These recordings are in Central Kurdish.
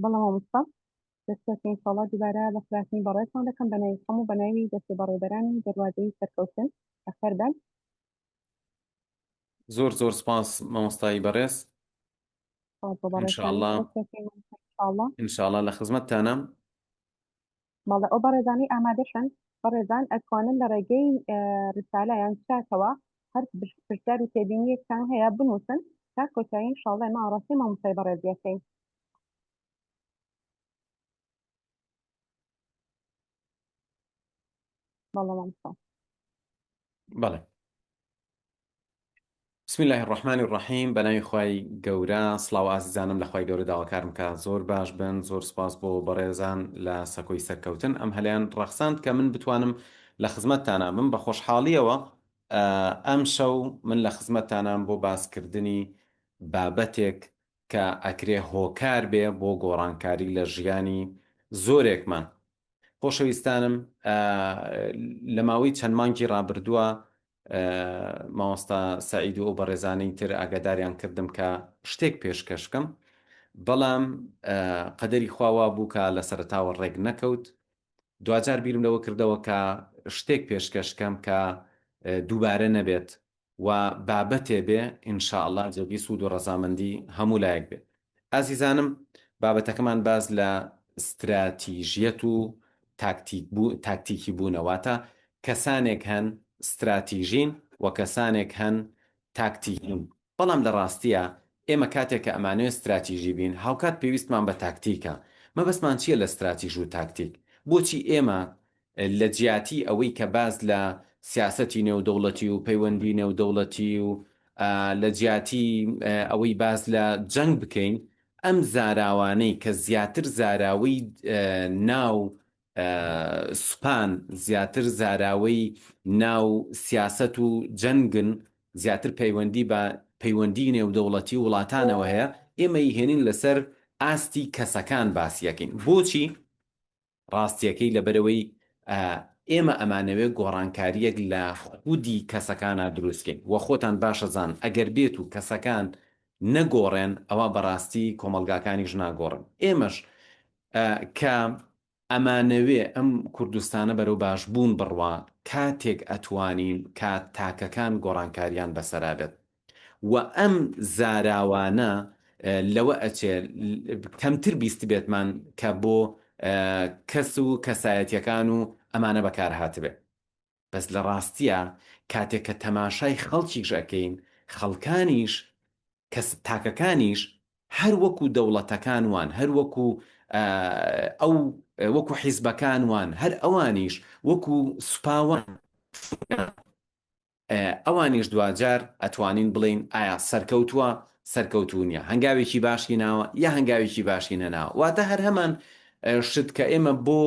بەڵێ مامۆستا دەست پێکەین ئینشاڵڵا دووبارە بە خراپی بەڕێزتان دەکەم بە ناوی خۆم و بە ناوی دەستەی بەڕێوەبەرانی دەروازەی سەرکەوتن بەخێر بێن. زۆر زۆر سپاس مامۆستای بەڕێز. سپاس بۆ بەڕێزتانیش. ان شاء اللە دەست پێکەین مامۆستا ئینشاڵڵا. ان شاء اللە لە خزمەتتانام. بەڵێ ئەو بەڕێزانەی ئامادەشن بەڕێزان ئەتوانن لە ڕێگەی ڕسالە یان چاتەوە هەر پرسیار و تێبینیەکتان هەیە بنووسن تا کۆتایی ئینشاڵڵا ئێمە ئاڕاستەی مامۆستای بەڕێزی ئەکەین. بەڵێ مامۆستا. بەڵێ. بسم اللە الرحمن الرحیم بەناوی خوای گەورە سڵاو ئازیزانم لە خوای گەورە داواکارم کە زۆر باش بن زۆر سپاس بۆ بەڕێزان لە سەکۆی سەرکەوتن ئەم هەلیان ڕەخساند کە من بتوانم لە خزمەتتانا بم بە خۆشحاڵیەوە ئەم شەو من لە خزمەتتانام بۆ باسکردنی بابەتێک کە ئەکرێ هۆکار بێ بۆ گۆڕانکاری لە ژیانی زۆرێکمان خۆشەویستانم لە ماوەی چەند مانگی ڕابردووە مامۆستا سەعید و ئەو بەڕێزانەی تر ئاگاداریان کردم کە شتێک پێشکەش بکەم بەڵام قەدەری خوا وا بوو کە لە سەرەتاوە ڕێک نەکەوت دواجار بیرم لەوە کردەوە کە شتێک پێشکەش کەم کە دووبارە نەبێت و بابەتێ بێ ان شاء اللە جێگەی سوود و ڕەزامەندی هەموو لایەک بێ. ئازیزانم بابەتەکەمان باس لە ستراتیژیەت و تاکتیک بوو تاکتیکی بوونە واتە کەسانێک هەن ستراتیژین و کەسانێک هەن تاکتیکین بەڵام لە ڕاستیا ئێمە کاتێک کە ئەمانەوێ ستراتیژی بین هاوکات پێویستمان بە تاکتیکە مەبەستمان چییە لە ستراتیژ و تاکتیک بۆچی ئێمە لە جیاتی ئەوەی کە باس لە سیاسەتی نێودەوڵەتی و پەیوەندی نێودەوڵەتی و لە جیاتی ئەوەی باس لە جەنگ بکەین، ئەم زاراوانەی کە زیاتر زاراوەی ناو سوپان، زیاتر زاراوەی ناو سیاسەت و جەنگن، زیاتر پەیوەندی بە پەیوەندی نێودەوڵەتی و وڵاتانەوە هەیە، ئێمە ئیهێنین لەسەر ئاستی کەسەکان باسی ئەکەین. بۆچی؟ ڕاستیەکەی لەبەرئەوەی ئێمە ئەمانەوێ گۆڕانکاریەک لە خودی کەسەکانا دروست کەین وە خۆتان باش ئەزان ئەگەر بێت و کەسەکان نەگۆڕێن ئەوا بەڕاستی کۆمەڵگاکانیش ناگۆڕن ئێمەش کە ئەمانەوێ ئەم کوردستانە بەرەو باش بوون بڕوا کاتێک ئەتوانین کە تاکەکان گۆڕانکاریان بەسەرا بێت و ئەم زاراوانە لەوە ئەچێ کەمتر بیستبێتمان کە بۆ کەس و کەسایەتیەکان و ئەمانە بەکار هاتبێ بەس لە ڕاستیا کاتێک کە تەماشای خەڵکیش ئەکەین خەڵکانیش کەس تاکەکانیش هەر وەکو دەوڵەتەکان وان هەر وەکو ئەو وەکو حیزبەکان وان هەر ئەوانیش وەکو سوپا وان ئەوانیش دواجار ئەتوانین بڵێین ئایا سەرکەوتووە سەرکەوتوو نیە هەنگاوێکی باشی ناوە یا هەنگاوێکی باشی نەناوە واتە هەر هەمان شت کە ئێمە بۆ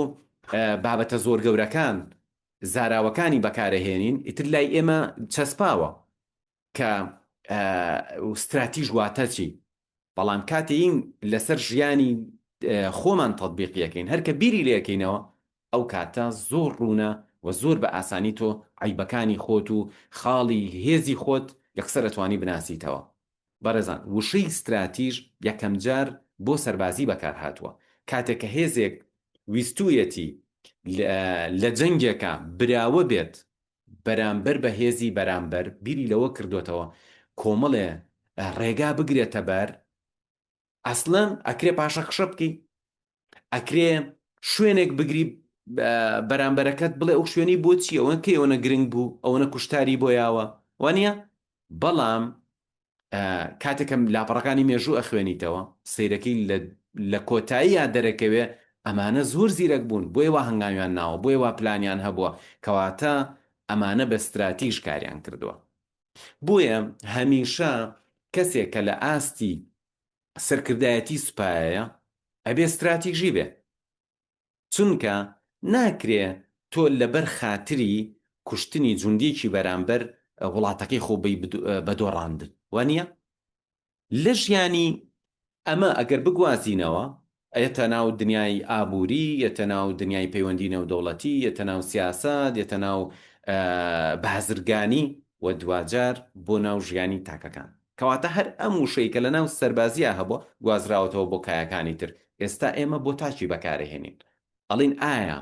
بابەتە زۆر گەورەکان زاراوەکانی بەکارەهێنین ئیتر لای ئێمە چەسپاوە کە ستراتیژ واتە چی بەڵام کاتێین لەسەر ژیانی خۆمان تەتبیقی ئەکەین هەر کە بیری لێ ئەکەینەوە ئەو کاتە زۆر ڕوونە و زۆر بە ئاسانی تۆ عەیبەکانی خۆت و خاڵی هێزی خۆت یەکسەر ئەتوانی بناسیتەوە. بەڕێزان وشەی ستراتیژ یەکەمجار بۆ سەربازی بەکار هاتووە کاتێک کە هێزێک ویستوویەتی لە جەنگێکا براوە بێت بەرامبەر بە هێزی بەرامبەر بیری لەوە کردۆتەوە کۆمەڵێ ڕێگا بگرێتە بەر، ئەسڵەن ئەکرێ پاشەکشە بکەی، ئەکرێ شوێنێک بگری بەرامبەرەکەت بڵێ ئەو شوێنەی بۆ چی ئەوە کەی ئەوەنە گرنگ بوو ئەوەنە کوشتاری بۆ یاوە وانە بەڵام کاتێکم لاپەڕەکانی مێژوو ئەخوێنیتەوە سەیرەکەی لە کۆتاییە دەرەکەوێ ئەمانە زۆر زیرەک بوون بۆیە وا هەنگاویان ناوە بۆیە وا پلانیان هەبووە کەواتە ئەمانە بە ستراتیژ کاریان کردووە بۆیە هەمیشە کەسێک کە لە ئاستی سەرکردایەتی سوپایەیە ئەبێ ستراتیژی بێ چونکە ناکرێ تۆ لەبەر خاتری کوشتنی جوندیەکی بەرامبەر وڵاتەکەی خۆ بەی بە دۆڕاندن وانیە؟ لە ژیانی ئەمە ئەگەر بگوازینەوە ئەیەتە ناو دنیای ئابووری، یەتە ناو دنیای پەیوەندی نێودەوڵەتی، یەتە ناو سیاسەت، یەتە ناو بازرگانی و دواجار بۆ ناو ژیانی تاکەکان. کەواتە هەر ئەم وشەی کە لەناو سەربازیا هەبووە گوازراوەتەوە بۆ کایەکانی تر، ئێستا ئێمە بۆ تاکی بەکارەهێنین ئەڵێین ئایا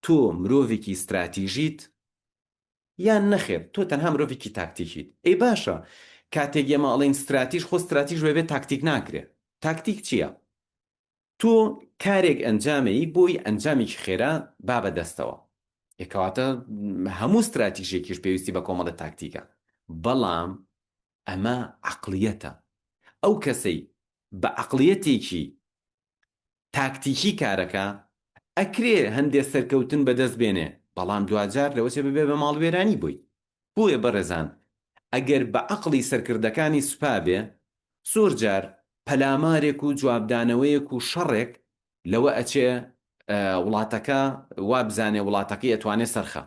تۆ مرۆڤێکی ستراتیژیت یان نەخێر تۆ تەنها مرۆڤێکی تاکتیکیت؟ ئەی باشە کاتێک ئێمە ئەڵێین ستراتیژ خۆ ستراتیژ بەبێ تاکتیک ناکرێ، تاکتیک چییە؟ تۆ کارێک ئەنجامەیی بۆی ئەنجامێکی خێرا با بە دەستەوە. ئێ کەواتە هەموو ستراتیژێکیش پێویستی بە کۆمەڵە تاکتیکە. بەڵام ئەمە عەقڵیەتە. ئەو کەسەی بە عەقڵیەتێکی تاکتیکی کارەکا، ئەکرێ هەندێ سەرکەوتن بەدەست بێنێ، بەڵام دواجار لەوەچێ ببێ بە ماڵوێرانی بۆی. بۆیە بەڕێزان ئەگەر بە عەقڵی سەرکردەکانی سوپا بێ، زۆر جار پەلامارێک و جوابدانەوەیەک و شەڕێک لەوە ئەچێ وڵاتەکە وا بزانێ وڵاتەکەی ئەتوانێ سەرخا.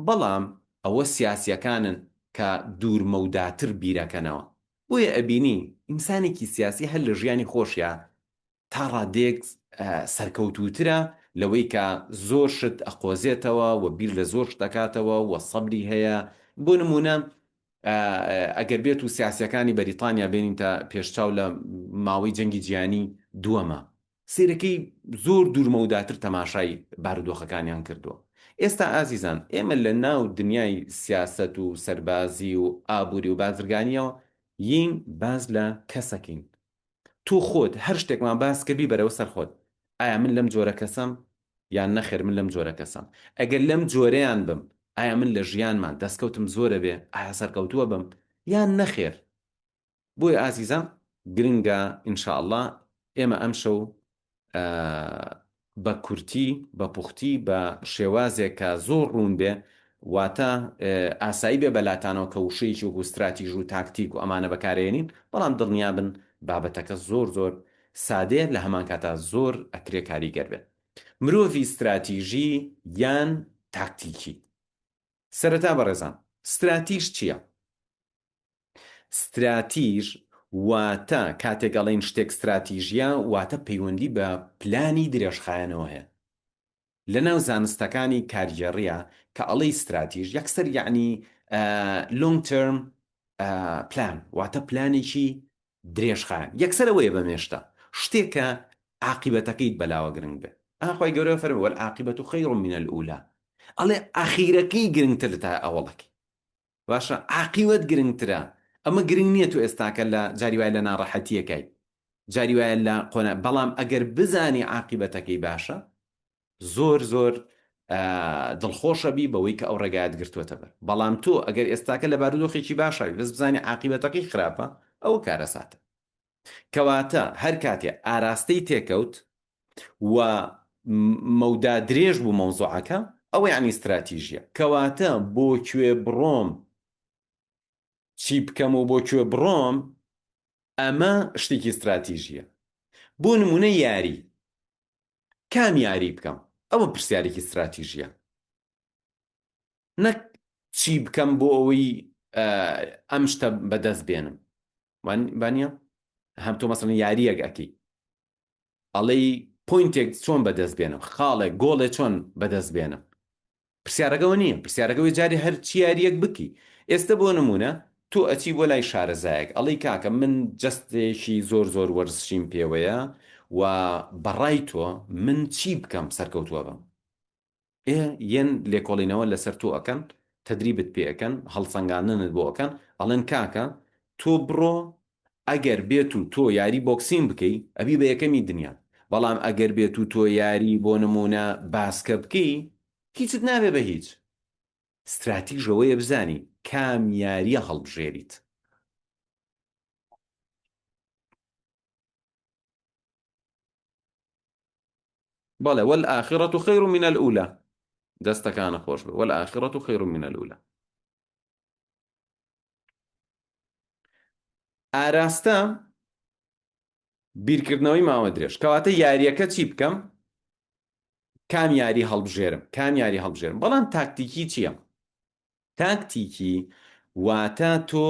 بەڵام ئەوە سیاسیەکانن کە دوور مەوداتر بیرەکەنەوە. بۆیە ئەبینی ئینسانێکی سیاسی هەر لە ژیانی خۆشیا تا ڕادەیەک سەرکەوتووترە لەوەی کە زۆر شت ئەقۆزێتەوە و بیر لە زۆر شت ئەکاتەوە و سەبری هەیە. بۆ نموونە ئەگەر بێت و سیاسیەکانی بەریتانیا بێنینتە پێشچاو لە ماوەی جەنگی جیهانی دووەما سەیرەکەی زۆر دوورمەوداتر تەماشای بارودۆخەکانیان کردووە. ئێستا ئازیزان ئێمە لە ناو دنیای سیاسەت و سەربازی و ئابووری و بازرگانیەوە یین باس لە کەسەکەین. تۆ خۆت هەر شتێکمان باس کرد بیبەرەوە سەر خۆت ئایا من لەم جۆرە کەسەم یان نەخێر من لەم جۆرە کەسەم ئەگەر لەم جۆرەیان بم ئایا من لە ژیانمان دەستکەوتم زۆرە بێ ئایا سەرکەوتووە بم یان نەخێر بۆیە ئازیزان گرنگە ان شاء اللە ئێمە ئەمشەو بە کورتی، بە پوختی، بە شێوازێک کە زۆر ڕوون بێ، واتە ئاسایی بێ بە لاتانەوە کە وشەیەکی وەکوو ستراتیژ و تاکتیک و ئەمانە بەکارئێنین، بەڵام دڵنیا بن بابەتەکە زۆر زۆر سادەیە لە هەمان کاتا زۆر ئەکرێ کاریگەر بێت. مرۆڤی ستراتیژی یان تاکتیکی. سەرەتا بەڕێزان ستراتیژ چییە؟ ستراتیژ واتە کاتێک ئەڵێین شتێک ستراتیژیە واتە پەیوەندی بە پلانی درێژخایەنەوە هەیە. لەناو زانستەکانی کارگێڕیە کە ئەڵێی ستراتیژ یەکسەر یەعنی long term plan واتە پلانێکی درێژخایەن یەکسەر ئەوەیە بە مێشتا شتێکە عاقیبەتەکەیت بەلاوە گرنگ بێ ئا خوای گەورە فەرمی والعاقبة خیر من الأولى ئەڵێ ئاخیرەکەی گرنگتر تا ئەوەڵەکەی باشە عاقیوەت گرنگترە ئەمە گرنگ نییە تۆ ئێستاکە لە جاری وایە لە ناڕەحەتیەکەی جاری وایە لە قۆنا بەڵام ئەگەر بزانی عاقیبەتەکەی باشە زۆر زۆر دڵخۆشە بی بەوەی کە ئەو ڕێگایەت گرتووەتە بەر بەڵام تۆ ئەگەر ئێستاکە لە بارودۆخێکی باشاوی بەس بزانی عاقیبەتەکەی خراپە ئەوە کارەساتە کەواتە هەر کاتێ ئاراستەی تێکەوت و مەودا درێژ بوو مەوزوعەکە ئەوە یعنی ستراتیژیە کەواتە بۆ کوێ بڕۆم چی بکەم و بۆ کوێ بڕۆم ئەمە شتێکی ستراتیژیە بۆ نمونە یاری کام یاری بکەم ئەوە پرسیارێکی ستراتیژیە نەک چی بکەم بۆ ئەوەی ئەم شتە بەدەست بێنم وانە هەم تۆ مەسەڵەن یاریەک ئەکەی ئەڵێی point ێک چۆن بەدەست بێنم خاڵێک گۆڵێ چۆن بەدەست بێنم پرسیارەکەەوە نییە پرسیارەکەەوەی جاری هەر چی یاریەک بکی ئێستا بۆ نمونە تۆ ئەچی بۆ لای شارەزایەک ئەڵێی کاکە من جەستەیەکی زۆر زۆر وەرزشیم پێوەیە و بەڕای تۆ من چی بکەم سەرکەوتووە بم ئێ یەن لێکۆڵینەوە لەسەر تۆ ئەکەن تەدریبت پێ ئەکەن هەڵسەنگاندنت بۆ ئەکەن ئەڵێن کاکە تۆ بڕۆ ئەگەر بێت و تۆ یاری بۆکسین بکەی ئەبی بە یەکەمی دنیا بەڵام ئەگەر بێت و تۆ یاری بۆ نمونە باسکە بکەی هیچت نابێ بە هیچ ستراتیژ ئەوەیە بزانی کام یاریە هەڵبژێریت. بەڵێ والآخرة خیر من الأولى دەستەکانە خۆش بێ والآخرة خیر من الأولى ئاراستە بیرکردنەوەی ماوە درێژ کەواتە یاریەکە چی بکەم کام یاری هەڵبژێرم کام یاری هەڵبژێرم بەڵام تاکتیکی چییە تاکتیکی واتە تۆ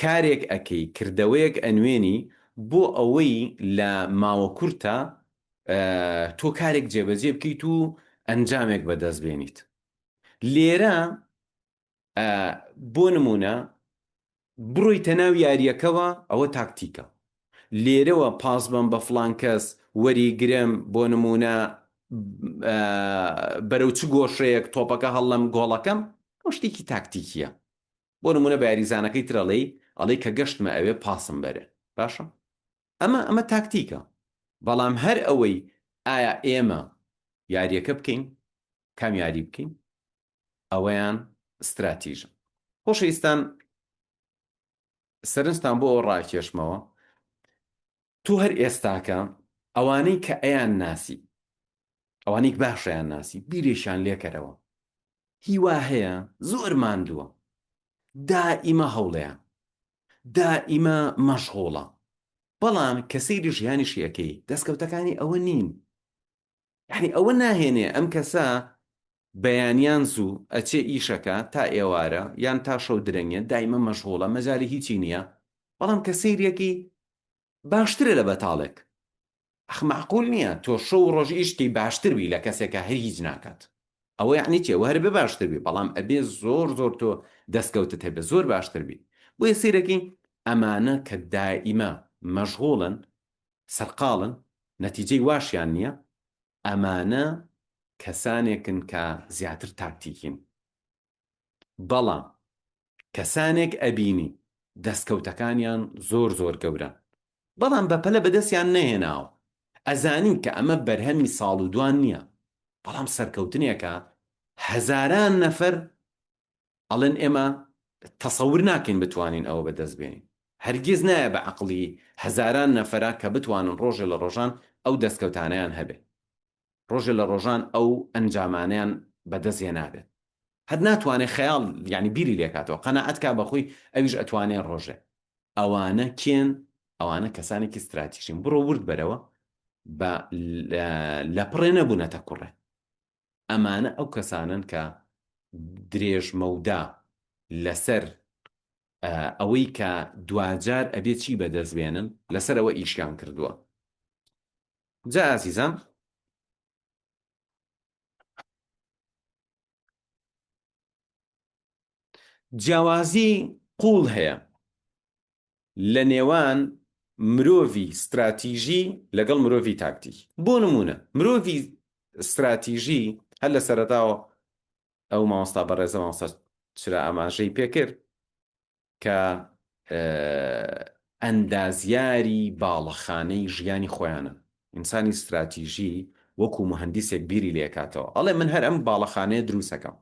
کارێک ئەکەی کردەوەیەک ئەنوێنی بۆ ئەوەی لە ماوە کورتە تۆ کارێک جێبەجێ بکەیت و ئەنجامێک بەدەست بێنیت لێرە بۆ نمونە. بڕۆیتە ناو یارییەکەوە ئەوە تاکتیکە. لێرەوە پاس بەم بە فڵان کەس وەریگرم بۆ نموونە بەرەو چ گۆشەیەک تۆپەکە هەڵلەم گۆڵەکەم ئەو شتێکی تاکتیکیە. بۆ نموونە بە یاریزانەکەی تر ئەڵێی ئەڵێی کە گەشتمە ئەوێ پاسم بەرێ باشە ئەمە ئەمە تاکتیکە بەڵام هەر ئەوەی ئایا ئێمە یاریەکە بکەین کام یاری بکەین ئەوەیان ستراتیژە. خۆشەویستان سەرنجتان بۆ ئەوە ڕاکێشمەوە تۆ هەر ئێستاکە ئەوانەی کە ئەیان ناسی ئەوانەی باشیان ناسی بیرێکیان لێکەرەوە هیوا هەیە زۆر ماندووە دائیمە هەوڵەیە دائیمە مەشغوڵە بەڵام کە سەیری ژیانیشی ئەکەی دەستکەوتەکانی ئەوە نین یەعنی ئەوە ناهێنێ ئەم کەسە بەیانیان زوو ئەچێ ئیشەکا تا ئێوارە یان تا شەو درەنگێ دایمە مەشغوڵە مەجالی هیچی نییە بەڵام کە سەیریەکی باشترە لە بەتاڵێک ئەخ مەعقول نییە تۆ شەو و ڕۆژ ئیش بکەی باشتر بی لە کەسێک کە هەر هیچ ناکات ئەوە یەعنی چی ئەوە هەر بێ باشتر بی بەڵام ئەبێ زۆر زۆر تۆ دەستکەوتت هەبێ زۆر باشتر بی بۆیە سەیرەکەی ئەمانە کە دائیمە مەشغوڵن سەرقاڵن نەتیجەی واشیان نییە، ئەمانە کەسانێکن کە زیاتر تاکتیکین، بەڵام کەسانێک ئەبینی دەستکەوتەکانیان زۆر زۆر گەورەن، بەڵام بەپەلە بەدەستیان نەهێناوە، ئەزانین کە ئەمە بەرهەمی ساڵ و دوان نییە، بەڵام سەرکەوتنێکە هەزاران نەفەر ئەڵێن ئێمە تەسەور ناکەین بتوانین ئەوە بەدەست بێنین. هەرگیز نایە بە عەقڵی هەزاران نەفەرا کە بتوانن ڕۆژێ لە ڕۆژان ئەو دەستکەوتانەیان هەبێ. ڕۆژێ لە ڕۆژان ئەو ئەنجامانەیان بەدەست هێنابێت. هەر ناتوانێ خەیاڵ یانی بیری لێکاتەوە، قەناعەت کا بە خۆی ئەویش ئەتوانێ ڕۆژێ. ئەوانە کێن؟ ئەوانە کەسانێکی ستراتیژین. بڕۆ ورد بەرەوە بە لەپڕێ نەبوونەتە کوڕێ. ئەمانە ئەو کەسانەن کە درێژمەودا لەسەر ئەوەی کە دواجار ئەبێ چی بەدەست بێنن لەسەر ئەوە ئیشیان کردووە. جا ئازیزان جیاوازی قوڵ هەیە لە نێوان مرۆڤی ستراتیژی لەگەڵ مرۆڤی تاکتیکی. بۆ نموونە مرۆڤی ستراتیژی هەر لە سەرەتاوە ئەو مامۆستا بەڕێزە مامۆستا چرا ئاماژەی پێکرد کە ئەندازیاری باڵەخانەی ژیانی خۆیانن. ئینسانی ستراتیژی وەکو موهەندیسێک بیری لێکاتەوە ئەڵێ من هەر ئەم باڵەخانەیە دروستەکەم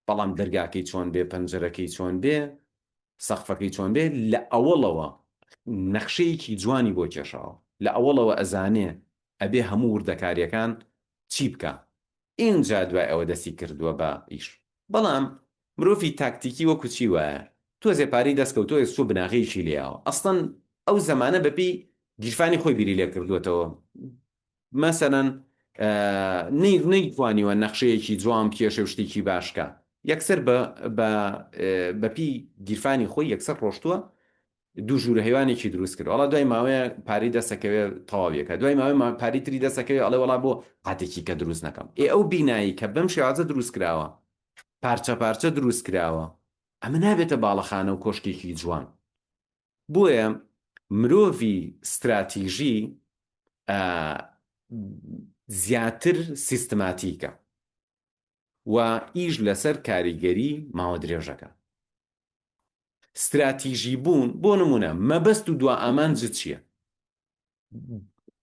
بەڵام دەرگاکەی چۆن بێ پەنجەرەکەی چۆن بێ سەقفەکەی چۆن بێ لە ئەوەڵەوە نەخشەیەکی جوانی بۆ کێشاوە لە ئەوەڵەوە ئەزانێ ئەبێ هەموو وردەکاریەکان چی بکا ئینجا دوای ئەوە دەستی کردووە بە ئیش بەڵام مرۆڤی تاکتیکی وەکو چی وایە تۆزێ پارەی دەست کەوتووە ئێستا بناغەیەکی لێیاوە ئەسڵەن ئەو زەمانە بەپێی گیرفانی خۆی بیری لێ کردووەتەوە مەسەلەن نەیتوانیوە نەخشەیەکی جوان بکێشێ و شتێکی باش کا یەکسەر بە بە بەپی گیرفانی خۆی یەکسەر ڕۆشتووە دوو ژوورە هەیوانێکی دروست کرد وەڵا دوای ماوەیە پارەی دەستەکەوێ تەواویەکە دوای ماوەی پارەی تری دەستەکەوێ ئەڵێ وەڵا بۆ قاتێکی کە دروست نەکەم ئێ ئەو بینایی کە بەم شێوازە دروست کراوە پارچە پارچە دروست کراوە ئەمە نابێتە باڵەخانە و کۆشکێکی جوان بۆیە مرۆڤی ستراتیژی زیاتر سیستماتیکە و ئیش لەسەر کاریگەری ماوە درێژەکە. ستراتیژی بوون بۆ نمونە مەبەست و دوا ئامانجت چییە؟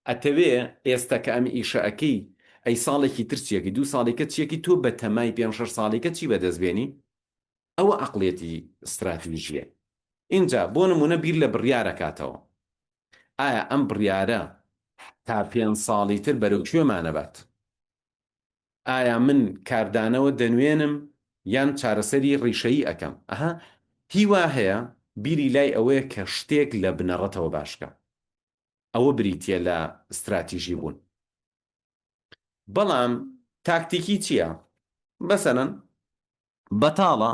ئەتەوێ ئێستا کە ئەم ئیشە ئەکەی ئەی ساڵێکی تر چیەکەی دوو ساڵیکە چیەکەی تۆ بەتەمای پێنج شەش ساڵیکە چی بەدەست بێنی؟ ئەوە عەقڵیەتی ستراتیژیە. ئینجا بۆ نمونە بیر لە بڕیار ئەکاتەوە. ئایا ئەم بڕیارە تا پێنج ساڵی تر بەرەو کوێمان ئەبات؟ ئایا من کاردانەوە دەنوێنم یان چارەسەری ڕیشەیی ئەکەم؟ ئەها هی وا هەیە بیری لای ئەوەیە کە شتێک لە بنەڕەتەوە باش کا. ئەوە بریتیە لە ستراتیژی بوون. بەڵام تاکتیکی چیە؟ مەسەلەن بەتاڵە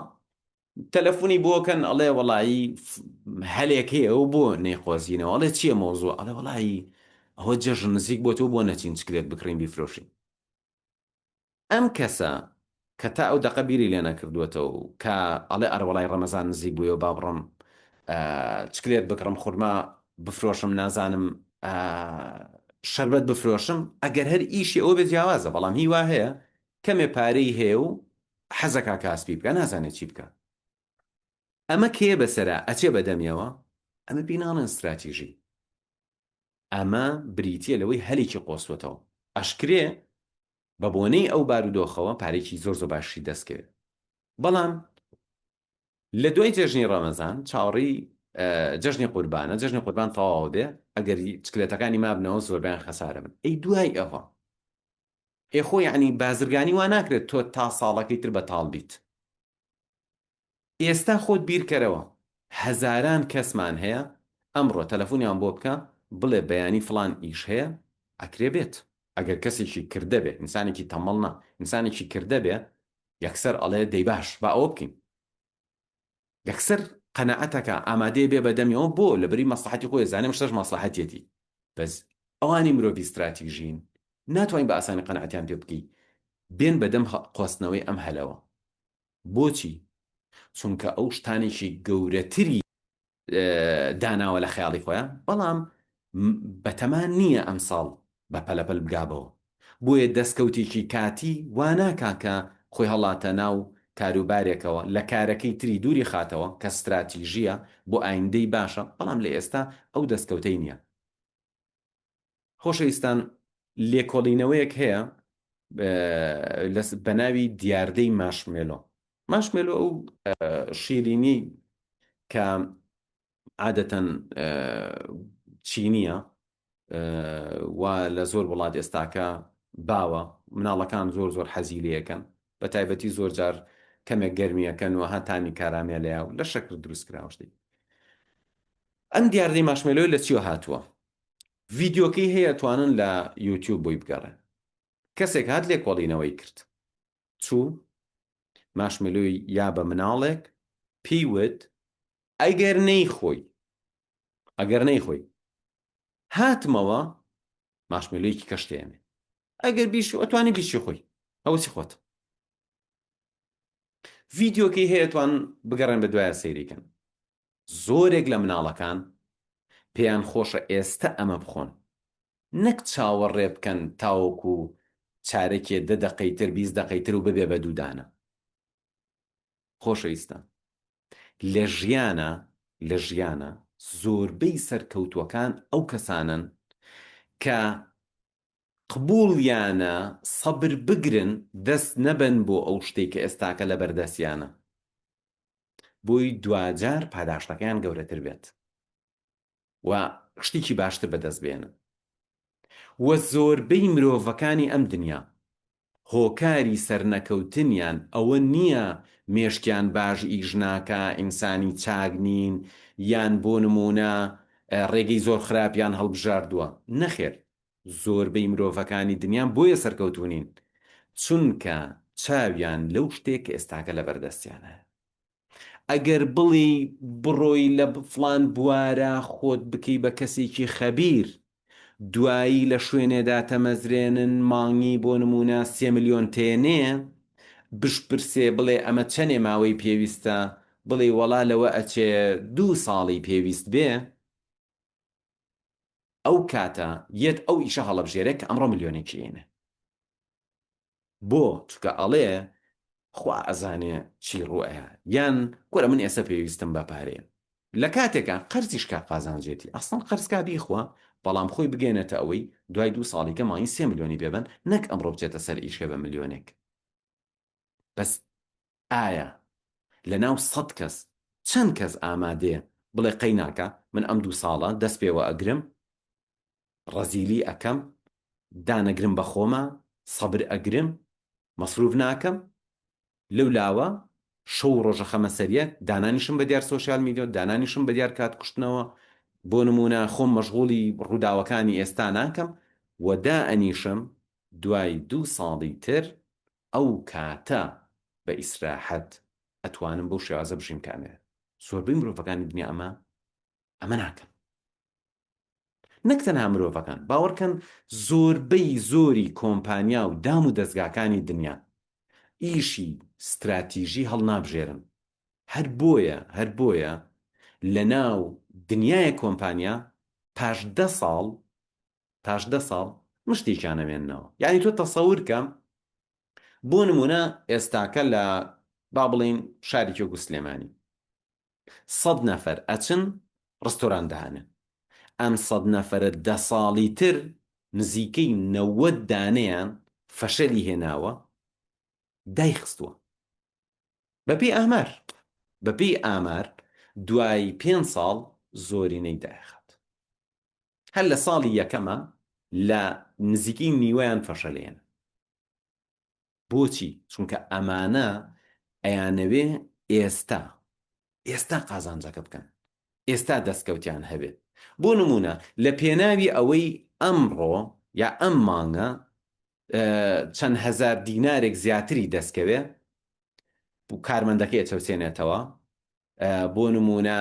تەلەفونی بۆ کەن ئەڵێ وەڵایی هەلێک هەیە ئەو بۆ نەیقۆزینەوە ئەڵێ چییە مەوزوع ئەڵێ وەڵایی ئەوە جەژن نزیک بۆ تۆ بۆ نەچین چکلێت بکڕین بیفرۆشین ئەم کەسە کە تا ئەو دەقە بیری لێ نەکردووەتەوە و کە ئەڵێ ئەرە وەڵای ڕەمەزان نزیک بوویەوە با بڕۆم. چکلێت بکڕم خورما بفرۆشم نازانم شەربەت بفرۆشم ئەگەر هەر ئیشی ئەوە بێ جیاوازە بەڵام هیوا هەیە کەمێ پارەی هەیە و حەزەکا کاسپی بکە نازانێت چی بکە ئەمە کێ بەسەرا ئەچێ بەدەمیەوە ئەمە پێی ناڵێن ستراتیژی ئەمە بریتە لەوەی هەلێکی قۆستوەتەوە ئەشکرێ بە بۆنەی ئەو بارودۆخەوە پارێکی زۆر زۆر باشی دەستکەوێت بەڵام لە دوای جەژنی ڕەمەزان چاوەڕێی جەژنی قوربانە، جەژنی قوربان تەواو بێ ئەگەر چکلێتەکانی مابنەوە زۆربەیان خەسارە بن. ئەی دوای ئەوە؟ ئێ خۆ یەعنی بازرگانی وا ناکرێت تۆ تا ساڵەکەی تر بەتاڵ بیت. ئێستا خۆت بیرکەرەوە هەزاران کەسمان هەیە ئەمڕۆ تەلەفونیان بۆ بکە بڵێ بەیانی فڵان ئیش هەیە ئەکرێ بێت. ئەگەر کەسێکی کردە بێ، ئینسانێکی تەمەڵ نا، ئینسانێکی کردە بێ یەکسەر ئەڵێ دەی باش با ئەوە بکەین یەکسەر قەناعەتەکە ئامادەیە بێ بەدەمیەوە بۆ لەبری مەسڵەحەتی خۆی زانێ شتەش مەسڵەحەتیەتی بەس ئەوانی مرۆڤی ستراتیژین ناتوانین بە ئاسانی قەناعەتیان پێ بکەی بێن بەدەم قۆستنەوەی ئەم هەلەوە بۆچی چونکە ئەو شتانێکی گەورەتری داناوە لە خەیاڵی خۆیان بەڵام بەتەما نییە ئەمساڵ بە پەلەپەل بگابەوە بۆیە دەستکەوتێکی کاتی وا ناکا کە خۆی هەڵاتە ناو کاروبارێکەوە لە کارەکەی تری دووری خاتەوە کە ستراتیژییە بۆ ئایندەی باشە بەڵام لە ئێستا ئەو دەستکەوتەی نییە. خۆشەویستان لێکۆڵینەوەیەک هەیە بە ناوی دیاردەی ماشمێلۆ ماشمێلۆ ئەو شیرینی کە عادەتەن چینیە و لە زۆر وڵات ئێستاکە باوە مناڵەکان زۆر زۆر حەزی لەکەن بە تایبەتی زۆر جار کەمێک گەرمیەکەن و ها تامی کارامێلەیە و لە شەکر دروست کراوەشتی ئەم دیاردەی ماشمێلۆی لە چیوە هاتووە ڤیدیۆکەی هەیە توانن لە یوتیوب بۆی بگەڕێن کەسێک هات لێکۆڵینەوەی کرد چوو ماشملوی یا بە مناڵێک پێی وت ئەگەر نەیخۆی ئەگەر نەیخۆی هاتمەوە ماشملویکی کەشتێنێ ئەگەر بیشی ئەتوانی بیشی خۆی ئەوەسی خۆت ڤیدیۆکەی هەیە توان بگەڕێن بە دوایە سەیریکەن زۆرێک لە مناڵەکان پێیان خۆشە ئێستە ئەمە بخۆن نەک چاوەڕێ بکەن تاوەکو چارەکێ دە دەقەی تر 20 دەقەی تر و ببێ بە دوو دانە. خۆشەویستان لە ژیانا لە ژیانا زۆربەی سەرکەوتووەکان ئەو کەسانەن کە قبوڵیانە سەبر بگرن دەست نەبەن بۆ ئەو شتەی کە ئێستاکە لەبەردەستیانە بۆی دواجار پاداشتەکەیان گەورەتر بێت و شتێکی باشتر بەدەست بێنن و زۆربەی مرۆڤەکانی ئەم دنیا هۆکاری سەرنەکەوتنیان ئەوە نییە مێشکیان باش ئیش ناکا ئینسانی چاک نین یان بۆ نموونە ڕێگەی زۆر خراپیان هەڵبژاردووە نەخێر زۆربەی مرۆڤەکانی دنیان بۆیە سەرکەوتوو نین چونکە چاویان لەو شتێک کە ئێستاکە لەبەردەستیانە ئەگەر بڵێی بڕۆی لە فڵان بوارا خۆت بکەی بە کەسێکی خەبیر دوایی لە شوێنێ داتەمەزرێنن مانگی بۆ نمونە سێ ملیۆن تێنێ بشپرسێ بڵێ ئەمە چەنێ ماوەی پێویستە بڵێ وەڵا لەوە ئەچێ دوو ساڵی پێویست بێ ئەو کاتە یەت ئەو ئیشە هەڵەبژێرێ کە ئەمڕۆ ملیۆنێکی ئێنێ. بۆ؟ چونکە ئەڵێ خوا ئەزانێ چی ڕوو ئەیا یان کورە من ئێستا پێویستم بە پارەیە لە کاتێکا قەرزیش کا قازانجێتی ئەسڵەن قەرز کا بیخوا بەڵام خۆی بگەێنێتە ئەوەی دوای دوو ساڵیکە مانگی سێ ملیۆنی پێ بەن نەک ئەمڕۆ بچێتە سەر ئیشێ بە ملیۆنێک بەس ئایا لە ناو سەد کەس چەند کەس ئامادەیە بڵێ قەیناکە من ئەم دوو ساڵە دەست پێوە ئەگرم ڕەزیلی ئەکەم دانەگرم بە خۆما سەبر ئەگرم مەسروف ناکەم لەو لاوە شەو و ڕۆژە خەمە سەریەک دانانیشم بە دیار سۆشیال میدیا دانانیشم بە دیار کات کوشتنەوە بۆ نمونە خۆم مەشغوڵی ڕووداوەکانی ئێستا ناکەم و دائەنیشم دوای دوو ساڵی تر ئەو کاتە بە ئیسراحەت ئەتوانم بەو شێوازە بژیم کە ئەمەوێت زۆربەی مرۆڤەکانی دنیا ئەمە ئەمە ناکەن نەک تەنها مرۆڤەکان، باوەڕکەن زۆربەی زۆری کۆمپانیا و دام و دەزگاکانی دنیا ئیشی ستراتیژی هەڵنابژێرن. هەر بۆیە هەر بۆیە لە ناو دنیایە کۆمپانیا پاش دە ساڵ پاش دە ساڵ مشتێکیان ئەمێننەوە یعنی تۆ تەسەور کە بۆ نمونە ئێستاکە لە با بڵین شارێکی وەکو سلێمانی سەد نەفەر ئەچن ڕستۆران دانێن ئەم سەد نەفەرە دە ساڵی تر نزیکەی 90 دانەیان فەشەلی هێناوە دایخستووە بەپێی ئامار بەپێی ئامار دوای پێنج ساڵ زۆرینەی دایخات هەر لە ساڵی یەکەما لە نزیکەی نیوەیان فەشەلێنە. بۆچی؟ چونکە ئەمانە ئەیانەوێ ئێستا ئێستا قازانجەکە بکەن، ئێستا دەستکەوتیان هەبێ. بۆ نموونە لە پێناوی ئەوەی ئەمڕۆ یا ئەم مانگە چەند هەزار دینارێک زیاتری دەستکەوێ، کارمەندەکەی ئەچەوسێنێتەوە، بۆ نموونە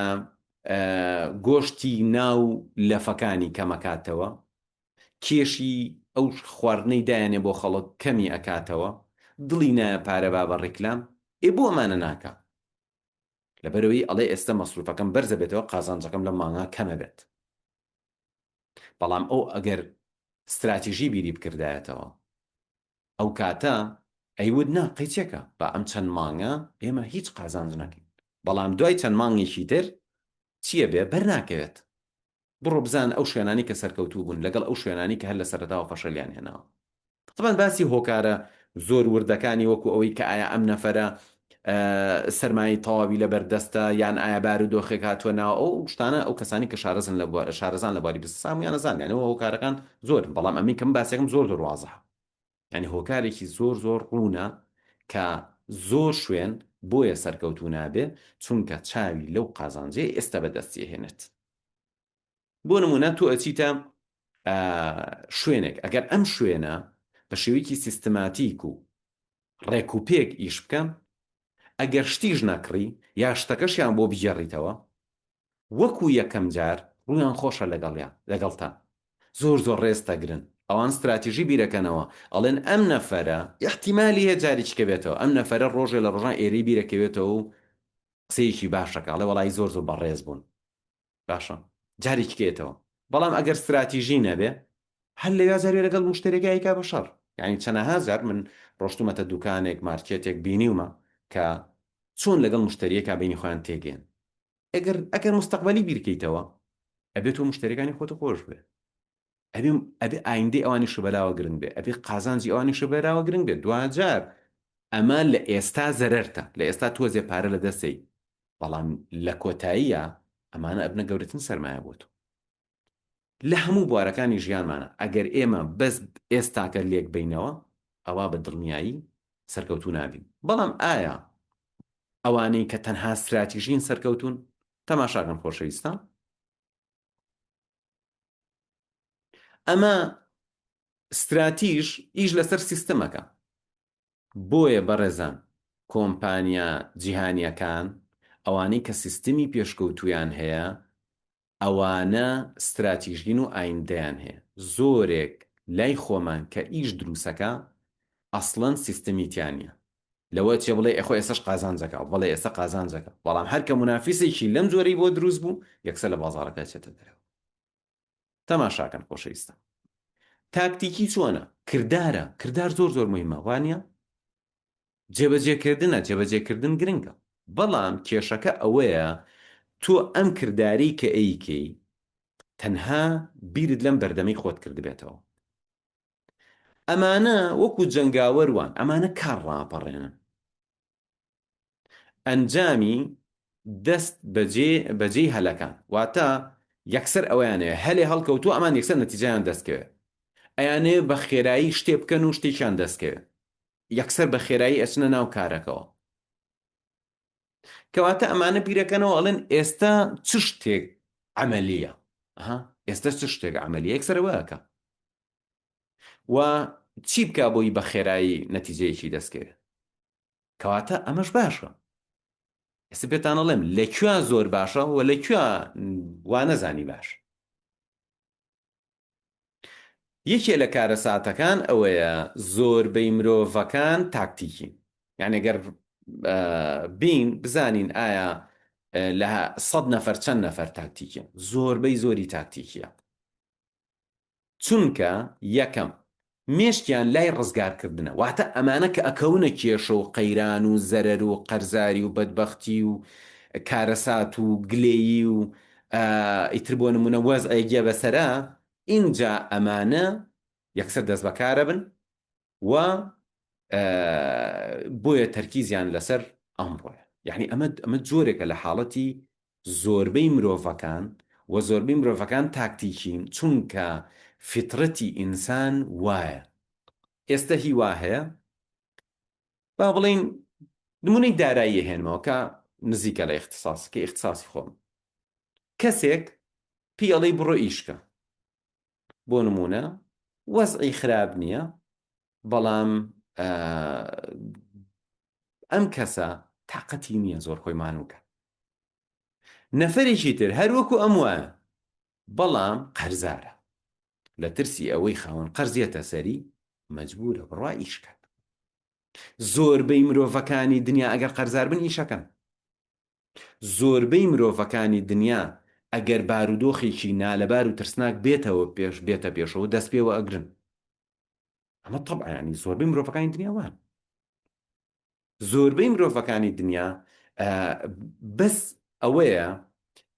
گۆشتی ناو لەفەکانی کەمەکاتەوە، کێشی ئەو خواردنەی دایەنێ بۆ خەڵک کەمی ئەکاتەوە، دڵی نایە پارە با بە ڕیکلام، ئێ بۆ ئەمانە ناکا؟ لەبەرئەوەی ئەڵێ ئێستە مەسروفەکەم بەرزەبێتەوە قازانجەکەم لەم مانگا کەمەبێت. بەڵام ئەو ئەگەر ستراتیژی بیری بکردایەتەوە ئەو کاتە ئەیوت نا قەیچێکە با ئەم چەند مانگە ئێمە هیچ قازانج نەکەین بەڵام دوای چەند مانگێکی تر چییە بێ بەر ناکەوێت بڕۆ بزان ئەو شوێنانی کە سەرکەوتوو بوون لەگەڵ ئەو شوێنانی کە هەر لە سەرەتاوە فەشەلیان هێناوە تەبعەن باسی هۆکارە زۆر وردەکانی وەکو ئەوەی کە ئایا ئەم نەفەرە سەرمایەی تەواوی لەبەر دەستە یان ئایا بارودۆخێک هاتووە ناو ئەو شتانە ئەو کەسانی کە شارەزن لە بوار شارەزان لە بواری بزنس هەموویان ئەزانن یانی ئەو هۆکارەکان زۆرن بەڵام ئەمەی کە من باسێکم زۆر زۆر وازحە یانی هۆکارێکی زۆر زۆر ڕوونە کە زۆر شوێن بۆیە سەرکەوتوو نابێ چونکە چاوی لەو قازانجەی ئێستا بەدەستی هێنێت بۆ نمونە تۆ ئەچیتە شوێنێک ئەگەر ئەم شوێنە بە شێوەیەکی سیستماتیک و ڕێک و پێک ئیش بکەن ئەگەر شتیش نەکڕی یا شتەکەشیان بۆ بگێڕیتەوە وەکو یەکەم جار ڕویان خۆشە لەگەڵیان لەگەڵتان زۆر زۆر ڕێز تەگرن ئەوان ستراتیژی بیرەکەنەوە ئەڵێن ئەم نەفەرە ئیحتیمالی هەیە جارێکی کە بێتەوە ئەم نەفەرە ڕۆژێ لە ڕۆژان ئێرەی بیرەکەوێتەوە و قسەیەکی باشەکە ئەڵێ وەڵایی زۆر زۆر بەڕێز بوون باشە جارێکی کێتەوە بەڵام ئەگەر ستراتیژی نەبێ هەر لەویا جارێ لەگەڵ مشتەرێکا ئەیکا بە شەڕ یعنی چەنەها جار من ڕۆشتومەتە دوکانێک مارکێتێک بینیومە کە چۆن لەگەڵ مشتەریەکا بینی خۆیان تێگەن ئەگەر ئەگەر مستەقبلی بیرکەیتەوە ئەبێت تۆ مشتەریەکانی خۆت خۆش بێ ئەبێ ئەبێ ئایندەی ئەوانیشە بەلاوە گرنگ بێ ئەبێ قازانجی ئەوانیشە بەلاوە گرنگ بێت دواجار ئەمە لە ئێستا زەرەرتە لە ئێستا تۆزێ پارە لە دەستەی بەڵام لە کۆتاییە ئەمانە ئەبنە گەورەترین سەرمایە بۆ تۆ لە هەموو بوارەکانی ژیانمانە ئەگەر ئێمە بەس ئێستاکە لێک بینەوە ئەوا بە دڵنیایی سەرکەوتوو نابین بەڵام ئایا ئەوانەی کە تەنها ستراتیژین سەرکەوتون تەماشاکەن خۆشەویستان ئەمە ستراتیژ ئیش لەسەر سیستمەکە بۆیە بەڕێزان کۆمپانیا جیهانیەکان ئەوانەی کە سیستمی پێشکەوتویان هەیە ئەوانە ستراتیژین و ئایندەیان هەیە زۆرێک لای خۆمان کە ئیش دروسەکە ئەسڵەن سیستمی تیا نیە لەوە چێ بڵێ ئێخۆ ئێستاش قازانجەکە بەڵێ ئێستا قازانجەکە بەڵام هەر کە مونافیسێکی لەم جۆرەی بۆ دروست بوو یەکسەر لە بازاڕەکە چێتە دەرەوە تەماشاکەن خۆشەویستان تاکتیکی چۆنە کردارە کردار زۆر زۆر مهمە وانە جێبەجێکردنە جێبەجێکردن گرنگە بەڵام کێشەکە ئەوەیە تۆ ئەم کرداری کە ئەیکەی تەنها بیرت لەم بەردەمەی خۆت کردبێتەوە ئەمانە وەکو جەنگاوەر وان، ئەمانە کار ڕاپەڕێنن. ئەنجامی دەست بەجێ بەجێی هەلەکان، واتە یەکسەر ئەوەیانەوێ هەلێ هەڵکەوتووە ئەمان یەکسەر نەتیجەیان دەست کەوێ. ئەیانەوێ بە خێرایی شتێ بکەن و شتێکیان دەست کەوێ. یەکسەر بە خێرایی ئەچنە ناو کارەکەوە. کەواتە ئەمانە بیرەکەنەوە ئەڵێن ئێستا چ شتێک عەمەلییە؟ ئەها ئێستا چ شتێک عەمەلییە؟ یەکسەر ئەوە ئەکا. و چی بکا بۆی بە خێرایی نەتیجەیەکی دەستکەوێ کەواتە ئەمەش باشە ئێستا پێتان ئەڵێم لە کوێ زۆر باشە و لە کوێ وانەزانی باش یەکێ لە کارەساتەکان ئەوەیە زۆربەی مرۆڤەکان تاکتیکین یعنی گەر بین بزانین ئایا. لە سەد نەفەر چەند نەفەر تاکتیکیە؟ زۆربەی زۆری تاکتیکیە. چونکە یەکەم، مێشکیان لای ڕزگارکردنە، واتە ئەمانە کە ئەکەونە کێشە و قەیران و زەرەر و قەرزاری و بەدبەختی و کارەسات و گلەیی و ئیتر بۆ نمونە وەزعێک یە بەسەرا، ئینجا ئەمانە یەکسەر دەستبەکارەبن و بۆیە تەرکیزیان لەسەر ئەمڕۆیە. یەعنی ئەمە ئەمە جۆرێکە لە حاڵەتی زۆربەی مرۆڤەکان و زۆربەی مرۆڤەکان تاکتیکین چونکە فیترەتی ئینسان وایە. ئێستە هی وا هەیە با بڵێین نمونەی دارایی ئەهێنمەوە کە نزیکە لە ئیختیساس کە ئیختیساسی خۆم کەسێک پێی ئەڵێی بڕۆ ئیش کە بۆ نمونە وەزعی خراپ نییە بەڵام ئەم کەسە تاقەتی نییە زۆر خۆی مانووکە نەفەرێکی تر هەر وەکو ئەم وایە بەڵام قەرزارە لە ترسی ئەوەی خاوەن قەرزیەتە سەری مەجبورە بڕوا ئیش کات زۆربەی مرۆڤەکانی دنیا ئەگەر قەرزار بن ئیشەکەن زۆربەی مرۆڤەکانی دنیا ئەگەر بارودۆخێکی نالەبار و ترسناک بێتەوە پێش بێتە پێشەوە دەست پێوە ئەگرن ئەمە تەبعە یانی زۆربەی مرۆڤەکانی دنیا وان زۆربەی مرۆڤەکانی دنیا بەس ئەوەیە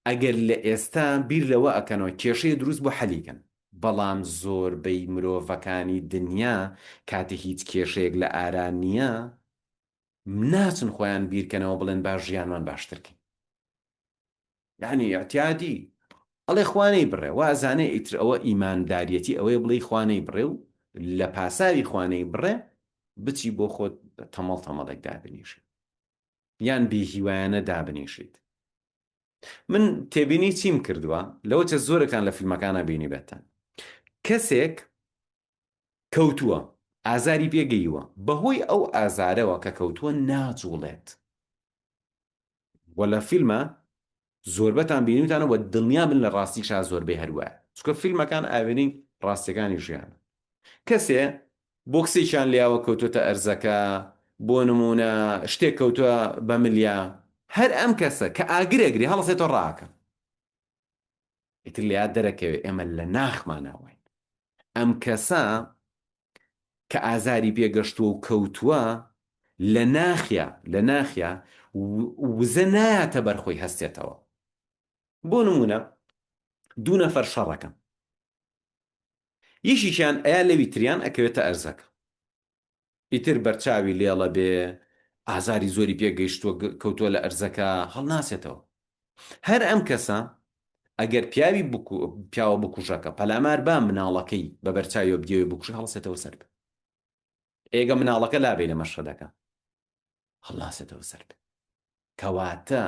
ئەگەر لە ئێستا بیر لەوە ئەکەنەوە کێشەیە دروست بۆ حەلیکەن بەڵام زۆربەی مرۆڤەکانی دنیا کاتی هیچ کێشەیەک لە ئارا نییە ناچن خۆیان بیرکەنەوە بڵێن با ژیانمان باشتر کەین یعنی اعتیادی ئەڵێ خوا نەیبڕێ وا ئەزانێ ئیتر ئەوە ئیمانداریەتی ئەوەیە بڵێی خوا نەیبڕێ و لە پاساوی خوا نەیبڕێ بچی بۆ خۆت تەمەڵ تەمەڵێک دابنیشی یان بێهیوایانە دابنیشیت من تێبینی چیم کردووە لەوە چە زۆرەکان لە فیلمەکانە بینی بێتان کەسێک کەوتووە ئازاری پێگەیوە بەهۆی ئەو ئازارەوە کە کەوتووە ناجوڵێت وە لە فیلمە زۆربەتان بینیوتانە وە دڵنیا بن لە ڕاستیشا زۆربەی هەر وایە چونکە فیلمەکان ئاوێنەی ڕاستیەکانی ژیانە کەسێ بۆکسێکیان لیاوە کەوتوتە ئەرزەکە بۆ نمونە شتێک کەوتوە بە ملیا هەر ئەم کەسە کە ئاگرێگری هەڵسێتەوە ڕاکە ئیتر لیا دەرەکەوێ ئێمە لە ناخمانە واین ئەم کەسە کە ئازاری پێگەشتووە و کەوتووە لە ناخیا لە ناخیا وزە نایاتە بەر خۆی هەستێتەوە بۆ نمونە دوو نەفەر شەڕەکەن یەکێکیان ئەیا لەوی تریان ئەکەوێتە ئەرزەکە ئیتر بەرچاوی لێڵە بێ ئازاری زۆری پێگەیشتووە کەوتووە لە ئەرزەکە هەڵناسێتەوە هەر ئەم کەسە ئەگەر پیاوی پیاوە بکوژەکە پەلامار با مناڵەکەی بە بەرچاویەوە بدیەوێ بکوژێ هەڵسێتەوە سەر پێ ئێگە مناڵەکە لابەی لە مەشهەدەکە هەڵناسێتەوە سەر پێ کەواتە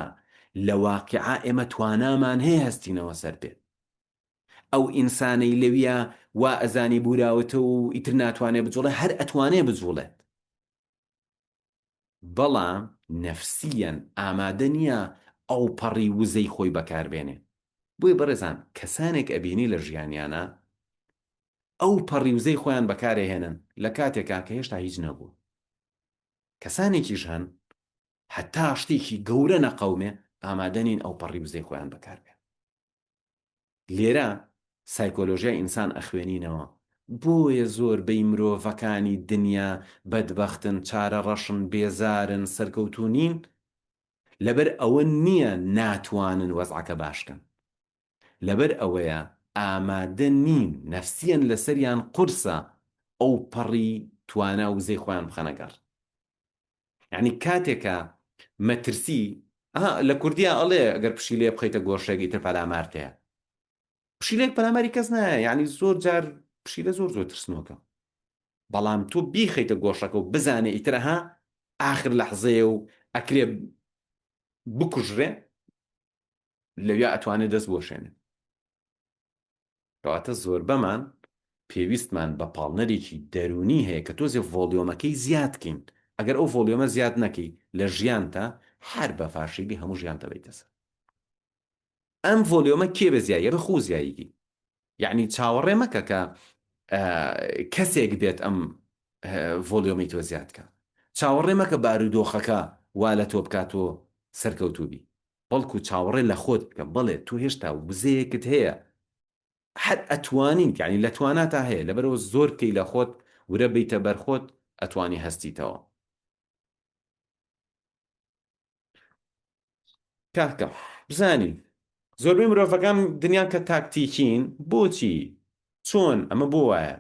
لە واقعا ئێمە توانامان هەیە هەستینەوە سەر پێ ئەو ئینسانەی لەویا وا ئەزانی بوراوەتە و ئیتر ناتوانێ بجوڵێ هەر ئەتوانێ بجوڵێت بەڵام نەفسییەن ئامادە نییە ئەوپەڕی وزەی خۆی بەکاربێنێ. بۆیە بەڕێزان کەسانێک ئەبینی لە ژیانیانا ئەو پەڕی وزەی خۆیان بەکارئەهێنن لە کاتێکا کە هێشتا هیچ نەبووە. کەسانێکیش هەن هەتا شتێکی گەورە نەقەومێ ئامادە نین ئەوپەڕی وزەی خۆیان بەکاربێنن. لێرە سایکۆلۆژیای ئینسان ئەخوێنینەوە، بۆیە زۆربەی مرۆڤەکانی دنیا بەدبەختن، چارەڕەشن، بێزارن، سەرکەوتوو نین، لەبەر ئەوە نییە ناتوانن وەزعەکە باش کەن، لەبەر ئەوەیە ئامادە نین، نەفسیەن لەسەریان قورسە ئەوپەڕی توانا و وزەی خۆیان بخەنە گەڕ. یانی کاتێکە مەترسی ئەها لە کوردیا ئەڵێ ئەگەر پشیلەیە بخەیتە گۆشێک ئیتر پەلامارت هەیە پشیلەیەک پەلاماری کەس نایە یعنی زۆر جار پشیلە زۆر زۆر ترسنۆکە بەڵام تۆ بیخەیتە گۆشەکە و بزانێ ئیتر ها ئاخر لەحزەیە و ئەکرێ بکوژرێ لەویا ئەتوانێت دەست بۆشێنێ کەواتە زۆربەمان پێویستمان بە پاڵنەرێکی دەروونی هەیە کە تۆزێ ڤۆڵیۆمەکەی زیاد کەین، ئەگەر ئەو ڤۆڵیۆمە زیاد نەکەی لە ژیانتا هەر بە فاشیلی هەموو ژیانت ئەبەیتە سەر. ئەم ڤۆلیۆمە کێ بێ زیایی ئەبێ خۆو زیایی کەی یەعنی چاوەڕێ مەکە کە کەسێک بێت ئەم ڤۆلیۆمەی تۆ زیاد کە چاوەڕێ مەکە بارودۆخەکە وا لە تۆ بکات تۆ سەرکەوتوو بی. بەڵکو چاوەڕێ لە خۆت بکە بەڵێ تۆ هێشتا وزەیەکت هەیە هەر ئەتوانیت یانی لە تواناتا هەیە لەبەرئەوە زۆر بکەی لە خۆت ورە بەیتە بەر خۆت ئەتوانی هەستیتەوە. کاکە بزانین زۆربەی مرۆڤەکان دنیان کە تاکتیکین بۆچی چۆن ئەمە بۆ وایە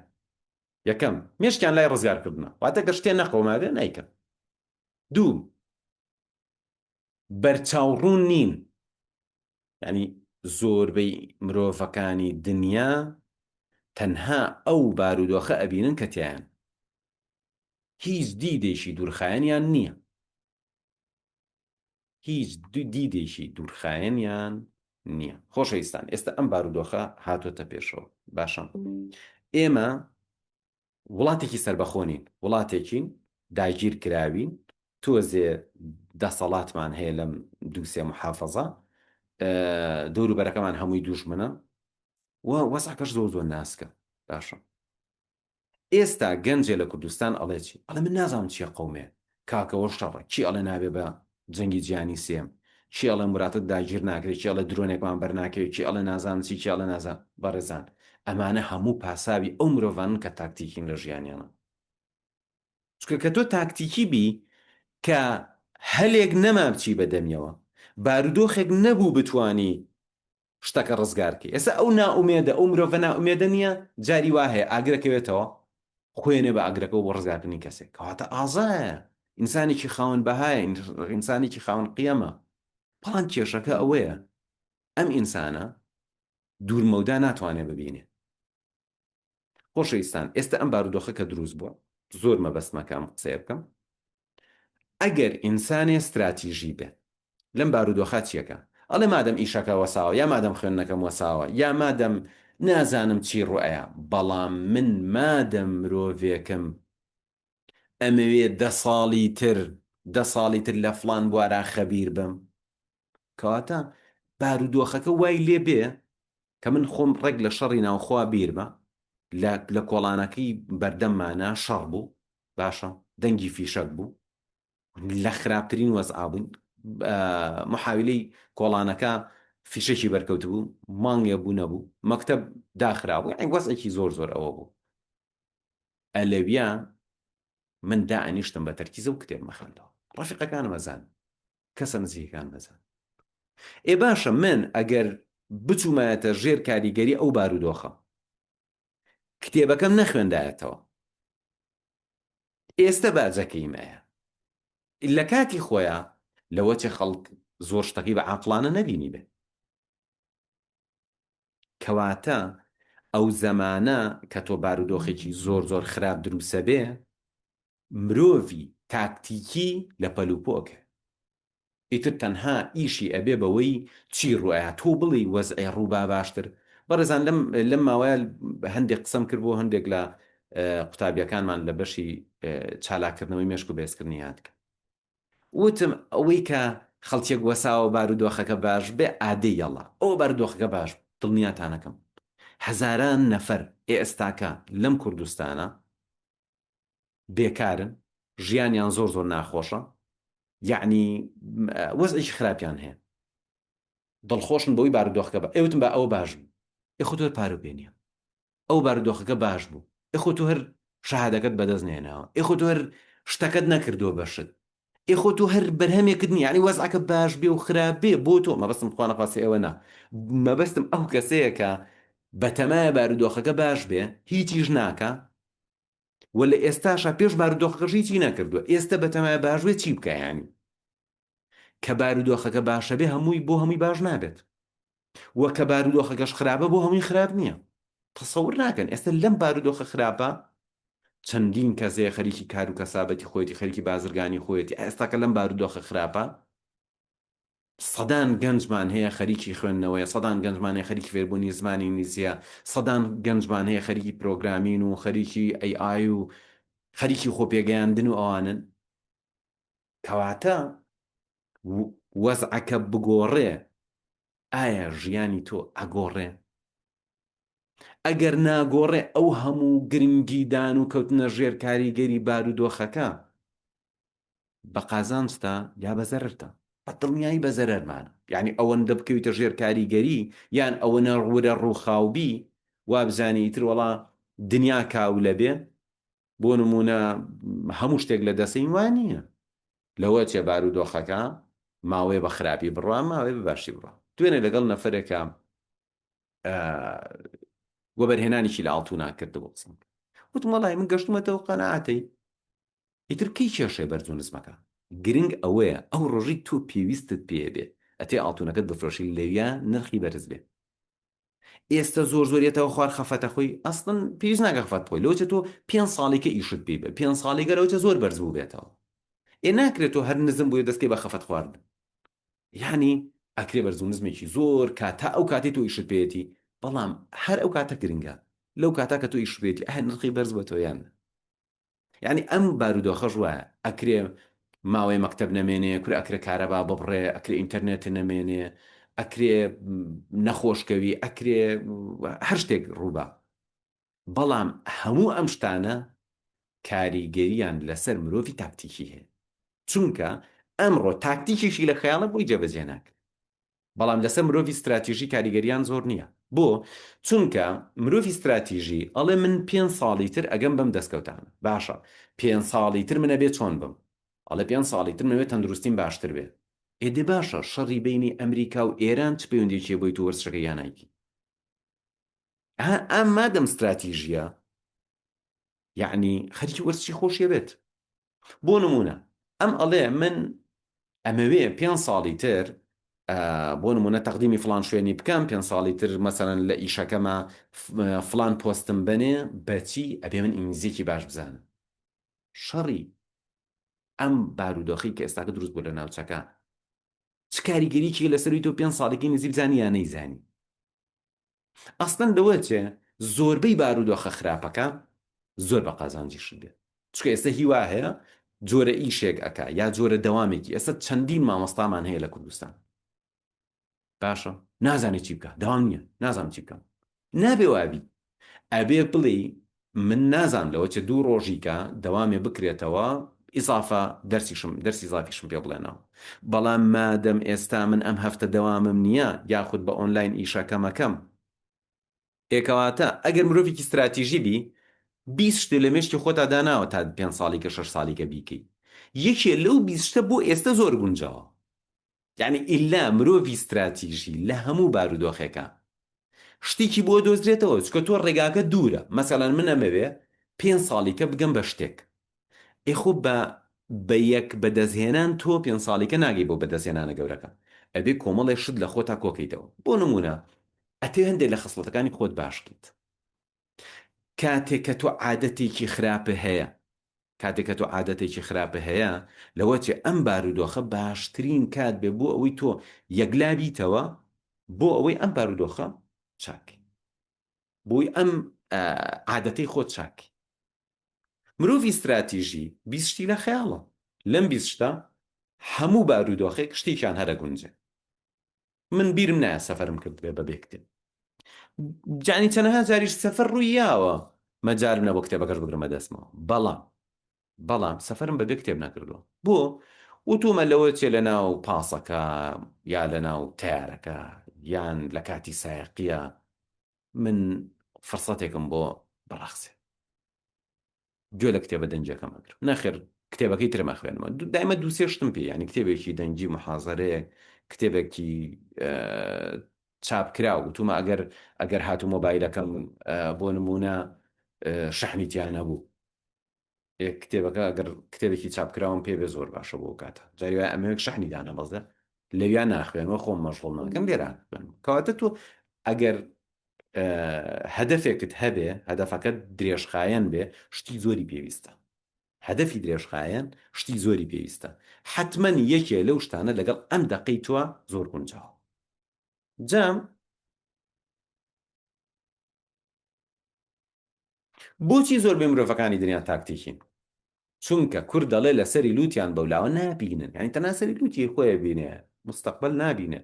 یەکەم مێشکیان لای ڕزگارکردنە واتە گەر شتێ نەقەومابێ نایکەن دوو بەرچاوڕوون نین یعنی زۆربەی مرۆڤەکانی دنیا تەنها ئەو بارودۆخە ئەبینن کە تیایان هیچ دیدێکی دوورخایەنیان نییە هیچ دیدێکی دوورخایەنیان نییە خۆشەویستان ئێستا ئەم بارودۆخە هاتۆتە پێشەوە باشە ئێمە وڵاتێکی سەربەخۆ نین، وڵاتێکین داگیر کراوین، تۆزێ دەسەڵاتمان هەیە لەم دووسێ محافەزە، دەوروبەرەکەمان هەمووی دوژمنە و وەزعەکەش زۆر زۆر ناسکە. باشە ئێستا گەنجێ لە کوردستان ئەڵێ چی؟ ئەڵێ من نازانم چیە قەومێ، کاکەوە شەڕە، کی ئەڵێ نابێ بە جەنگی جیهانی سێیەم، کێ ئەڵێ مراتت داگیر ناکرێ، کێ ئەڵێ درۆنێکمان بەر ناکەوێ، کێ ئەڵێ نازانم چی، کێ ئەڵێ نازانم. بەڕێزان ئەمانە هەموو پاساوی ئەو مرۆڤانەن کە تاکتیکین لە ژیانیانا. چونکە کە تۆ تاکتیکی بی کە هەلێک نەما بچی بە دەمیەوە، بارودۆخێک نەبوو بتوانی شتەکە ڕزگار کەی. ئێستا ئەو نائومێدە، ئەو مرۆڤە نائومێدە نییە، جاری وا هەیە ئاگرەکەوێتەوە، خۆێنێ بە ئاگرەکەوە بۆ ڕزگارکردنی کەسێک. کەواتە ئازایە، ئینسانێکی خاوەن بەهایە، ئینسانێکی خاوەن قیەمە. بەڵام کێشەکە ئەوەیە ئەم ئینسانە دوورمەودا ناتوانێ ببینێ. خۆشەویستان ئێستا ئەم بارودۆخە کە دروست بووە زۆر مەبەستمە کە ئەم قسەیە بکەم ئەگەر ئینسانێ ستراتیژی بێ لەم بارودۆخە چیەکە ئەڵێ مادەم ئیشەکە وەساوە یا مادەم خوێندنەکەم وەساوە یا مادەم نازانم چی ڕوئەیە بەڵام من مادەم مرۆڤێکم ئەمەوێ دە ساڵی تر دە ساڵی تر لە فڵان بوارا خەبیر بم کەواتە بارودۆخەکە وای لێ بێ کە من خۆم ڕێک لە شەڕی ناوخوا بیرمە لە لە کۆڵانەکەی بەردەممانە شەڕ بوو باشە دەنگی فیشەک بوو لە خراپترین وەزعا بووین محاویلەی کۆڵانەکە فیشەکی بەرکەوت بوو مانگێ بوو نەبوو مەکتەب داخرابوو یعنی وەزعێکی زۆر زۆر ئەوە بوو ئەلەویا من دائەنیشتم بە تەرکیزە و کتێبم ئەخوێندەوە ڕەفیقەکانم ئەزان کەسە نزیکەکانم ئەزان ئێ باشە من ئەگەر بچوومایەتە ژێر کاریگەری ئەو بارودۆخە کتێبەکەم نەخوێندایەتەوە ئێستە باجەکەی مایە لە کاتی خۆیان لەوە چێ خەڵک زۆر شتەکەی بە عاقڵانە نەبینی بێ کەواتە ئەو زەمانە کە تۆ بارودۆخێکی زۆر زۆر خراپ دروسەبێ مرۆڤی تاکتیکی لە پەلوپۆکە ئیتر تەنها ئیشی ئەبێ بەوەی چی ڕوئەیا تۆ بڵێی وەزعێ ڕووبا باشتر بەڕێزان لەم لەم ماوەیە هەندێک قسەم کرد بۆ هەندێک لە قوتابیەکانمان لە بەشی چالاککردنەوەی مێشک و بەهێزکردنی یادگە وتم ئەوەی کە خەڵکێک وەساوە بارودۆخەکە باش بێ ئادەی یەڵا ئەوە بارودۆخەکە باش بوو دڵنیاتانەکەم هەزاران نەفەر ئێستاکە لەم کوردستانە بێکارن ژیانیان زۆر زۆر ناخۆشە یعنی وەزعێکی خراپیان هەیە دڵخۆشن بەوەی بارودۆخەکە بە ئێوتم بە ئەوە باش بوو ئێ خۆ تۆ پارە پێ نییە ئەو بارودۆخەکە باش بوو ئێ خۆ تۆ هەر شەهادەکەت بەدەست نێناوە ئێ خۆ تۆ هەر شتەکەت نەکردووە بە شت ئێ خۆ تۆ هەر بەرهەمێکت نییە یعنی وەزعەکە باش بێ و خراپ بێ بۆ تۆ مەبەستم خوا نەخواستە ئێوە نا مەبەستم ئەو کەسەیە کە بەتەمایە بارودۆخەکە باش بێ هیچیش ناکا و لە ئێستاشا پێش بارودۆخەکەش هیچی نەکردووە ئێستە بەتەمایە باش بێ چی بکە یانی کە بارودۆخەکە باشە بێ هەمووی بۆ هەمووی باش نابێت و کە بارودۆخەکەش خراپە بۆ هەمووی خراپ نییە تەسەور ناکەن ئێستا لەم بارودۆخە خراپە چەندین کەسەیە خەریکی کار و کەسابەتی خۆیەتی خەریکی بازرگانی خۆیەتی ئێستاکە لەم بارودۆخە خراپە سەدان گەنجمان هەیە خەریکی خوێندنەوەیە سەدان گەنجمان هەیە خەریکی فێربوونی زمانی ئینگلیزیە سەدان گەنجمان هەیە خەریکی پرۆگرامین و خەریکی ئەی ئای و خەریکی خۆپێگەیاندن و ئەوانن کەواتە وەزعەکە بگۆڕێ ئایا ژیانی تۆ ئەگۆڕێ؟ ئەگەر ناگۆڕێ ئەو هەموو گرنگیدان و کەوتنە ژێر کاریگەری بارودۆخەکە بە قازانجتە یا بە زەرەرتە؟ بە دڵنیایی بە زەرەرمانە. یانی ئەوەندە بکەویتە ژێر کاریگەری یان ئەوەنە ورە ڕووخاوبی وابزانی ئیتر وەڵا دنیا کاولە بێ بۆ نموونە هەموو شتێک لە دەسەین وا نییە. لەوە چێ بارودۆخەکە ماوەیە بە خراپی بڕوا ماوەیە بە باشی بڕوا. دوێنێ لەگەڵ نەفەرێکا وەبەرهێنانێکی لە ئاڵتونا کردبوو قسەم کرد. وتم وەڵای من گەشتومەتەوە قەناعەتەی ئیتر کەی کێشەیە بەرز و نزمەکە؟ گرنگ ئەوەیە ئەو ڕۆژەی تۆ پێویستت پێ بێ ئەتێ ئاڵتونەکەت بفرۆشی لەویا نرخی بەرز بێ. ئێستە زۆر زۆر یەتەوە خوار خەفەتە خۆی ئەسڵەن پێویست ناکە خەفەت بخۆی لەوچە تۆ پێنج ساڵیکە ئیشت پێی بێ پێنج ساڵیکە لەوچە زۆر بەرز بوو بێتەوە ئێ ناکرێت تۆ هەر نزم بووی دەستکەی بە خەفەت خواردن یعنی ئەکرێ بەرز و نزمێکی زۆر کات تا ئەو کاتی تۆ ئیشت پێیەتی بەڵام هەر ئەو کاتە گرنگە لەو کاتا کە تۆ ئیشت پێیەتی ئایا نرخی بەرز بۆ تۆ یان یانی ئەم بارودۆخەش وایە ئەکرێ ماوەی مەکتەب نەمێنێ کورە ئەکرێ کارەبا ببڕێ ئەکرێ ئینتەرنێت نەمێنێ ئەکرێ نەخۆشکەوی ئەکرێ هەر شتێک ڕووبا بەڵام هەموو ئەم شتانە کاریگەریان لەسەر مرۆڤی تاکتیکی هەیە چونکە ئەمڕۆ تاکتیکێکی لە خەیاڵە بۆی جێبەجێ ناکرێت بەڵام لەسەر مرۆڤی ستراتیژی کاریگەریان زۆر نییە. بۆ؟ چونکە مرۆڤی ستراتیژی ئەڵێ من پێنج ساڵی تر ئەگەم بەم دەستکەوتانە. باشە پێنج ساڵی تر من ئەبێ چۆن بم؟ ئەڵێ پێنج ساڵی تر من ئەبێ تەندروستیم باشتر بێ. ئێ دێ باشە شەڕی بەینی ئەمریکا و ئێران چ پەیوەندیەکی هەیە بۆی تۆ وەرزشەکەی یا نایکی؟ ئەها ئەم مادەم ستراتیژیە یەعنی خەریکی وەرزشی خۆشی ئەبێت. بۆ نمونە ئەم ئەڵێ من ئەمەوێ پێ ساڵی تر بۆ نمونە تەقدیمی فلان شوێنی بکەم پێ ساڵی تر مەسەرەن لە ئیشەکەمە فلان پۆستم بنێ بەچی ئەبێ من ئینگلیزیەکی باش بزانم شەڕی ئەم بارودۆخی کە ئێستاکە دروست بوو لە ناوچەکە چ کاریگەریی لەسەروی تۆ پێ ساڵێکی نزی بزانی یا نەیزانی ئەسڵەن لەوە چێ زۆربەی بارودۆخە خراپەکان زۆر بە قازانجیشت بێت چونکە ئێستا هیوا هەیە جۆرە ئیشێک ئەکا یا جۆرە دەوامێکی ئێستا چەندین مامۆستامان هەیە لە کوردستان باشە نازانێت چی بکە دەوام نییە نازانم چی بکەم نابێ وابی ئەبێ بڵێی من نازانم لەوە چێ دوو ڕۆژیکە دەوامێ بکرێتەوە ئیزافە دەرسیشم دەرسی ئیزافیشم پێ بڵێنەوە بەڵام مادەم ئێستا من ئەم هەفتە دەوامم نییە یاخود بە ئۆنلاین ئیشەکەم ئەکەم ئێ کەواتە ئەگەر مرۆڤێکی ستراتیژی بی 20 شتێ لە مێشکی خۆتا داناوە تا پێنج ساڵیکە شەش ساڵیکە بیکەی یەکێ لەو 20 شتە بۆ ئێستە زۆر گونجاوە یانی ئیلا مرۆڤی ستراتیژی لە هەموو بارودۆخێکا شتێکی بۆ دۆزرێتەوە چونکە تۆ ڕێگاکە دوورە مەسەلەن من ئەمەوێ پێنج ساڵیکە بگەم بە شتێک ئێ خۆ بە بە یەک بەدەستهێنان تۆ پێنج ساڵیکە ناگەی بۆ بەدەستهێنانە گەورەکە ئەبێ کۆمەڵێ شت لە خۆتا کۆکەیتەوە بۆ نمونە ئەتێ هەندێک لە خەسڵەتەکانی خۆت باش کەیت کاتێک کە تۆ عادەتێکی خراپە هەیە کاتێک کە تۆ عادەتێکی خراپە هەیە لەوە چێ ئەم بارودۆخە باشترین کات بێ بۆ ئەوەی تۆ یەکلا بیتەوە بۆ ئەوەی ئەم بارودۆخە چاک بۆی ئەم عادەتەی خۆت چاک مرۆڤی ستراتیژی 20 شتی لە خەیاڵە لەم 20 شتە هەموو بارودۆخێک شتێکیان هەرە گونجێ من بیرم نایە سەفەرم کردبێ بە بێ کتێب جانی چەنەها جاریش سەفەر ڕووی یاوە مەجالم نەبوو کتێبەکەش بگرمە دەستمەوە بەڵام بەڵام سەفەرم بەبێ کتێب نەکردووە بۆ وتومە لەوە چێ لە ناو پاسەکە یا لە ناو تیارەکە یان لە کاتی سایەقیە من فرسەتێکم بۆ بڕەخسێ گوێ لە کتێبە دەنگیەکەم ئەگرم نەخێر کتێبەکەی ترم ئەخوێنمەوە دایمە دووسێ شتم پێ ینی کتێبێکی دەنگی محازەرەیەک کتێبێکی چاپکرا وتومە ئەگەر ئەگەر هاتوو مۆبایلەکەم بۆ نمونە شەحنی تیا نەبوو کتێبەکە ئەگەر کتێبێکی چاپکراوم پێ بێ زۆر باشە بۆ کاتە جاری وایە ئەمەوێک شەحنی دانەبەزێ لەویا ناخوێنەوە خۆم مەشغوڵ ناکەم لێرە کەواتە تۆ ئەگەر هەدەفێکت هەبێ هەدەفەکەت درێژخایەن بێ شتی زۆری پێویستە هەدەفی درێژخایەن شتی زۆری پێویستە حتمما یەکێ لەو شتانە لەگەڵ ئەم دەقەی تۆ زۆر گونجاوە جا بۆچی زۆربەی مرۆڤەکانی دنیا تاکتیکین چونکە کورد دەڵێ لەسەری لوتیان بەولاوە نابینن یعنی تەنها سەری لوتی خۆی بینێ مستەقبل نابینێ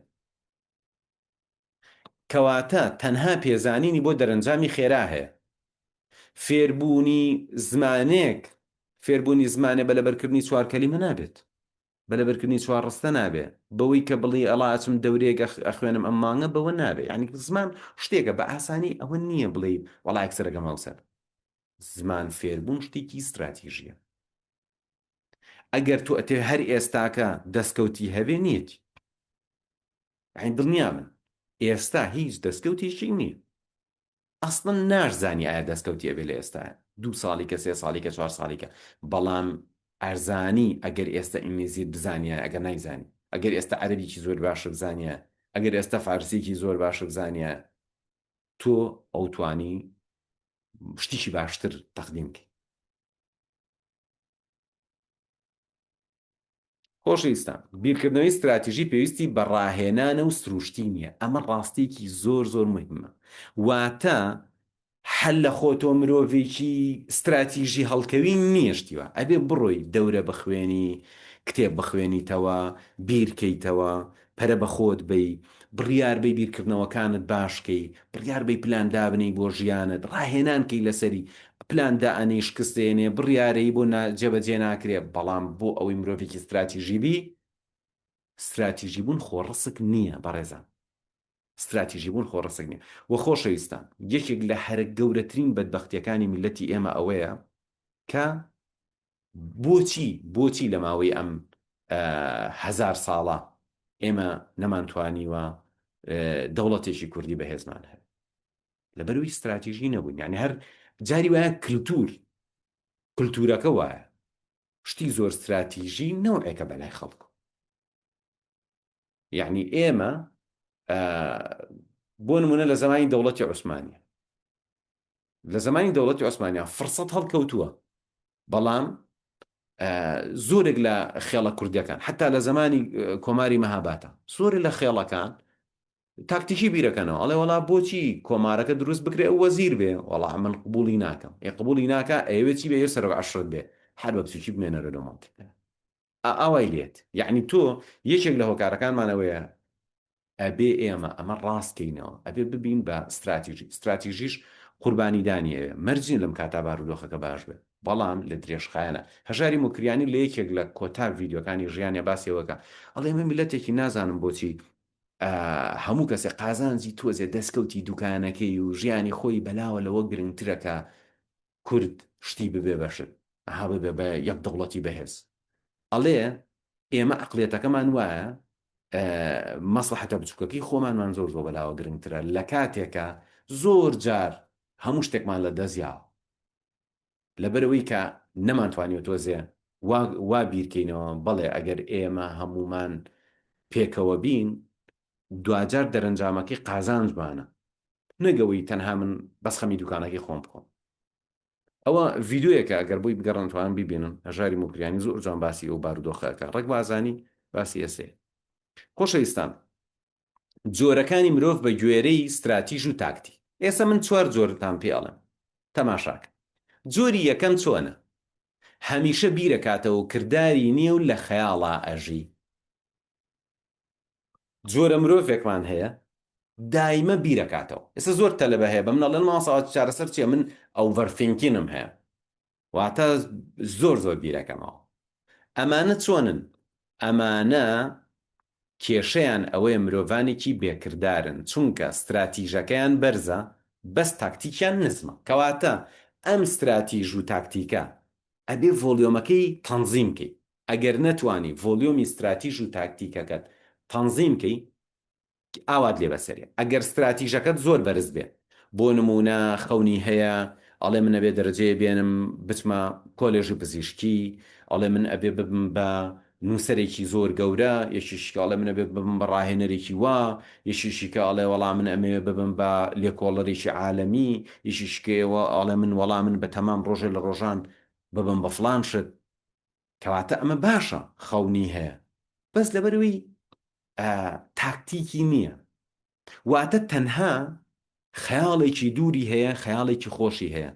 کەواتە تەنها پێزانینی بۆ دەرەنجامی خێرا هەیە. فێربوونی زمانێک فێربوونی زمانێ بە لەبەرکردنی چوار کەلیمە نابێت. بە لەبەرکردنی چوار ڕستە نابێ، بەوەی کە بڵێی ئەڵا ئەچم دەورەیەک ئەخوێنم ئەم مانگە بەوە نابێ، یانی زمان شتێکە بە ئاسانی ئەوە نییە بڵێی وەڵا یەکسەر ئەگەمە ئەو سەر. زمان فێربوون شتێکی ستراتیژییە. ئەگەر تۆ ئەتەوێ هەر ئێستاکە دەستکەوتی هەبێ نییەتی. یانی دڵنیابن ئێستا هیچ دەستکەوتێکی نییە. ئەسڵەن ناشزانی ئایا دەستکەوتی ئەبێ لە ئێستایا دوو ساڵی کە سێ ساڵی کە چوار ساڵی کە بەڵام ئەرزانی ئەگەر ئێستا ئینگلیزیت بزانیایە ئەگەر نایزانی ئەگەر ئێستا عەرەبیکی زۆر باشە بزانیایە ئەگەر ئێستا فارسیکی زۆر باشە بزانیایە تۆ ئەوتوانی شتیکی باشتر تەقدیم کەی. خۆشەویستان، بیرکردنەوەی ستراتیژی پێویستی بە ڕاهێنانە و سروشتی نییە، ئەمە ڕاستییەکی زۆر زۆر موهیمە. واتە هەر لە خۆتۆ مرۆڤێکی ستراتیژی هەڵکەوی نییە شتی وا. ئەبێ بڕۆی دەورە بخوێنی، کتێب بخوێنیتەوە، بیرکەیتەوە، پەرە بە خۆت بەی، بڕیار بەی بیرکردنەوەکانت باش کەی، بڕیار بەی پلان دابنێی بۆ ژیانت، ڕاهێنان کەی لەسەری، پلان دائەنێی شکست دێنێ، بڕیارەی بۆ نا جێبەجێ ناکرێ، بەڵام بۆ ئەوەی مرۆڤێکی ستراتیژی بی، ستراتیژی بوون خۆڕسک نییە بەڕێزان، ستراتیژی بوون خۆڕسک نییە. وە خۆشەویستان، یەکێک لە هەرە گەورەترین بەدبەختییەکانی میللەتی ئێمە ئەوەیە کە بۆچی بۆچی لە ماوەی ئەم هەزار ساڵە ئێمە نەمانتوانیوە دەوڵەتێکی کوردی بەهێزمان هەبێت؟ لەبەرئەوەی ستراتیژی نەبوون. یعنی هەر جاری وایە کلتور کلتورەکە وایە شتی زۆر ستراتیژی نەوعێکە بەلای خەڵک. یعنی ئێمە بۆ نمونە لە زمانی دەوڵەتی عوسمانە لە زمانی دەوڵەتی عوسمانیا فرسەت هەڵکەوتووە بەڵام زۆرێک لە خێڵە کوردیەکان حتا لە زمانی کۆماری مەهاباتە زۆرێک لە خێڵەکان تاکتیکی بیرەکەنەوە ئەڵێ وەڵا بۆچی کۆمارەکە دروست بکرێ ئەو وەزیر بێ وەڵا من قبولی ناکەم ئێ قبولی ناکە ئەیەوێ چی بێ سەرۆک عەشرەت بێ هەر بە بچوکی بمێنەرە لەو مەنتیقەیە ئاوای لێت یعنی تۆ یەکێک لە هۆکارەکانمان ئەوەیە ئەبێ ئێمە ئەمە ڕاست کەینەوە، ئەبێ ببین بە ستراتیژی، ستراتیژیش قوربانیدانی ئەوێ، مەرج نیە لەم کاتا بارودۆخەکە باش بێ، بەڵام لە درێژخایەنە. هەژاری موکریانی لە یەکێک لە کۆتا ڤیدیۆکانی ژیانیا باسی ئەوە ئەکا، ئەڵێ ئێمە میللەتێکین نازانم بۆچی هەموو کەسێ قازانجی تۆزێ دەسکەوتی دوکانەکەی و ژیانی خۆی بەلاوە لەوە گرنگترە کە کورد شتی ببێ بە شت، ئەها ببێ بە یەک دەوڵەتی بەهێز. ئەڵێ ئێمە عەقڵیەتەکەمان وایە مەسڵەحەتە بچوکەکەی خۆمانمان زۆر زۆر بەلاوە گرنگترە لە کاتێکا زۆر جار هەموو شتێکمان لە دەست یاوە لەبەرەوەی کە نەمانتوانیوە تۆزێ وا وا بیرکەینەوە بەڵێ ئەگەر ئێمە هەمومان پێکەوە بین دواجار دەرەنجامەکەی قازانجمانە نەگەوەی تەنها من بەس خەمی دوکانەکەی خۆم بخۆم ئەوە ڤیدیۆیەکە ئەگەر بۆی بگەڕن توان بیبینن هەژاری موکریانی زۆر جوان باسی ئەو بارودۆخە ئەکا ڕێک وازانی باسی ئێسێ خۆشەویستان جۆرەکانی مرۆڤ بە گوێرەی ستراتیژ و تاکتی ئێستا من چوار جۆرتان پێ ئەڵێم تەماشاکە جۆری یەکەم چۆنە هەمیشە بیرەکاتەوە کرداری نییە و لە خەیاڵا ئەژی جۆرە مرۆڤێکمان هەیە دایمە بیرەکاتەوە ئێستا زۆر تەلەبە هەیە بە من ئەڵێن مامۆستا چارەسەر چییە من overthinking م هەیە واتە زۆر زۆر بیرەکەمەوە ئەمانە چۆنن ئەمانە کێشەیان ئەوەیە مرۆڤانێکی بێکردارن چونکە ستراتیژەکەیان بەرزە بەس تاکتیکیان نزمە کەواتە ئەم ستراتیژ و تاکتیکە ئەبێ volume ەکەی تەنزیم کەی ئەگەر نەتوانی volume ی ستراتیژ و تاکتیکەکەت تەنزیم کەی ئاوات لێ بەسەرێ ئەگەر ستراتیژەکەت زۆر بەرز بێ بۆ نموونە خەونی هەیە ئەڵێ من ئەبێ دەرەجەیە بێنم بچمە کۆلێژی پزیشکی ئەڵێ من ئەبێ ببم بە نووسەرێکی زۆر گەورە یەکیشی کە ئەڵێ من ئەبێ ببم بە ڕاهێنەرێکی وا یەکیشی کە ئەڵێ وەڵا من ئەمەوێ ببم بە لێکۆڵەرێکی عالەمی یەکیشی کە ئەڵێ من وەڵا من بە تەمام ڕۆژێ لە ڕۆژان ببم بە فڵان شت کەواتە ئەمە باشە خەونی هەیە بەس لەبەرئەوەی تاکتیکی نییە واتە تەنها خەیاڵێکی دووری هەیە خەیاڵێکی خۆشی هەیە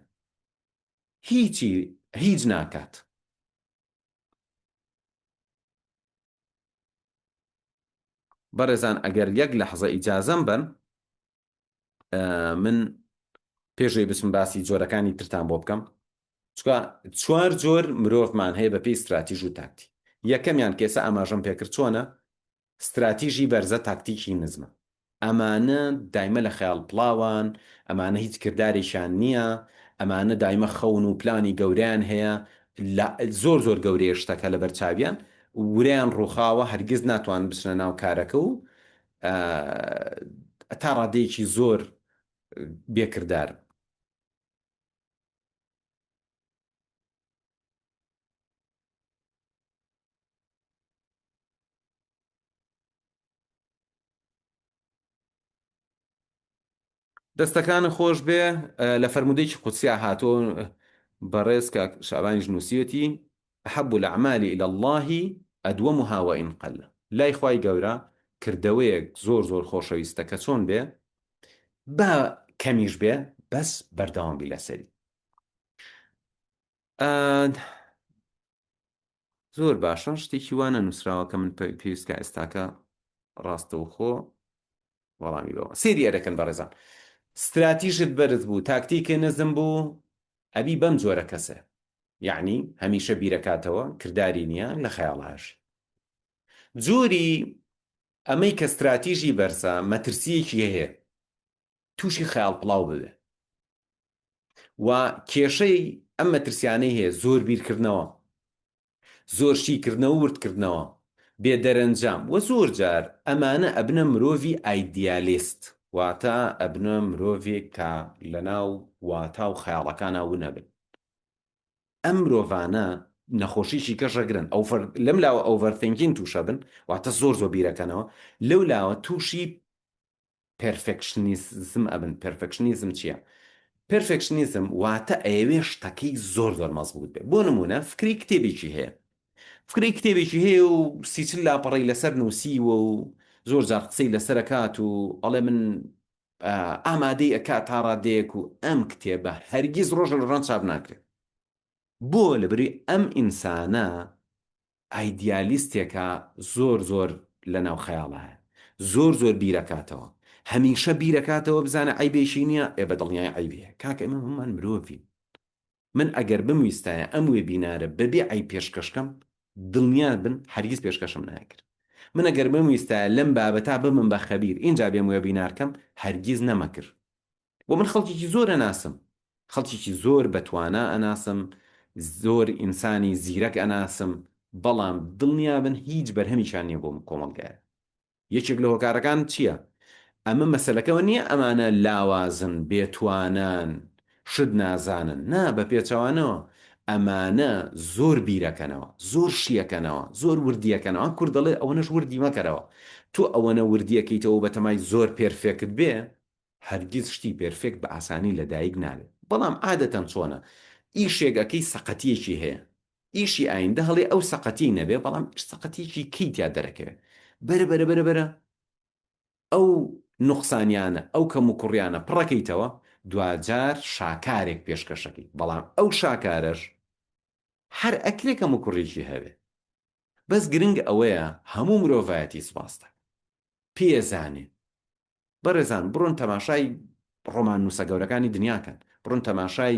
هیچی هیچ ناکات بەڕێزان ئەگەر یەک لەحزە ئیجازەم بن من پێشەوەی بچم باسی جۆرەکانی ترتان بۆ بکەم چکە چوار جۆر مرۆڤمان هەیە بە پێی ستراتیژ و تاکتی. یەکەمیان کە ئێستا ئاماژەم پێکرد چۆنە؟ ستراتیژی بەرزە تاکتیکی نزمە. ئەمانە دایمە لە خەیاڵ پڵاوان، ئەمانە هیچ کردارێکیان نییە، ئەمانە دایمە خەون و پلانی گەورەیان هەیە، لە زۆر زۆر گەورەیە شتەکە لەبەر چاویان، ورەیان ڕووخاوە، هەرگیز ناتوانن بچنە ناو کارەکە و تا ڕادەیەکی زۆر بێ کردارن. دەستەکانت خۆش بێ لە فەرموودەیەکی قودسیا هاتووە بەڕێز کاک شابانیش نووسیوێتی احب الاعمال الى الله ادومها وان قل لای خوای گەورە کردەوەیەک زۆر زۆر خۆشەویستە کە چۆن بێ با کەمیش بێ بەس بەردەوام بی لەسەری زۆر باشە شتێکی وا نەنووسراوە کە من پێویست کە ئێستاکە ڕاستەوخۆ وەڵامی بەوە سێری ئەرەکەن بەڕێزان ستراتیژت بەرز بوو تاکتیکە نزم بوو ئەبی بەم جۆرە کەسێ یعنی هەمیشە بیرەکاتەوە کرداری نییە لە خەیاڵاش جۆری ئەمەی کە ستراتیژی بەرزە مەترسیەکی هەیە تووشی خەیاڵ پڵاو ببێ و کێشەی ئەم مەترسیانەی هەیە زۆر بیرکردنەوە زۆر شیکردنەوە وردکردنەوە بێ دەرەنجام و زۆر جار ئەمانە ئەبنە مرۆڤی ئایدیالیست واتە ئەبنە مرۆڤێک کە لەناو واتا و خەیاڵەکانا ونەبن ئەم مرۆڤانە نەخۆشیی کەش ئەگرن ئەوفەر لەم لاوە overthinking تووشەبن واتە زۆر زۆر بیرەکەنەوە لەو لاوە تووشی perfectionism ئەبن perfectionism چییە؟ perfectionism واتە ئەیەوێ شتەکەی زۆر زۆر مەزبوط بێ بۆ نمونە فکری کتێبێکی هەیە فکری کتێبێکی هەیە و سیچل لاپەڕەی لەسەر نووسیوە و زۆر جار قسەی لەسەر ئەکات و ئەڵێ من ئامادەی ئەکات تا ڕادەیەک و ئەم کتێبە هەرگیز ڕۆژە لە ڕۆژان چاپ ناکرێت بۆ لەبری ئەم ئینسانە ئایدیالیستێکە زۆر زۆر لەناو خەیاڵایە زۆر زۆر بیرەکاتەوە هەمیشە بیرەکاتەوە بزانە عەیبێکی نییە ئێ بە دڵنیای عەیبی هەیە کاکە ئێمە هەموومان مرۆڤین من ئەگەر بمویستایە ئەم وێبینارە بەبێ عەیب پێشکەش کەم دڵنیا بن هەرگیز پێشکەشم ناکرد من ئەگەر بمویستایە لەم بابەتا ببم بە خەبیر ئینجا بێم وێبینار کەم هەرگیز نەمەکرد وە من خەڵکێکی زۆر ئەناسم خەڵکێکی زۆر بەتوانا ئەناسم زۆر ئینسانی زیرەک ئەناسم بەڵام دڵنیابن هیچ بەرهەمیشان نییە بۆ کۆمەڵگایە یەکێک لە هۆکارەکان چییە؟ ئەمە مەسەلەکەوە نییە ئەمانە لاوازن بێتوانان شت نازانن نا بە پێچەوانەوە ئەمانە زۆر بیرەکەنەوە زۆر شیەکەنەوە زۆر وردیەکەنەوە کورد دەڵێ ئەوەنەش وردی مەکەرەوە تۆ ئەوەنە وردیەکەیتەوە بەتەمای زۆر perfect بێ هەرگیز شتی perfect بە ئاسانی لە دایک نابێت بەڵام عادەتەن چۆنە ئیشێک ئەکەی سەقەتیەکی هەیە ئیشی ئایندە هەڵێ ئەو سەقەتی نەبێ بەڵام سەقەتیەکی کەی تیا دەرەکەوێت بەرە بەرە بەرە بەرە ئەو نوقسانیانە ئەو کەم و کوڕیانە پڕەکەیتەوە دواجار شاکارێک پێشکەشەکەی بەڵام ئەو شاکارەش هەر ئەکرێ کەم و کوڕیکی هەبێ بەس گرنگ ئەوەیە هەموو مرۆڤایەتی سوپاس دەکات پێزانێ بەڕێزان بڕۆن تەماشای ڕۆماننووسە گەورەکانی دنیا کەن، بڕۆن تەماشای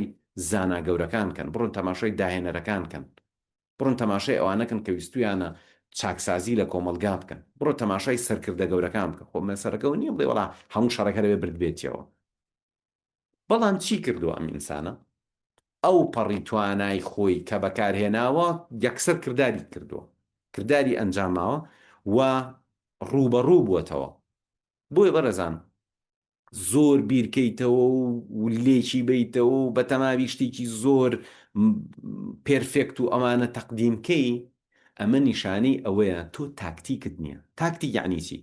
زانا گەورەکان کەن، بڕۆن تەماشای داهێنەرەکان کەن، بڕۆن تەماشای ئەوانە کەن کە ویستوویانە چاکسازی لە کۆمەڵگا بکەن، بڕۆ تەماشای سەرکردە گەورەکان بکە، خۆ مەسەلەکە ئەوە نییە بڵێ وەڵا هەموو شەڕێک هەر ئەبێ بردبێتیەوە. بەڵام چی کردووە ئەم ئینسانە؟ ئەوپەڕی توانای خۆی کە بەکارهێناوە یەکسەر کرداری کردووە، کرداری ئەنجاماوە و ڕووبەڕوو بووەتەوە. بۆیە بەڕێزان زۆر بیرکەیتەوە و لێکی بەیتەوە و بەتەماوی شتێکی زۆر perfect و ئەمانە تەقدیم کەی ئەمە نیشانەی ئەوەیە تۆ تاکتیکت نییە. تاکتیک یعنی چی؟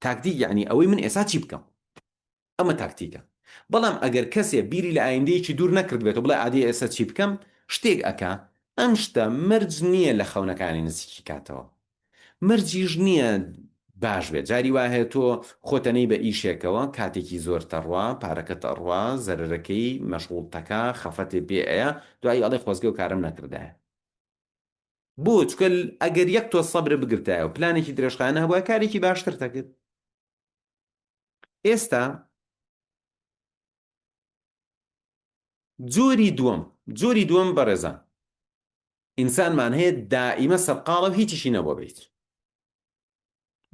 تاکتیک یعنی ئەوەی من ئێستا چی بکەم؟ ئەمە تاکتیکە. بەڵام ئەگەر کەسێ بیری لە ئایندەیەکی دوور نەکردبێتەوە بڵێ ئادەی ئێستا چی بکەم، شتێک ئەکا، ئەم شتە مەرج نییە لە خەونەکانی نزیکی کاتەوە. مەرجیش نییە باش بێت. جاری وا هەیە تۆ خۆت ئەنێی بە ئیشێکەوە، کاتێکی زۆرت ئەڕوا، پارەکەت ئەڕوا، زەرەرەکەی مەشغوڵتەکا، خەفەتێ پێ ئەیا، دوایی ئەڵێ خۆزگە ئەو کارەم نەکردایە. بۆ؟ چونکە ئەگەر یەک تۆز سەبرت بگرتایە و پلانێکی درێژخایەنە هەبوایە کارێکی باشترت ئەکرد. ئێستا جۆری دووەم جۆری دووەم بەڕێزان. ئینسانمان هەیە دائیمە سەرقاڵە و هیچیشی نەبووە بە هیچ.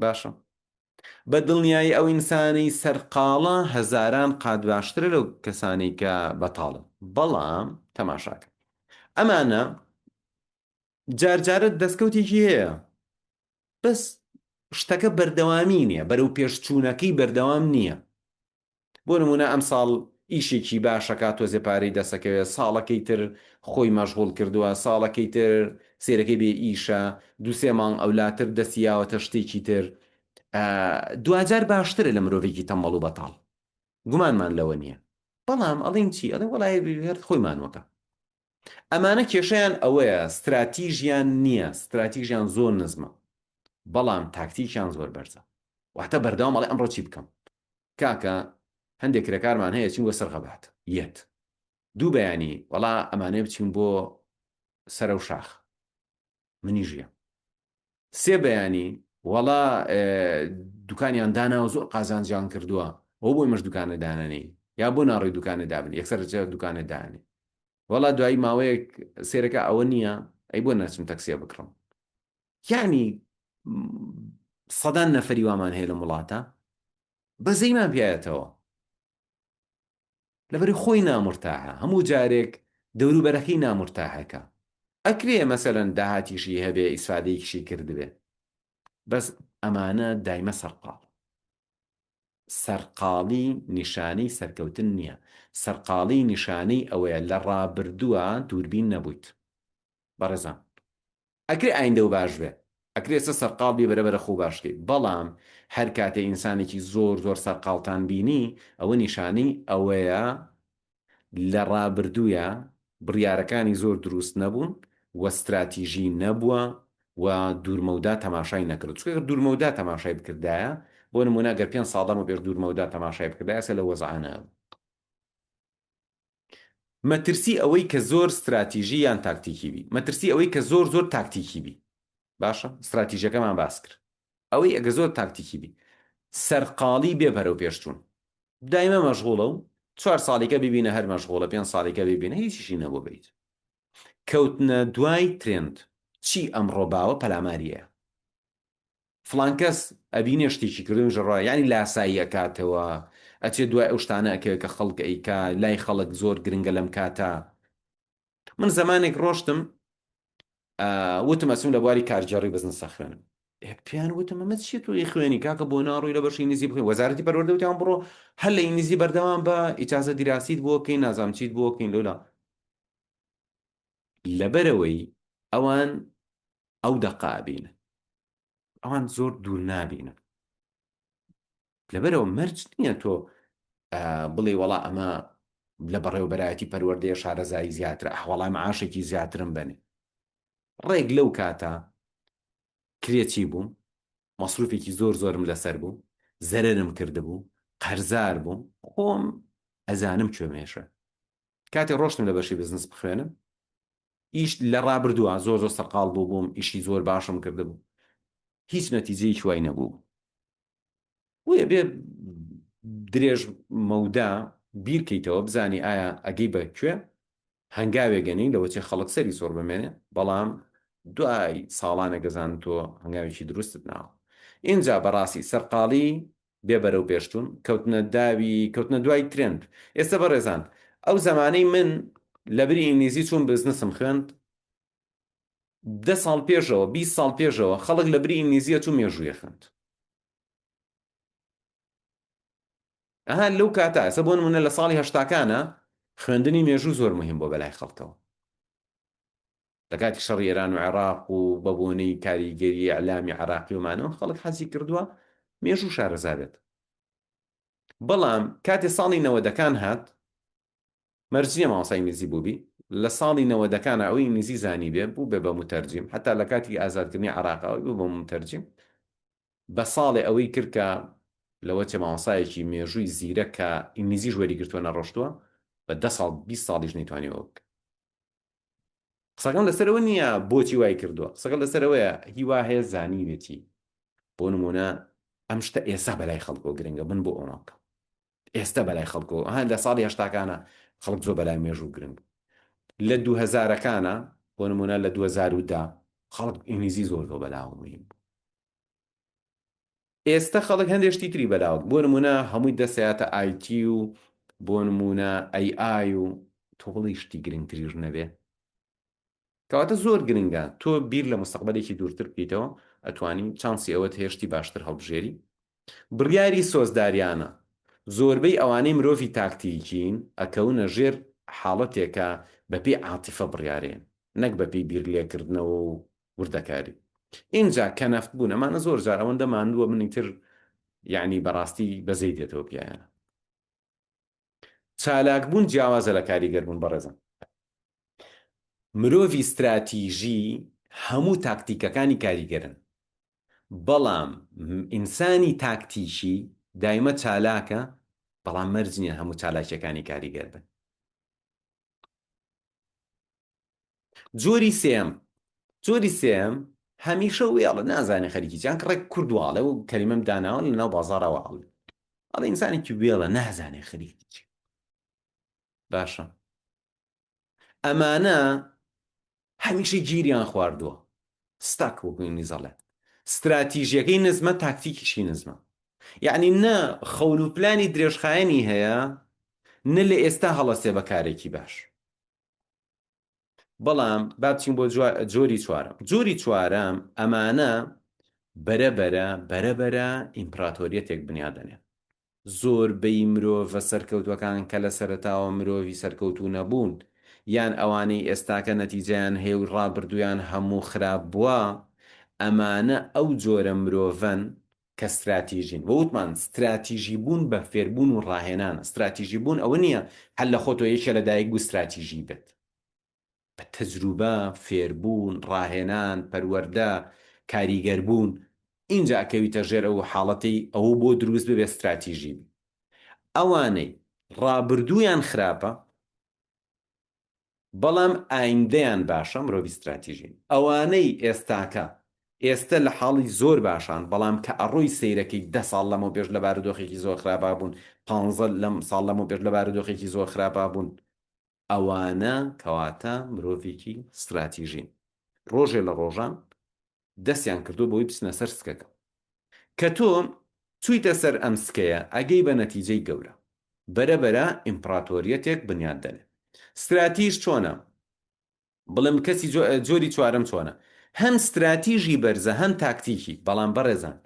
باشە بە دڵنیایی ئەو ئینسانەی سەرقاڵە هەزاران قات باشترە لەو کەسانەی کە بەتاڵن بەڵام تەماشاکە ئەمانە جارجارە دەستکەوتێکی هەیە بەس شتەکە بەردەوامی نییە بەرەو پێشچوونەکەی بەردەوام نییە بۆ نموونە ئەمساڵ ئیشێکی باش ئەکات تۆزێ پارەی دەستەکەوێت، ساڵەکەی تر خۆی مەشغوڵ کردووە، ساڵەکەی تر سەیرەکەی بێ ئیشە، دوو سێ مانگ ئەولاتر دەستی یاوەتە شتێکی تر. دواجار باشترە لە مرۆڤێکی تەمبەڵ و بەتاڵ. گومانمان لەوە نییە. بەڵام ئەڵێین چی؟ ئەڵێن وەڵای هەر خۆی مانووەکە. ئەمانە کێشەیان ئەوەیە ستراتیژیان نییە، ستراتیژیان زۆر نزمە، بەڵام تاکتیکیان زۆر بەرزە. واتە بەردەوام ئەڵێ ئەمڕۆ چی بکەم؟ کاکە هەندێک کرێکارمان هەیە چین بۆ سەر غەبات یەت دوو بەیانی وەڵا ئەمانەیە بچین بۆ سەرەو شاخ منیش یەم سێ بەیانی وەڵا دوکانیان داناوە زۆر قازانجیان کردووە ئەو بۆی مەش دوکانە دانەنێی یا بۆ ناڕۆی دوکانە دابن یەکسەر دوکانە دانێ وەڵا دوایی ماوەیەک سێرەکە ئەوە نییە ئەی بۆ ناچم تەکسیە بکڕم یعنی سەدان نەفەری وامان هەیە لەم وڵاتە بەزەیمان پیایەتەوە لەبەری خۆی نامرتاحە هەموو جارێک دەوروبەرەکەی نامرتاحەکە ئەکرێ مەسەلەن داهاتیشی هەبێ ئیسفادەیەکیشی کردبێ بەس ئەمانە دایمە سەرقاڵ سەرقاڵی نیشانەی سەرکەوتن نییە سەرقاڵی نیشانەی ئەوەیە لە ڕابردووە دووربین نەبوویت بەڕێزان ئەکرێ ئایندەو باش بێ ئەکرێ ئێستا سەرقاڵ بی بەرە بەرە خۆو باش کەی بەڵام هەر کاتێ ئینسانێکی زۆر زۆر سەرقاڵتان بینی ئەوە نیشانەی ئەوەیە لە ڕابردوویا بڕیارەکانی زۆر دروست نەبوون و ستراتیژی نەبووە و دوورمەودا تەماشای نەکرد چونکە گەر دوورمەودا تەماشای بکردایە بۆ نمونە گەر پێنج ساڵ لەمەو پێش دوورمەودا تەماشای بکردایە ئێستا لەو وەزعە نەبوو. مەترسی ئەوەی کە زۆر ستراتیژی یان تاکتیکی بی. مەترسی ئەوەی کە زۆر زۆر تاکتیکی بی. باشە ستراتیژەکەمان باس کرد. ئەوەی ئەگە زۆر تاکتیکی بی. سەرقاڵی بێ بەرەو پێشچوون. دایمە مەشغوڵە و چوار ساڵیکە ببینە هەر مەشغوڵە پێنج ساڵیکە ببینە هیچیشی نەبوو بە هیچ. کەوتنە دوای ترێند. چی ئەمڕۆ باوە پەلاماری ئەیا. فڵان کەس ئەبینێ شتێکی کردوە ئینجا ڕا یانی لاسایی ئەکاتەوە ئەچێ دوای ئەو شتانە ئەکەوێ کە خەڵک ئەیکا لای خەڵک زۆر گرنگە لەم کاتە من زەمانێک ڕۆشتم وتم ئەچم لە بواری کارگێڕی بزنس ئەخوێنم پێیان وتم ئەمە چیە تۆ خوێنی کاکە بۆ ناڕۆی لە بەشی ئینگلیزی بخوێن وەزارەتی پەروەردە وتیان بڕۆ هەر لە ئینگلیزی بەردەوام بە ئیجازە دیراسیت بۆ کەین نازانم چیت بۆ کەین لەولا لەبەرەوەی ئەوان ئەو دەقە ئەبینن ئەوان زۆر دوور نابینن لەبەرەوە مەرج نییە تۆ بڵێ وەڵا ئەمە لە بەڕێوبەرایەتی پەروەردەیە شارەزایی زیاترە ئەحواڵای معاشێکی زیاترم بەنێ ڕێک لەو کاتە کرێچی بووم مەسروفێکی زۆر زۆرم لەسەر بوو زەرەرم کردبوو قەرزار بووم خۆم ئەزانم کوێ مێشە کاتێ ڕۆشتم لە بەشی بزنس بخوێنم ئیش لە ڕابردووە زۆر زۆر سەرقاڵ بوو بووم ئیشی زۆر باشم کردبوو هیچ نەتیجەیەکی وای نەبوو بۆیە بێ درێژ مەودا بیرکەیتەوە بزانی ئایا ئەگەی بە کوێ هەنگاوێ گەنی لەوە چێ خەڵک سەری سۆر بمێنێ بەڵام دوای ساڵانێک گەزان تۆ هەنگاوێکی دروستت ناوە ئینجا بەڕاستی سەرقاڵی بێ بەرەو پێشچوون، کەوتنە داوی کەوتنە دوای ترێند. ئێستا بەڕێزان ئەو زەمانەی من لەبری ئینگلیزی چووم بزنسم خوێند، دە ساڵ پێشەوە، 20 ساڵ پێشەوە خەڵک لەبری ئینگلیزیە چوو مێژوویە خوێند. ئەها لەو کاتە ئێستا بۆ نمونە لە ساڵی هەشتاکانە خوێندنی مێژوو زۆر مهم بۆ بەلای خەڵکەوە. لە کاتی شەڕی ئێران و عێراق و بە بۆنەی کاریگەری ئیعلامی عێراقی و مانەوە خەڵک حەزی کردووە مێژوو شارەزا بێت. بەڵام کاتێ ساڵی نەوەدەکان هات مەرج نییە مامۆستای ئینگلیزی بووبی لە ساڵی نەوەدەکانە ئەوەی ئینگلیزی زانیبێ بووبێ بە موتەرجیم حەتا لە کاتی ئازادکردنی عێراق ئەوەی بوو بە موتەرجیم بە ساڵێ ئەوەی کرد کە لەوە چێ مامۆستایەکی مێژووی زیرەک کە ئینگلیزیش وەریگرتووە نەڕۆشتووە بە دە ساڵ 20 ساڵیش نەیتوانیوە ئەوە بکات. قسەکەم لەسەر ئەوە نییە بۆچی وای کردووە قسەکە لەسەر ئەوەیە هیوا هەیە زانیوێتی بۆ نمونە ئەم شتە ئێستا بەلای خەڵکەوە گرنگە من بۆ ئەوە بکەم ئێستا بەلای خەڵکەوە ها لە ساڵی هەشتاکانە خەڵک زۆر بەلای مێژوو گرنگ بوو لە دوو هەزارەکانە. بۆ نمونە لە 2010 خەڵک ئینگلیزی زۆر زۆر بەلاوە مهم بوو. ئێستە خەڵک هەندێک شتی تری بەلاوە بۆ نمونە هەمووی دەسەیاتە IT و بۆ نمونە AI و تۆ بڵێی شتی گرنگتریش نەبێ؟ کەواتە زۆر گرنگە تۆ بیر لە مستەقبەلێکی دوورتر بکەیتەوە ئەتوانی چانسی ئەوەت هەیە شتی باشتر هەڵبژێری. بڕیاری سۆزداریانە، زۆربەی ئەوانەی مرۆڤی تاکتیکین ئەکەونە ژێر حاڵەتێکە بەپێی عاتیفە بڕیارێن نەک بەپێی بیرلێکردنەوە و وردەکاری. ئینجا کەنەفت بوون ئەمانە زۆر جار ئەوەندە ماندووە من ئیتر یەعنی بەڕاستی بەزەی دێتەوە پیایانە. چالاک بوون جیاوازە لە کاریگەر بوون بەڕێزان. مرۆڤی ستراتیژی هەموو تاکتیکەکانی کاریگەرن، بەڵام ئینسانی تاکتیکی دایمە چالاکە، بەڵام مەرج نییە هەموو چالاکیەکانی کاریگەر بن. جۆری سێیەم، جۆری سێیەم هەمیشە وێڵە نازانێ خەریکی چیان ڕێک کورد واڵێ و کەلیمەم داناوە لە ناو بازاڕا واڵێ ئەڵێ ئینسانێکی وێڵە نازانێ خەریکی چی باشە ئەمانە هەمیشە گیریان خواردووە stuck وەکو ئینگلیز ئەڵێن ستراتیژیەکەی نزمە تاکتیکیشی نزمە یعنی نە خەون و پلانی درێژخایەنی هەیە نە لە ئێستا هەڵەسێ بە کارێکی باش بەڵام با بچین بۆ جۆری چوارەم جۆری چوارەم ئەمانە بەرە بەرە بەرە بەرە ئیمپراتۆریەتێک بنیادەنێن زۆربەی مرۆڤە سەرکەوتوەکان کە لە سەرەتاوە مرۆڤی سەرکەوتوو نەبوون یان ئەوانەی ئێستاکە نەتیجەیان هەیە و ڕابردوویان هەموو خراپ بووە ئەمانە ئەو جۆرە مرۆڤەن کە ستراتیژین. وە وتمان ستراتیژی بوون بە فێربوون و ڕاهێنانە. ستراتیژی بوون ئەوە نییە هەر لە خۆتەوە یەکێ لە دایک بوو ستراتیژی بێت. بە تەجروبە، فێربوون، ڕاهێنان، پەروەردە، کاریگەر بوون، ئینجا ئەکەویتە ژێر ئەو حاڵەتەی ئەوە بۆ دروست ببێ ستراتیژی بی. ئەوانەی ڕابردوویان خراپە، بەڵام ئایندەیان باشە مرۆڤی ستراتیژین ئەوانەی ئێستاکە ئێستە لە حاڵی زۆر باشان بەڵام کە ئەڕۆی سەیرەکەی دە ساڵ لەمەو پێش لە بارودۆخێکی زۆر خراپا بوون پانزە لەم ساڵ لەمەو پێش لە بارودۆخێکی زۆر خراپا بوون ئەوانە کەواتە مرۆڤێکی ستراتیژین ڕۆژێ لە ڕۆژان دەستیان کردووە بەوەی بچنە سەر سکەکە. کە تۆ چوویتە سەر ئەم سکەیە ئەگەی بە نەتیجەی گەورە. بەرە بەرە ئیمپڕاتۆریەتێک بنیات دەنێ. ستراتیژ چۆنە؟ بڵێم کەسی جۆری چوارەم چۆنە؟ هەم ستراتیژی بەرزە هەم تاکتیکی، بەڵام بەڕێزان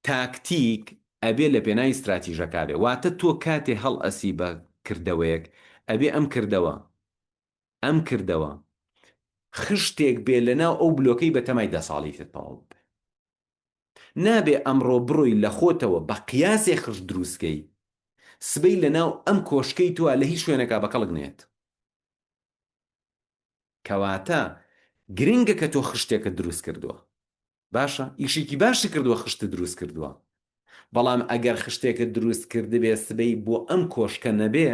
تاکتیک ئەبێ لە پێناوی ستراتیژەکا بێ. واتە تۆ کاتێ هەڵئەسی بە کردەوەیەک ئەبێ ئەم کردەوە ئەم کردەوە خشتێک بێ لەناو ئەو بلۆکەی بەتەمای دە ساڵی تر تەواو ببێ. نابێ ئەمڕۆ بڕۆی لە خۆتەوە بە قیاسێ خشت دروست کەی سبەی لەناو ئەم کۆشکەی تۆ لە هیچ شوێنێکا بە کەڵک نەیەت. کەواتە گرنگە کە تۆ خشتێکت دروست کردووە. باشە ئیشێکی باشی کردووە خشتت دروست کردووە بەڵام ئەگەر خشتێکت دروست کردبێ سبەی بۆ ئەم کۆشکە نەبێ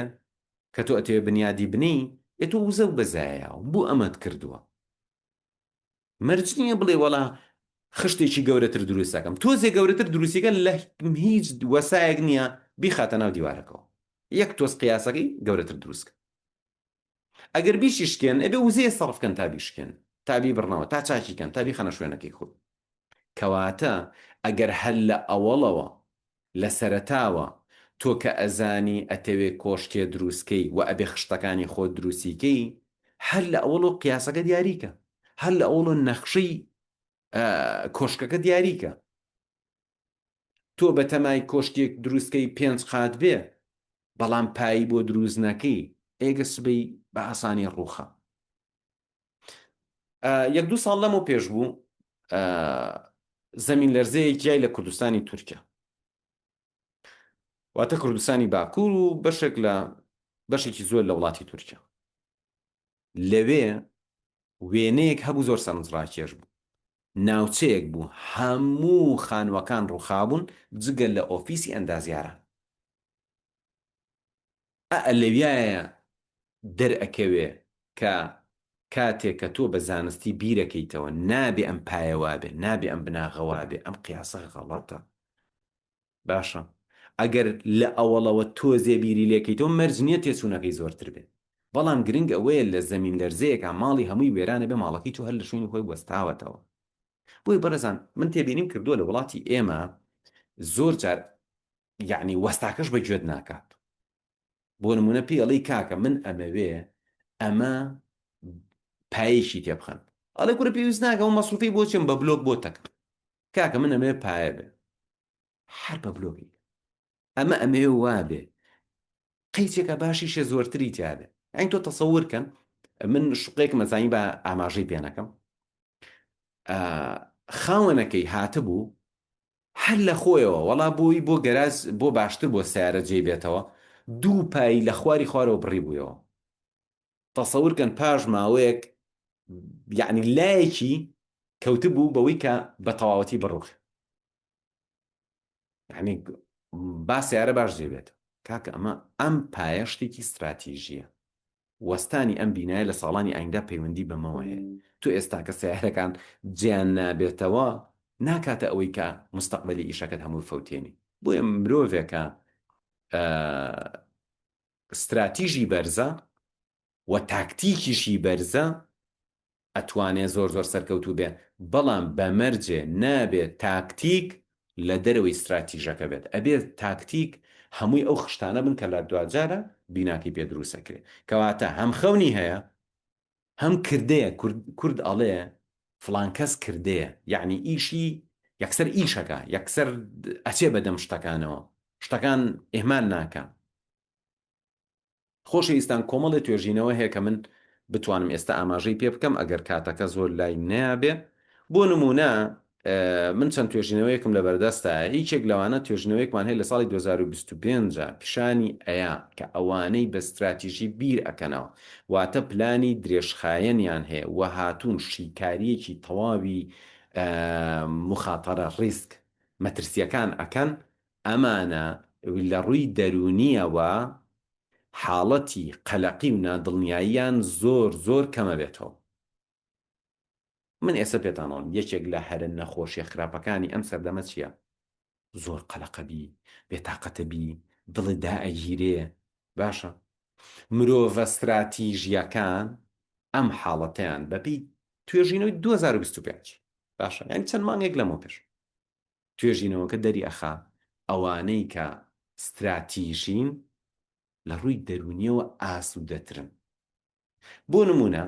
کە تۆ ئەتەوێ بنیادی بنێی ئێ تۆ وزە و بەزایەیاو بۆ ئەمەت کردووە مەرج نییە بڵێ وەڵا خشتێکی گەورەتر دروست ئەکەم تۆزێ گەورەتر دروستیکە لە هیچ وەسایەک نییە بیخاتە ناو دیوارەکەوە یەک تۆز قیاسەکەی گەورەتر دروستکە ئەگەر بیشیشکێن ئەبێ وزەیە سەرف کەن تا بیشکێن تا بیبڕنەوە تا چاکی کەن تا بیخەنە شوێنەکەی خۆی کەواتە ئەگەر هەر لە ئەوەڵەوە لە سەرەتاوە تۆ کە ئەزانی ئەتەوێ کۆشکێ دروستکەی و ئەبێ خشتەکانی خۆت دروستی کەی هەر لە ئەوەڵەوە قیاسەکە دیاریکە هەر لە ئەوەڵەوە نەخشەی کۆشکەکە دیاریکە تۆ بەتەمای کۆشکێک دروستکەی پێنج قات بێ بەڵام پایی بۆ دروست نەکەی ئێگە سبەی بە ئاسانی ڕووخا. یەک دوو ساڵ لەمەو پێش بوو زەمین لەرزەیەک جای لە کوردستانی تورکیا واتە کوردستانی باکوور و بەشێک لە بەشێکی زۆر لە وڵاتی تورکیا لەوێ وێنەیەک هەبوو زۆر سەرنجڕاکێش بوو ناوچەیەک بوو هەموو خانووەکان ڕووخابوون جگە لە ئۆفیسی ئەندازیاران. ئا لەویایە دەرئەکەوێ کە کاتێ کە تۆ بە زانستی بیرەکەیتەوە نابێ ئەم پایە وابێ، نابێ ئەم بناغە وابێ، ئەم قیاسە غەڵەتە. باشە ئەگەر لە ئەوەڵەوە تۆزێ بیری لێکەیتەوە مەرج نییە تێچوونەکەی زۆرتر بێ. بەڵام گرنگ ئەوەیە لە زەمین لەرزەیەکا ماڵی هەمووی وێرانە بێ ماڵەکەی تۆ هەر لە شوێنی خۆی وەستاوەتەوە. بۆیە بەڕێزان من تێبینیم کردووە لە وڵاتی ئێمە زۆر جار یەعنی وەستاکەش بە گوێت ناکات. بۆ نمونە پێی ئەڵێی کاکە من ئەمەوێ ئەمە پایەکی تێبخەن ئەڵێ کورە پێویست ناکە ئەو مەسروفەی بۆ چیم بە بلۆک بۆ تەکەم کاکە من ئەمەوێ پایە بێ هەر بە بلۆکی ئەمە ئەمەوێ وابێ قەیچێکە باشیشە زۆرتری تیاابێ ئەین تۆ تەسەور کەن من شقێکم ئەزانی بە ئاماژەی پێ نەکەم خاوەنەکەی هاتبوو هەر لە خۆیەوە وەڵا بۆی بۆ گەراج بۆ باشتر بۆ سەیارە جێی بێتەوە دوو پای لە خواری خوارەوە بڕیبوویەوە تەسەور کەن پاش ماوەیەک یەعنی لایەکی کەوتبوو بەوەی کە بە تەواوەتی بڕوخێ یعنی با سیارە باش جێ بێت کاکە ئەمە ئەم پایە شتێکی ستراتیژیە وەستانی ئەم بینایە لە ساڵانی ئایندە پەیوەندی بەمەوە هەیە. تۆ ئێستا کە سەیارەکان جێیان نابێتەوە ناکاتە ئەوەی کە مستەقبەلی ئیشەکەت هەموو فەوتێنی. بۆیە مرۆڤێکە ستراتیژی بەرزە و تاکتیکیشی بەرزە ئەتوانێ زۆر زۆر سەرکەوتوو بێ بەڵام بە مەرجێ نابێ تاکتیک لە دەرەوەی ستراتیژەکە بێت ئەبێ تاکتیک هەمووی ئەو خشتانە بن کە لە دواجارا بیناکەی پێ دروست ئەکرێ کەواتە هەم خەونی هەیە هەم کردەیە کورد کورد ئەڵێ فڵان کەس کردەیە یەعنی ئیشی یەکسەر ئیشەکا یەکسەر ئەچێ بەدەم شتەکانەوە شتەکان ئیهمال ناکا. خۆشەویستان کۆمەڵێ توێژینەوە هەیە کە من بتوانم ئێستا ئاماژەی پێ بکەم ئەگەر کاتەکە زۆر لای نەیابێ بۆ نموونە من چەند توێژینەوەیەکم لە بەردەستە یەکێک لەوانە توێژینەوەیەکمان هەیە لە ساڵی 2025 پیشانی ئەیا کە ئەوانەی بە ستراتیژی بیر ئەکەنەوە واتە پلانی درێژخایەنیان هەیە و هاتوون شیکارییەکی تەواوی مخاتەرە ڕیسک مەترسییەکان ئەکەن ئەمانە لە ڕووی دەروونییەوە حاڵەتی قەلەقی و نادڵنیاییان زۆر زۆر کەمەبێتەوە. من ئێستا پێتان ئەڵێم یەکێک لە هەرە نەخۆشیە خراپەکانی ئەم سەردەمە چییە؟ زۆر قەلەقەبی، بێتاقەتەبی، دڵت دائەگیرێ، باشە مرۆڤە ستراتیژییەکان ئەم حاڵەتەیان بەپێی توێژینەوەی 2025 باشە یانی چەند مانگێک لەمەوپێش توێژینەوەکە دەری ئەخا ئەوانەی کە ستراتیژین لە ڕووی دەروونیەوە ئاسوودەترن. بۆ نموونە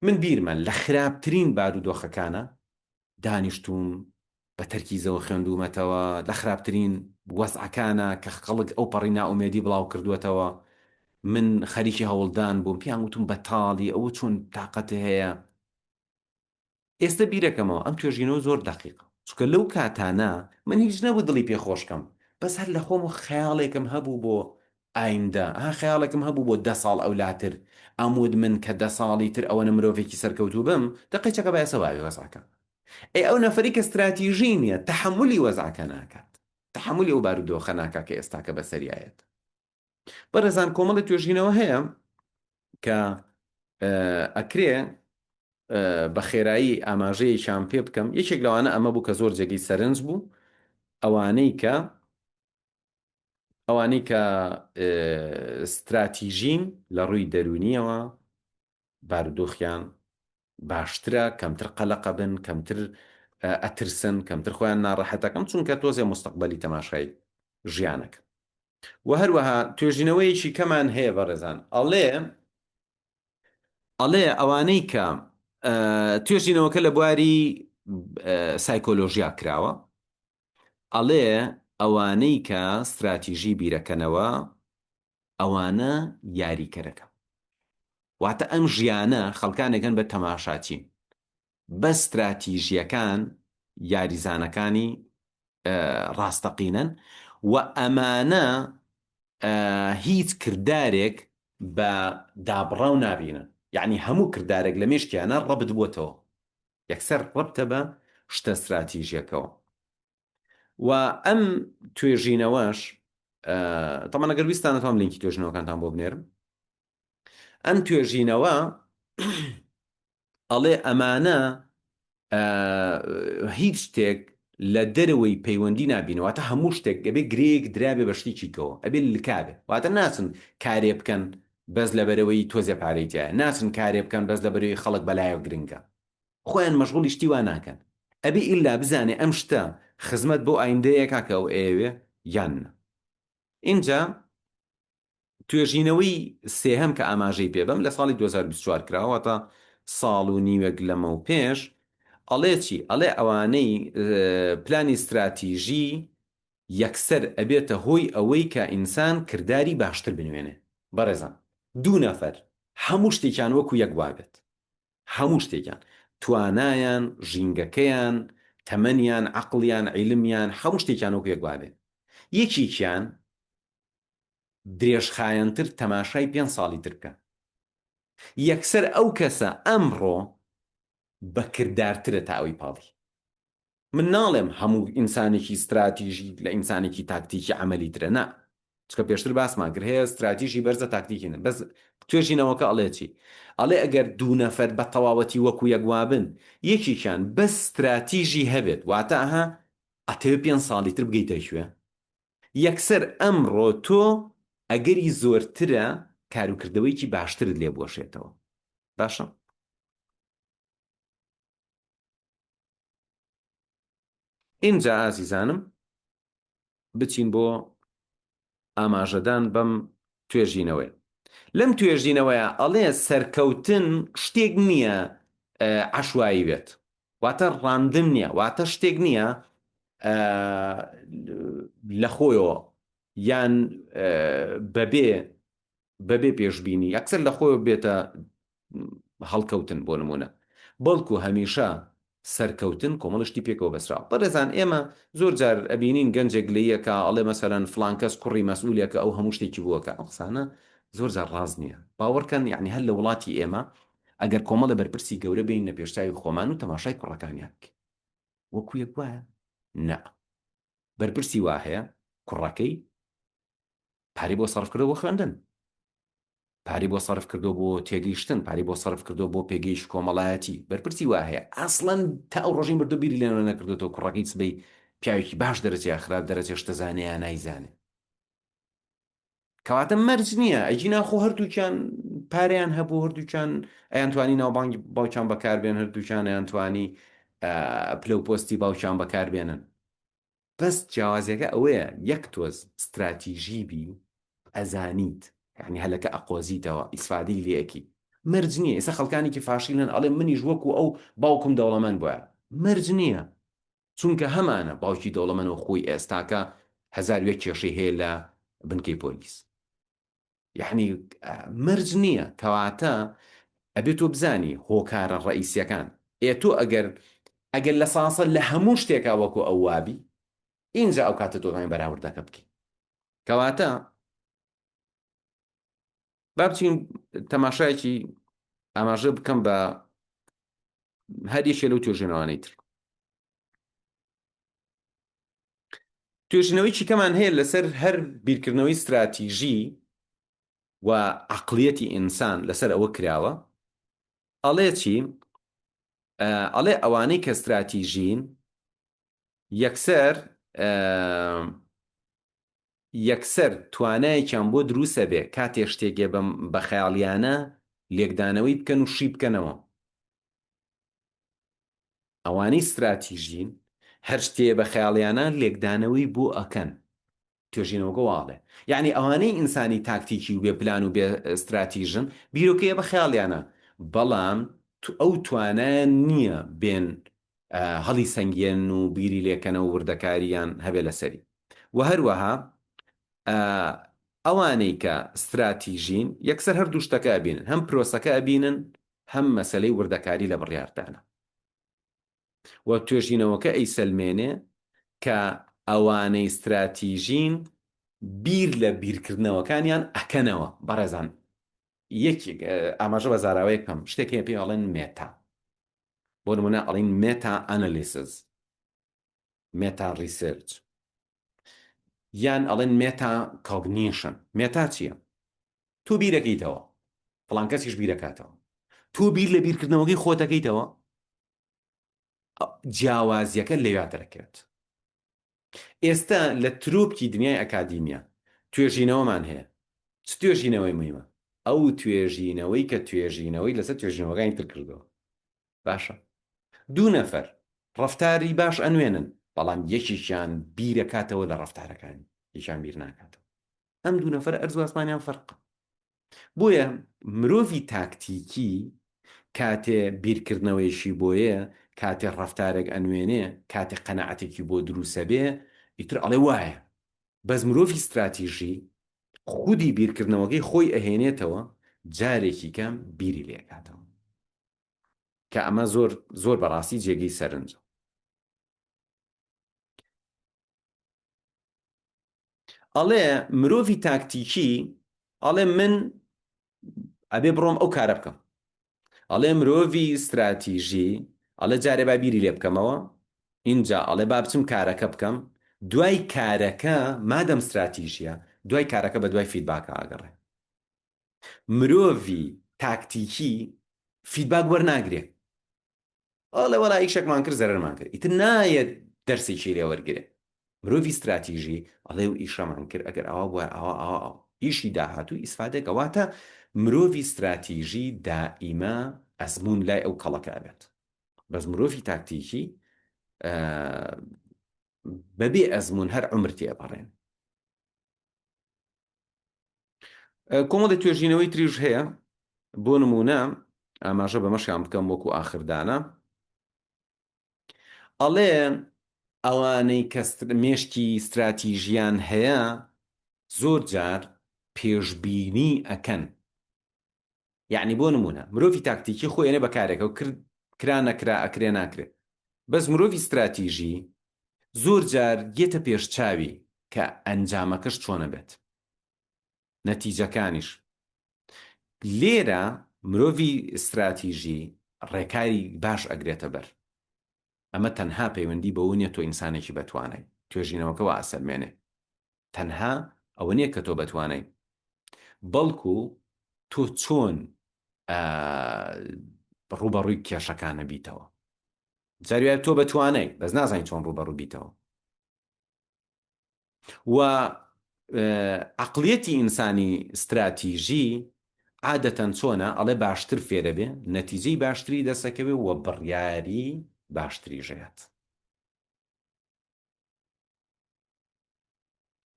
من بیرمە لە خراپترین بارودۆخەکانا دانیشتووم بە تەرکیزەوە خوێندوومەتەوە، لە خراپترین وەزعەکانا کە خەڵک ئەوپەڕی نائومێدی بڵاو کردووەتەوە من خەریکی هەوڵدان بووم، پێیان وتوم بەتاڵی ئەوە چۆن تاقەتت هەیە؟ ئێستە بیرەکەمەوە ئەم توێژینەوە زۆر دەقیقە چونکە لەو کاتانە من هیچ نەبوو دڵی پێ خۆش کەم بەس هەر لە خۆم خەیاڵێکم هەبوو بۆ ئایندە ها خەیاڵێکم هەبوو بۆ دە ساڵ ئەولاتر ئەموت من کە دە ساڵی تر ئەوەنە مرۆڤێکی سەرکەوتوو بم دە قەیچەکە با ئێستا واوی وەزعەکە ئەی ئەو نەفەری کە ستراتیژی نییە تەحەمولی وەزعەکە ناکات تەحەمولی ئەو بارودۆخە ناکات کە ئێستاکە بەسەریایەت بەڕێزان کۆمەڵی توێژینەوە هەیە کە ئەکرێ بە خێرایی ئاماژەیەکیان پێ بکەم یەکێک لەوانە ئەمە بوو کە زۆر جێگەی سەرنج بوو ئەوانەی کە ئەوانەی کە ستراتیژین لە ڕووی دەرونیەوە بارودۆخیان باشترە کەمتر قەلەقە بن کەمتر ئەترسن کەمتر خۆیان ناڕەحەتەکەم چونکە تۆزێ مستەقبەلی تەماشای ژیانەکە وە هەروەها توێژینەوەیەکی کەمان هەیە بەڕێزان ئەڵێ ئەڵێ ئەوانەی کە توێژینەوەکە لە بواری سایکۆلۆژیا کراوە ئەڵێ ئەوانەی کە ستراتیژی بیرەکەنەوە ئەوانە یاریکەرەکە واتە ئەم ژیانە خەڵکانێکن بە تەماشاچین بە ستراتیژیەکان یاریزانەکانی ڕاستەقینەن و ئەمانە هیچ کردارێک بە دابڕاو نابینن یعنی هەموو کردارێک لە مێشکیانە ڕەبت بووەتەوە یەکسەر ڕەبتە بە شتە ستراتیژیەکەوە و ئەم توێژینەوەش تەمان ئەگەر ویستان ئەتوانم لینکی توێژینەوەکانتان بۆ بنێرم ئەم توێژینەوە ئەڵێ ئەمانە هیچ شتێک لە دەرەوەی پەیوەندی نابینەوە واتە هەموو شتێک ئەبێ گرێک درابێ بە شتێکی کەوە ئەبێ لکابێ واتە ناچن کارێ بکەن. بەس لەبەرئەوەی تۆزێ پارەی تیایە، ناچن کارێ بکەن بەس لەبەرئەوەی خەڵک بەلایەوە گرنگە. خۆیان مەشغوڵی شتی وا ناکەن. ئەبێ ئیلا بزانێ ئەم شتە خزمەت بەو ئایندەیە ئەکا کە ئەو ئەیەوێ یان نا. ئینجا توێژینەوەی سێهەم کە ئاماژەی پێ بەم لە ساڵی 2024 کراوە واتە ساڵ و نیوێک لەمەو پێش ئەڵێ چی؟ ئەڵێ ئەوانەی پلانی ستراتیژی یەکسەر ئەبێتە هۆی ئەوەی کە ئینسان کرداری باشتر بنوێنێ. بەڕێزان دوو نەفەر هەموو شتێکیان وەکو یەک وابێت هەموو شتێکیان توانایان ژینگەکەیان تەمەنیان عەقڵیان عیلمیان هەموو شتێکیان وەکو یەک وابێ یەکێکیان درێژخایەنتر تەماشای پێنج ساڵی تر بکە یەکسەر ئەو کەسە ئەمڕۆ بە کردارترە تا ئەوی پاڵی. من ناڵێم هەموو ئینسانێکی ستراتیژی لە ئینسانێکی تاکتیکی عەمەلی ترە نا چکە پێشتر باسمان کرد هەیە ستراتیژی بەرزە تاکتیکی نە بەس توێژینەوەکە ئەڵێ چی ئەڵێ ئەگەر دوو نەفەر بە تەواوەتی وەکو یەک وابن یەکێکیان بەس ستراتیژی هەبێت واتە ئەها ئەتەوێ پێنج ساڵی تر بگەیتە کوێ یەکسەر ئەمڕۆ تۆ ئەگەری زۆرترە کاروکردەوەیەکی باشترت لێ بوەشێتەوە باشە ئینجا ئازیزانم بچین بۆ ئاماژەدان بەم توێژینەوەیە لەم توێژینەوەیە ئەڵێ سەرکەوتن شتێک نییە عشوایی بێت واتە ڕاندم نییە واتە شتێک نییە لە خۆیەوە یان بەبێ بەبێ پێشبینی یەکسەر لە خۆیەوە بێتە هەڵکەوتن بۆ نمونە بەڵکو هەمیشە سەرکەوتن کۆمەڵە شتی پێکەوە بەسراوە بەڕێزان ئێمە زۆر جار ئەبینین گەنجێک گلەییەکە ئەڵێ مەسەلەن فڵان کەس کوڕی مەسئولێکە ئەو هەموو شتێکی بووەکە ئەو قسانە زۆر جار ڕاست نییە باوەڕکەن یعنی هەر لە وڵاتی ئێمە ئەگەر کۆمەڵە بەرپرسی گەورە بین لە پێشتاوی خۆمان و تەماشای کوڕەکانیان بکەین وەکو یەک وایە نا بەرپرسی وا هەیە کوڕەکەی پارەی بۆ سەرف کردووە بۆ خوێندن، پارەی بۆ سەرف کردووە بۆ تێگەیشتن، پارەی بۆ سەرف کردووە بۆ پێگەیش کۆمەڵایەتی، بەرپرسی وا هەیە ئەسڵەن تا ئەو ڕۆژەی مردوو بیری لێ نەکردوێتەوە کوڕەکەی سبەی پیاوێکی باش دەرەچێ یا خراپ دەرەچێ شتەزانێ یا نایزانێ. کەواتە مەرج نییە ئەگینا خۆ هەردووکیان پارەیان هەبوو هەردووکیان ئەیانتوانی ناوبانگی باوکیان بەکاربێن هەردووکیان ئەیانتوانی پلە و پۆستی باوکیان بەکاربێنن بەس جیاوازیەکە ئەوەیە یەک تۆز ستراتیژی بی ئەزانیت یانی هەلەکە ئەقۆزیتەوە ئیسفادەی لێ ئەکی مەرج نیە ئێستا خەڵکانێکی فاشیل هەن ئەڵێ منیش وەکو ئەو باوکم دەوڵەمەند بوایە مەرج نیە چونکە هەمانە باوکی دەوڵەمەن و خۆی ئێستاکە 1001 کێشەی هەیە لە بنکەی پۆلیس یەعنی مەرج نییە کەواتە ئەبێ تۆ بزانی هۆکارە ڕئیسیەکان ئێ تۆ ئەگەر ئەگەر لە ساسە لە هەموو شتێکا وەکو ئەو وابی ئینجا ئەو کاتە تۆ توانی بەراوردەکە بکەی کەواتە با بچین تەماشایەکی ئاماژە بکەم بە هەر یەکێ لەو توێژینەوانەی تر توێژینەوەیەکی کەمان هەیە لەسەر هەر بیرکردنەوەی ستراتیژی و عەقڵیەتی ئینسان لەسەر ئەوە کراوە ئەڵێ چی؟ ئەڵێ ئەوانەی کە ستراتیژین یەکسەر یەکسەر توانایەکیان بۆ دروسە بێ کاتێ شتێکێ بە خەیاڵیانە لێکدانەوەی بکەن و شی بکەنەوە ئەوانەی ستراتیژین هەر شتێ بە خەیاڵیانە لێکدانەوەی بۆ ئەکەن توێژینەوەکە وا ئەڵێ یەعنی ئەوانەی ئینسانی تاکتیکی و بێ پلان و بێ ستراتیژن بیرۆکەیە بە خەیاڵیانە بەڵام ئەو توانایان نییە بێن هەڵی سەنگێن و بیری لێکەنەوە وردەکاریان هەبێ لەسەری و هەروەها ئەوانەی کە ستراتیژین یەکسەر هەردوو شتەکە ئەبینن هەم پرۆسەکە ئەبینن هەم مەسەلەی وردەکاری لە بڕیاردانە و توێژینەوەکە ئەیسەلمێنێ کە ئەوانەی ستراتیژین بیر لە بیرکردنەوەکانیان ئەکەنەوە. بەڕێزان یەکێک ئاماژە بە زاراوەیەک بکەم شتێک هەیە پێی ئەڵێن meta بۆ نمونە ئەڵین meta analysis meta research یان ئەڵێن metacognition meta چییە؟ تۆ بیرەکەیتەوە فڵان کەسیش بیرەکاتەوە تۆ بیر لە بیرکردنەوەکەی خۆتەکەیتەوە جیاوازیەکە لەویا دەرەکەوێت ئێستا لە ترۆپکی دنیای ئەکادیمیا توێژینەوەمان هەیە چ توێژینەوەی مهمە؟ ئەو توێژینەوەی کە توێژینەوەی لەسەر توێژینەوەکانی تر کردووە. باشە دوو نەفەر ڕەفتاری باش ئەنوێنن بەڵام یەکێکیان بیرەکاتەوە لە ڕەفتارەکانی یەکیان بیر ناکاتەوە. ئەم دوو نەفەرە ئەرز و ئاسمانیان فەرقە. بۆیە مرۆڤی تاکتیکی کاتێ بیرکردنەوەیەکی بۆیە، کاتێ ڕەفتارێک ئەنوێنێ، کاتێ قەناعەتێکی بۆ دروسەبێ، ئیتر ئەڵێ وایە. بەس مرۆڤی ستراتیژی خودی بیرکردنەوەکەی خۆی ئەهێنێتەوە جارێکی کەم بیری لێ ئەکاتەوە. کە ئەمە زۆر زۆر بەڕاستی جێگەی سەرنجە. ئەڵێ مرۆڤی تاکتیکی ئەڵێ من ئەبێ بڕۆم ئەو کارە بکەم ئەڵێ مرۆڤی ستراتیژی ئەڵێ جارێ با بیری لێ بکەمەوە اینجا ئەڵێ با بچم کارەکە بکەم دوای کارەکە مادەم ستراتیژیە دوای کارەکە بە دوای feedback ە ئاگەڕێ مرۆڤی تاکتیکی feedback وەرناگرێ ئەڵێ وەڵا ئیشێکمان کرد زەرەرمان کرد ئیتر نایەت دەرسێکی لێ وەرگرێ مرۆڤی ستراتیژی ئەڵێ و ئیشەمان کرد ئەگەر ئاوا بووە ئاوا ئاوا ئاوا ئیشی داهاتوو ئیسفادەکە واتە مرۆڤی ستراتیژی دائیمە ئەزموون لای ئەو کەڵەکە ئەبێت بەس مرۆڤی تاکتیکی بەبێ ئەزموون هەر عمر تێپەڕێن کۆمەڵی توێژینەوەی تریش هەیە بۆ نمونە ئاماژە بەمەشیان بکەم وەکو ئاخردانە ئەڵێ ئەوانەی کە مێشکی ستراتیژیان هەیە زۆر جار پێشبینی ئەکەن یەعنی بۆ نموونە مرۆڤی تاکتیکی خۆی ئەنێ بە کارێکەوە کرد کرا نەکرا ئەکرێ ناکرێ بەس مرۆڤی ستراتیژی زۆر جار یەتە پێش چاوی کە ئەنجامەکەش چۆنە بێت نەتیجەکانیش لێرە مرۆڤی ستراتیژی ڕێکاری باش ئەگرێتە بەر ئەمە تەنها پەیوەندی بەوە نیە تۆ ئینسانێکی بەتوانای توێژینەوەکە وا ئەسەلمێنێ تەنها ئەوە نیە کە تۆ بەتوانای بەڵکو تۆ چۆن ڕوبەڕووی کێشەکانە بیتەوە جاریوایە تۆ بەتوانای بەس نازانی چۆن ڕوبەڕوو بیتەوە و عقلیەتی ئینسانی ستراتیژی عادەتەن چۆنە ئەڵێ باشتر فێرە بێ نەتیجەی باشتری دەسەکەوێ و بڕیاری باشتری ژیات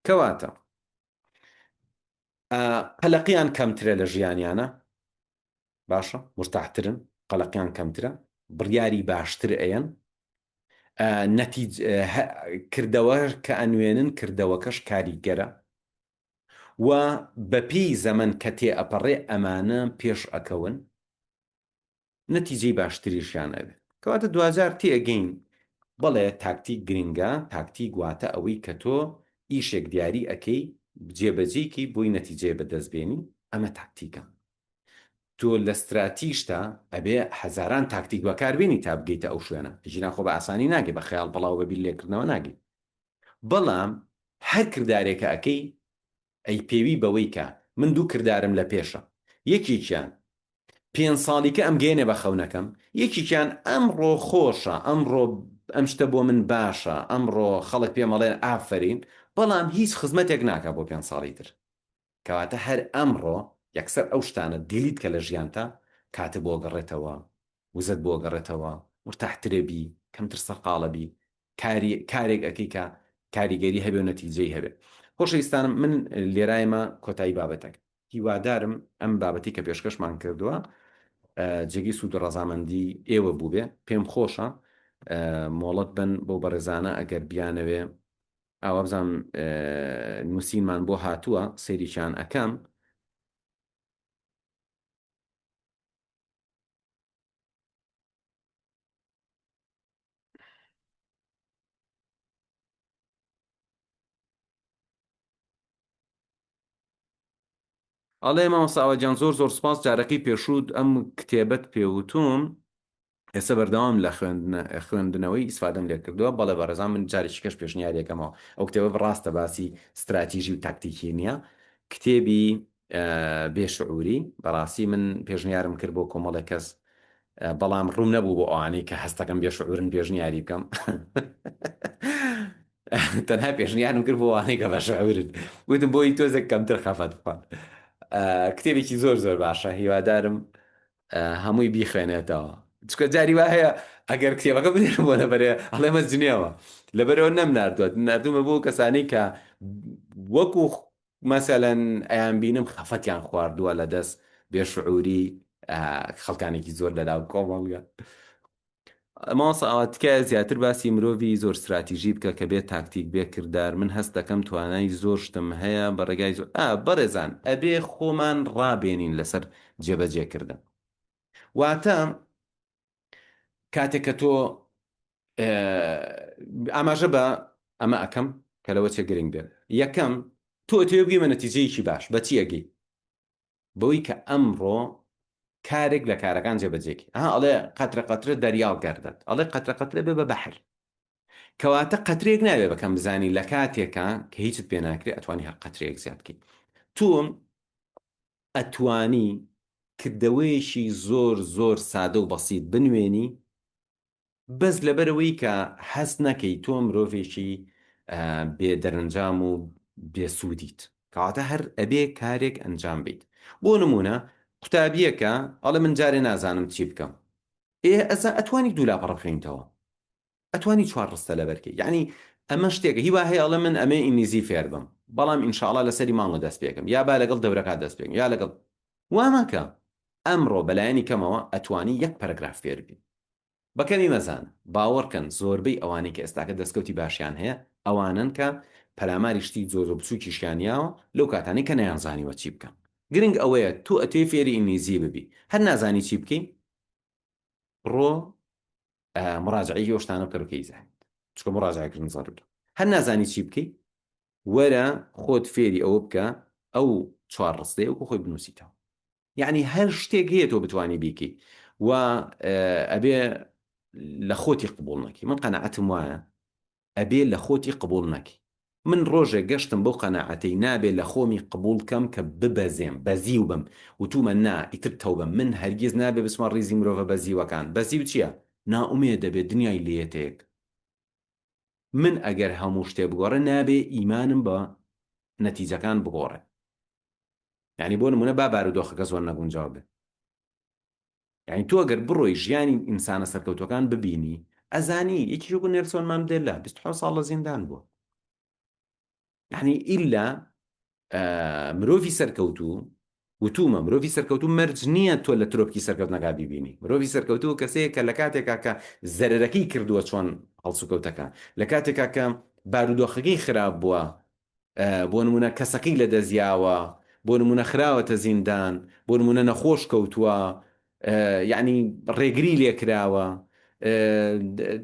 کەواتە قەلەقیان کەمترە لە ژیانیانە باشە مرتاحترن قەلەقیان کەمترە بڕیاری باشتر ئەیەن نەتیج کردەوە کە ئەنوێنن کردەوەکەش کاریگەرە و بەپێی زەمەن کە تێ ئەپەڕێ ئەمانە پێش ئەکەون نەتیجەی باشتریشیان ئەبێت. کەواتە دواجار تێئەگەین بەڵێ تاکتیک گرنگە، تاکتیک واتە ئەوەی کە تۆ ئیشێک دیاری ئەکەی جێبەجێی کەی بۆی نەتیجەیە بەدەست بێنی ئەمە تاکتیکە. تۆ لە ستراتیژتا ئەبێ هەزاران تاکتیک بەکار بێنی تا بگەیتە ئەو شوێنە، ئەگینا خۆ بە ئاسانی ناگەی بە خەیاڵ پەڵاو بە بیر لێکردنەوە ناگەی. بەڵام هەر کردارێکە ئەکەی ئەیپێوی بەوەی کە من دوو کردارم لە پێشە یەکێکیان پێنج ساڵیکە ئەمگەیەنێ بە خەونەکەم، یەکێکیان ئەمڕۆ خۆشە، ئەمڕۆ ئەم شتە بۆ من باشە، ئەمڕۆ خەڵک پێم ئەڵێن ئافەرین، بەڵام هیچ خزمەتێک ناکا بۆ پێنج ساڵی تر. کەواتە هەر ئەمڕۆ یەکسەر ئەو شتانە delete کە لە ژیانتا، کاتت بۆ گەڕێتەوە، وزەت بۆ گەڕێتەوە، مورتاحترە بی، کەمتر سەرقاڵە بی، کاری کارێک ئەکەی کە کاریگەری هەبێ و نەتیجەی هەبێ. خۆشەویستانم من لێرایمە کۆتایی بابەتەکە. هیوادارم ئەم بابەتی کە پێشکەشمان کردووە جێگەی سوود و ڕەزامەندی ئێوە بووبێ پێم خۆشە مۆڵەت بن بۆ بەڕێزانە ئەگەر بیانەوێ ئاوا بزانم نووسینمان بۆ هاتووە سەیرێکیان ئەکەم ئەڵێ مامۆستا ئاوا گیان زۆر زۆر سوپاس جارەکەی پێشوو ئەم کتێبەت پێوتوم ئێستا بەردەوام لە خوێندنەوەی ئیسفادەم لێ کردووە بەڵێ بەڕێزان من جارێکی کەش پێشنیارێکەمەوە ئەو کتێبە ڕاستە باسی ستراتیژی و تاکتیکی نییە کتێبی بێشعوری بەڕاستی من پێشنیارم کرد بۆ کۆمەڵێک کەس بەڵام ڕووم نەبوو بۆ ئەوانەی کە هەستەکەم بێشعورن پێشنیاری بکەم تەنها پێشنیارم کرد بۆ ئەوانەی کە بەشعورن وتم بۆی تۆزێک کەمتر خەفەت بخۆن. کتێبێکی زۆر زۆر باشە هیوادارم هەمووی بیخوێنێتەوە چکە جاری وا هەیە ئەگەر کتێبەکە بنێرم بۆ لەبەرێ ئەڵێمە جنێوە لەبەرەوە نەم ناردووە ناردوومە بۆ کەسانی کە وەکو مەسەلەن ئەیان بینم خەفەتیان خواردووە لە دەست بێشعوری خەڵکانێکی زۆر لەناو کۆمەڵگە. مامۆستا ئاوات تکایە زیاتر باسی مرۆڤی زۆر ستراتیژی بکە کە بێ تاکتیک بێ کردار من هەست دەکەم توانای زۆر شتم هەیە بە ڕێگای زۆر ئا بەڕێزان ئەبێ خۆمان ڕابێنین لەسەر جێبەجێ کردن واتە کاتێک کە تۆ ئاماژە بە ئەمە ئەکەم کە لەوە چێ گرنگ بێت یەکەم تۆ ئەتەوێ بگەی بە نەتیجەیەکی باش بە چی ئەگەی بەوەی کە ئەمڕۆ کارێک لە کارەکان جێبەجێکی ئەها ئەڵێ قەترە قەترە دەریاڵ گەردەت ئەڵێ قەترە قەترە بێ بە بەحر کەواتە قەترێک ناوێ بەکەم بزانی لە کاتێکا کە هیچت پێ ناکرێ ئەتوانی هەر قەترێک زیاد بکەیت تۆ ئەتوانی کردەوەیەکی زۆر زۆر سادە و بەسیت بنوێنی بەس لەبەرئەوەی کە هەست نەکەی تۆ مرۆڤێکی بێ دەرەنجام و بێ سوودیت کەواتە هەر ئەبێ کارێک ئەنجام بیت بۆ نمونە قوتابیەکە ئەڵێ من جارێ نازانم چی بکەم ئێ ئەزا ئەتوانی دوو لاپەڕە بخوێنیتەوە ئەتوانی چوار ڕستە لەبەرکەی یعنی ئەمە شتێکە هیوا هەیە ئەڵێ من ئەمێ ئینگلیزی فێر بم بەڵام ئینشاءڵا لەسەری مانگە دەست پێکەم یا با لەگەڵ دەورەکات دەست پێکەم یا لەگەڵ وا مەکە ئەمڕۆ بەلایەنی کەمەوە ئەتوانی یەک پەرەگراف فێر بی بە کەمی مەزانە، باوەڕکەن زۆربەی ئەوانەی کە ئێستاکە دەستکەوتی باشیان هەیە ئەوانەن کە پەلاماری شتی زۆر زۆر بچوکیشیان یاوە لەو کاتانەی کە نەیانزانیوە چی بکەن. گرنگ ئەوەیە تۆ ئەتەوێ فێری ئینگلیزی ببی هەر نازانی چی بکەی بڕۆ مڕاجعەیەکی ئەو شتانە بکەرەوە کە ئەیزانیت چونکە مڕاجعەکردن زەرورە. هەر نازانی چی بکەی وەرە خۆت فێری ئەوە بکە ئەو چوار ڕستەیە وەکو خۆی بنووسیتەوە. یەعنی هەر شتێک هەیە تۆ بتوانی بیکەی و ئەبێ لە خۆتی قبوڵ نەکەی من قەناعەتم وایە ئەبێ لە خۆتی قبوڵ نەکەی من ڕۆژێک گەشتم بەو قەناعەتەی نابێ لە خۆمی قبوڵ کەم کە ببەزێم بەزیو بم وتومە نا ئیتر تەوبە من هەرگیز نابێ بچمە ڕیزی مرۆڤە بەزیوەکان بەزیو چییە نائومێد دەبێ دنیای لێتێک من ئەگەر هەموو شتێ بگۆڕێ نابێ ئیمانم بە نەتیجەکان بگۆڕێ یعنی بۆ نمونە با بارودۆخەکە زۆر نەگونجاو بێ یعنی تۆ گەر بڕۆی ژیانی ئینسانە سەرکەوتوەکان ببینی ئەزانی یەکی وەکو نێلسۆن ماندێلا 27 ساڵ لە زیندان بووە یعنی ئیلا مرۆڤی سەرکەوتوو وتومە مرۆڤی سەرکەوتوو مەرج نییە تۆ لە ترۆپکی سەرکەوتنەکە بیبینی مرۆڤی سەرکەوتوو کەسەیە کە لە کاتێکا کە زەرەرەکەی کردووە چۆن هەڵسوکەوتەکە لە کاتێکا کە بارودۆخەکەی خراپ بووە بۆ نمونە کەسەکەی لە دەست یاوە، بۆ نمونە خراوەتە زیندان، بۆ نمونە نەخۆش کەوتووە، یەعنی ڕێگری لێکراوە،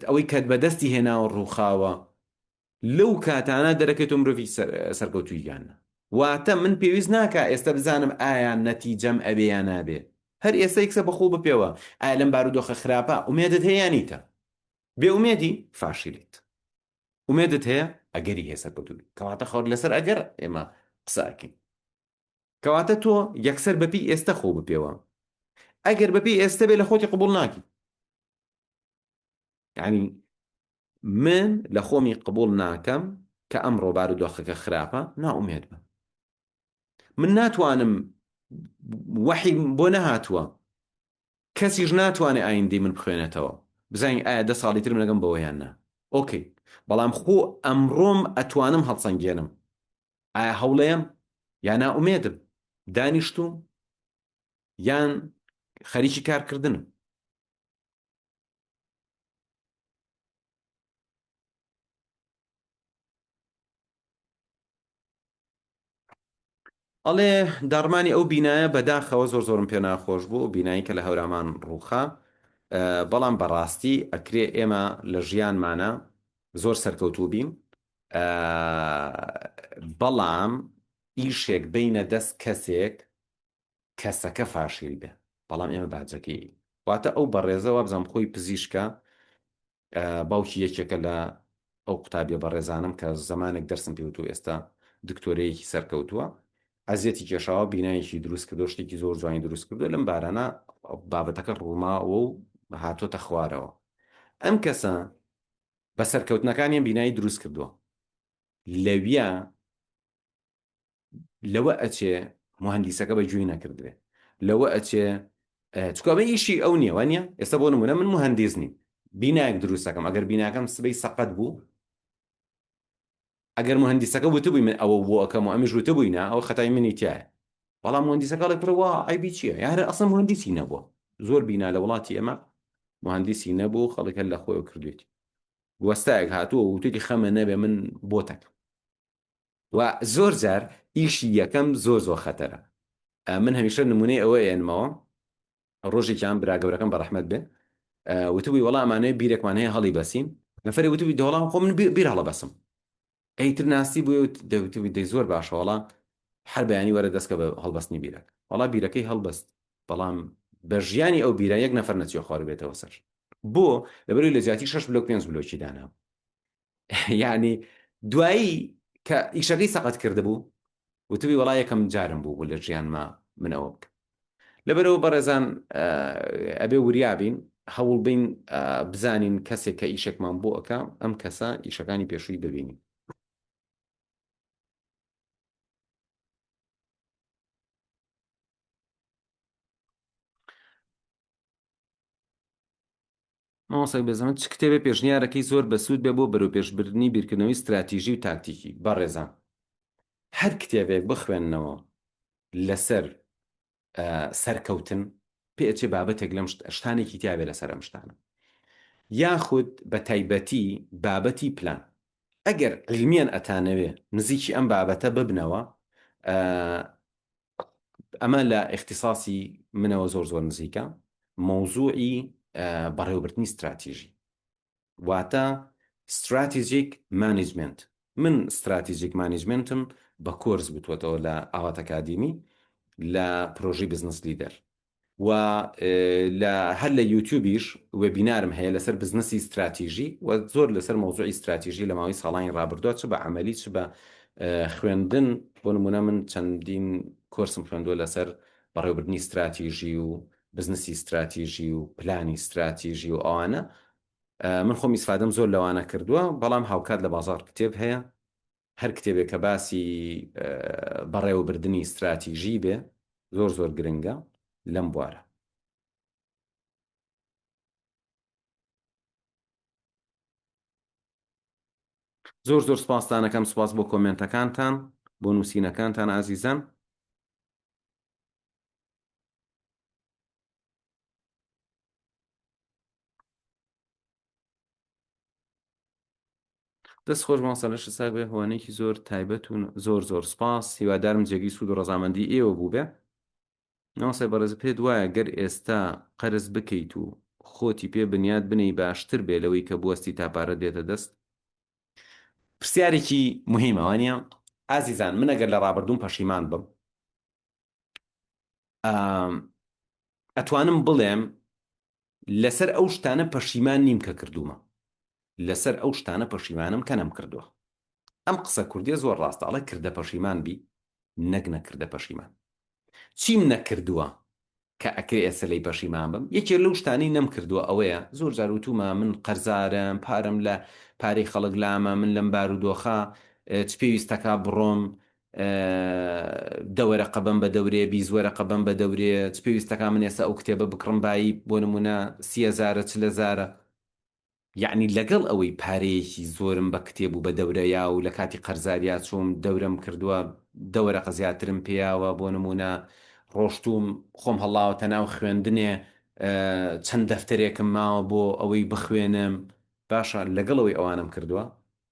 ئەوەی کە بەدەستی هێناوە ڕووخاوە، لەو کاتانە دەرەکەوێت تۆ مرۆڤی سەرکەوتووی یان نا. واتە من پێویست ناکا ئێستا بزانم ئایا نەتیجەم ئەبێ یا نابێ. هەر ئێستا یەکسەر بە خۆو بپێوە ئایا لەم بارودۆخە خراپە ئومێدت هەیە یا نیتە. بێ ئومێدی فاشیلیت. ئومێدت هەیە؟ ئەگەری هەیە سەرکەوتوو بی. کەواتە خۆر لەسەر ئەگەر ئێمە قسە ئەکەین. کەواتە تۆ یەکسەر بەپێی ئێستە خۆ بپێوە. ئەگەر بەپێی ئێستە بێ لە خۆتی قبوڵ ناکی. یعنی من لە خۆمی قبوڵ ناکەم کە ئەمڕۆ بارودۆخەکە خراپە نائومێد بم. من ناتوانم وەحی بۆ نەهاتووە کەسیش ناتوانێ ئایندەی من بخوێنێتەوە بزانین ئایا دە ساڵی تر من ئەگەم بەوە یان نا ئۆکەی بەڵام خۆ ئەمڕۆم ئەتوانم هەڵسەنگێنم ئایا هەوڵەیەم یا نائومێدم دانیشتوم یان خەریکی کارکردنم. ئەڵێ داڕمانی ئەو بینایە بەداخەوە زۆر زۆرم پێ ناخۆش بوو ئەو بینایی کە لە هەورامان ڕووخا بەڵام بەڕاستی ئەکرێ ئێمە لە ژیانمانە زۆر سەرکەوتوو بین بەڵام ئیشێک بینە دەست کەسێک کەسەکە فاشیل بێ بەڵام ئێمە باجەکەی واتە ئەو بەڕێزە وابزانم خۆی پزیشکە باوکی یەکێکە لە ئەو قوتابیە بەڕێزانم کە زەمانێک دەرسم پێوتو ئێستا دکتۆرەیەکی سەرکەوتووە ئەزیەتی کێشاوە بینایەکی دروست کردو شتێکی زۆر جوانی دروست کردو لەم بارانە بابەتەکە ڕووماوە و هاتۆتە خوارەوە ئەم کەسە بە سەرکەوتنەکانیان بینایی دروست کردووە لەویا لەوە ئەچێ. موهەندیسەکە بە گوێی نەکردبێ لەوە ئەچێ چکە ئەمە ئیشی ئەو نییە وانە ئێستا بۆ نمونە من موهەندیس نیم بینایەک دروستەکەم ئەگەر بیناکەم سبەی سەقەت بوو ئەگەر موهەندیسەکە وتبووی من ئەوە بۆ ئەکەم و ئەمیش وتبووی نا ئەوە خەتای منی تایە بەڵام موهەندیسەکە ئەڵێ کوڕە وا عەیبی چییە یارە ئەسڵەن موهەندیسی نەبووە زۆر بینا لە وڵاتی ئێمە موهەندیسی نەبوو خەڵک هەر لە خۆیەوە کردوێتی وەستایەک هاتووە وتوێتی خەمە نەبێ من بۆتەکەم و زۆر جار ئیشی یەکەم زۆر زۆر خەتەرە من هەمیشە نمونەی ئەوە ئێنمەوە ڕۆژێکیان برا گەورەکەم بە ڕەحمەت بێ وتبووی وەڵا ئەمانەیە بیرێکمان هەیە هەڵی بەسین نەفەری وتبووی دەوەڵام خۆ من بیر هەڵەبەسم ئەیتر ناسی بووی و دەوتبووی دەی زۆر باشە وەڵا هەر بەیانی وەرە دەستکە بە هەڵبەستنی بیرەکە وەڵا بیرەکەی هەڵبەست بەڵام بە ژیانی ئەو بیرە یەک نەفەر نەچیە خوار بێتەوە سەر بۆ لەبەرەوەی لە جیاتی شەش بلۆک پێنج بلۆکی دانا یعنی دوایی کە ئیشەکەی سەقەت کردبوو وتبی وەڵا یەکەم جارم بوو بوو لە ژیانما من ئەوە بکەم لەبەرەوە بەڕێزان ئەبێ وریابین هەوڵ بین بزانین کەسێک کە ئیشێکمان بۆ ئەکا ئەم کەسە ئیشەکانی پێشووی ببینین مامۆستای بێزەحمەت چ کتێبێ پێشنیارەکەی زۆر بەسوود بێ بۆ بەرەوپێشبردنی بیرکردنەوەی ستراتیژی و تاکتیکی؟ بەڕێزان هەر کتێبێک بخوێننەوە لەسەر سەرکەوتن پێ ئەچێ بابەتێک لەم شتانێکی تیاێ لەسەر ئەم شتانە یاخود بە تایبەتی بابەتی پلان ئەگەر علمیان ئەتانەوێ نزیکی ئەم بابەتە ببنەوە ئەمە لە ئیختیساسی منەوە زۆر زۆر نزیکە مەوزوعی بەڕێوەبردنی ستراتیژی واتە strategic management من strategic management م بە کۆرس بتوەتەوە لە ئاوات ئەکادیمی لە پرۆژەی Business Leader و لە هەر لە یوتیوبیش webinar م هەیە لەسەر بزنسی ستراتیژی و زۆر لەسەر مەوزوعی ستراتیژی لە ماوەی ساڵانی ڕابردووە چ بە عەمەلی چ بە خوێندن بۆ نمونە من چەندین کۆرسم خوێندووە لەسەر بەڕێوەبردنی ستراتیژی و بزنسی ستراتیژی و پلانی ستراتیژی و ئەوانە من خۆم ئیسفادەم زۆر لەوانە کردووە بەڵام هاوکات لە بازاڕ کتێب هەیە هەر کتێبێک کە باسی بەڕێوەبردنی ستراتیژی بێ زۆر زۆر گرنگە لەم بوارە. زۆر زۆر سپاستانەکەم سپاس بۆ کۆمێنتەکانتان بۆ نووسینەکانتان ئازیزان. دەست خۆش مامۆستا لەشت ساغ بێ هۆنێکی زۆر تایبەت و زۆر زۆر سپاس هیوادارم جێگەی سوود و ڕەزامەندی ئێوە بووبێ مامۆستای بەڕێز پێت وایە گەر ئێستا قەرز بکەیت و خۆتی پێ بنیات بنێی باشتر بێ لەوەی کە بوەستی تا پارەت دێتە دەست؟ پرسیارێکی مهمە وانە ئازیزان من ئەگەر لە ڕابردووم پەشیمان بم ئەتوانم بڵێم لەسەر ئەو شتانە پەشیمان نیم کە کردوومە، لەسەر ئەو شتانە پەشیمانم کە نەمکردووە. ئەم قسە کوردیە زۆر ڕاستە ئەڵێ کردە پەشیمان بی نەک نەکردە پەشیمان. چیم نەکردووە کە ئەکرێ ئێستا لێی پەشیمان بم؟ یەکێ لەو شتانەی نەمکردووە ئەوەیە زۆر جار وتوومە من قەرزارم، پارەم لە پارەی خەڵک لامە، من لەم بارودۆخە چ پێویستەکا بڕۆم دە وەرەقە بەم بە دەورێ، 20 وەرەقە بەم بە دەورێ، چ پێویستەکا من ئێستا ئەو کتێبە بکڕم بایی بۆ نموونە سی هەزارە چل هەزارە. یەعنی لەگەڵ ئەوەی پارەیەکی زۆرم بە کتێب و بە دەورەیا و لە کاتی قەرزاریا چووم دەورەم کردووە دە وەرەقە زیاترم پێیاوە بۆ نموونە ڕۆشتووم خۆم هەڵاوەتە ناو خوێندنێ چەند دەفتەرێکم ماوە بۆ ئەوەی بخوێنم باشە لەگەڵ ئەوەی ئەوانەم کردووە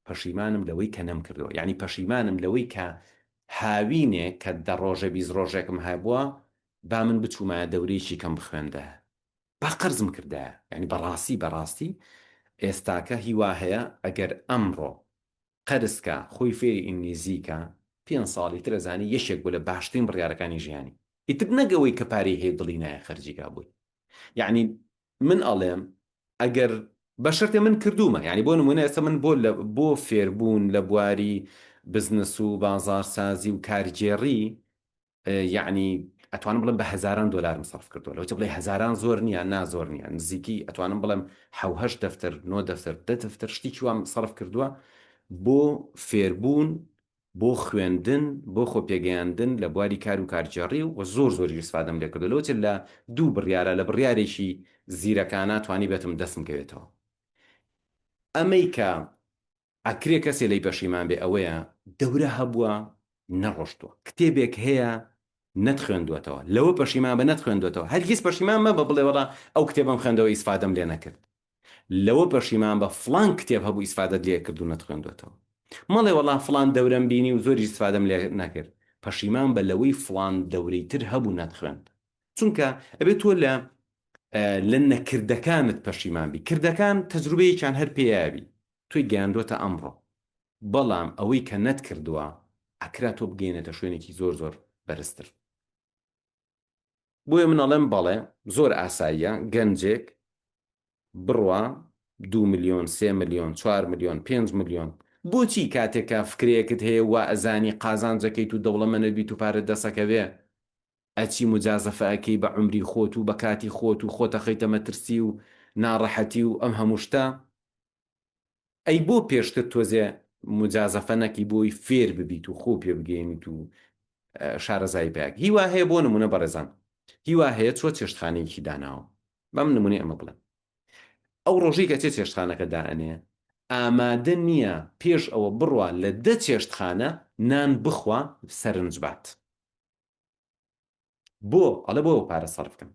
پەشیمانم لەوەی کە نەمکردووە یانی پەشیمانم لەوەی کە هاوینێ کە دە ڕۆژێ 20 ڕۆژێکم هەبووە با من بچوومایە دەورەیەکی کەم بخوێندایە با قەرزم کردایە یانی بەڕاستی بەڕاستی ئێستاکە هیوا هەیە ئەگەر ئەمڕۆ قەرز کا خۆی فێری ئینگلیزی کا پێنج ساڵی تر ئەزانی یەکێک بوو لە باشترین بڕیارەکانی ژیانی ئیتر نەک ئەوەی کە پارەی هەیە دڵی نایە خەرجی کا بۆی یعنی من ئەڵێم ئەگەر بە شەرتێ من کردوومە یعنی بۆ نمونە ئێستا من بۆ لە بۆ فێربوون لە بواری بزنس و بازاڕسازی و کارگێڕی یعنی ئەتوانم بڵێم بە هەزاران دۆلارم سەرف کردووە لەوەی بڵێ هەزاران زۆر نییە نا زۆر نییە نزیکی ئەتوانم بڵێم حەوهەشت دەفتەر نۆ دەفتەر دە دەفتەر شتێکی وام سەرف کردووە بۆ فێربوون. بۆ خوێندن بۆ خۆ پێگەیاندن لە بواری کار و کارگێڕی و زۆر زۆریش ئیسفادەم لێ کردوە لەوەچێ لە دوو بڕیارا لە بڕیارێکی زیرەکانە توانیبێتم دەستم کەوێتەوە ئەمەی کە ئەکرێ کەسێ لێی پەشیمان بێ ئەوەیە دەورە هەبووە نەڕۆشتووە کتێبێک هەیە نەتخوێندووەتەوە لەوە پەشیمان بە نەتخوێندووەتەوە هەرگیز پەشیمان مەبە بڵێ وەڵا ئەو کتێبەم خوێندەوە ئیسفادەم لێ نەکرد لەوە پەشیمان بە فڵان کتێب هەبوو ئیسفادەت لێ کرد و نەتخوێندووەتەوە مەڵێ وەڵا فڵان دەورەم بینی و زۆریش ئیسفادەم لێ نەکرد پەشیمان بە لەوەی فڵان دەورەی تر هەبوو نەتخوێند چونکە ئەبێ تۆ لە لە نەکردەکانت پەشیمان بی کردەکان تەجروبەیەکیان هەر پێیابی تۆی گەیاندۆتە ئەمڕۆ بەڵام ئەوەی کە نەتکردووە ئەکرا تۆ بگەیەنێتە شوێنێکی زۆر زۆر بەرزتر بۆیە من ئەڵێم بەڵێ زۆر ئاساییە گەنجێک بڕوا دوو ملیۆن سێ ملیۆن چوار ملیۆن پێنج ملیۆن بۆچی کاتێک کە فکرەیەکت هەیە وا ئەزانی قازانجەکەیت و دەوڵەمەنت بیت و پارەت دەسەکەوێ ئەچی موجازەفە ئەکەی بە عومری خۆت و بە کاتی خۆت و خۆت ئەخەیتە مەترسی و ناڕەحەتی و ئەم هەموو شتە ئەی بۆ پێشتر تۆزێ موجازەفە نەکەی بۆی فێر ببیت و خۆ پێ بگەیەنیت و شارەزایی پیاک هیوا هەیە بۆ نمونە بەڕێزان هیوا هەیە چوە چێشتخانەیەکی داناوە بەم نمونەی ئەمە بڵێم ئەو ڕۆژەی کە چێ چێشتخانەکە دائەنێ ئامادە نییە پێش ئەوە بڕوا لە دە چێشتخانە نان بخوا سەرنج بات بۆ ئەڵێ بۆ پارە سەرف کەم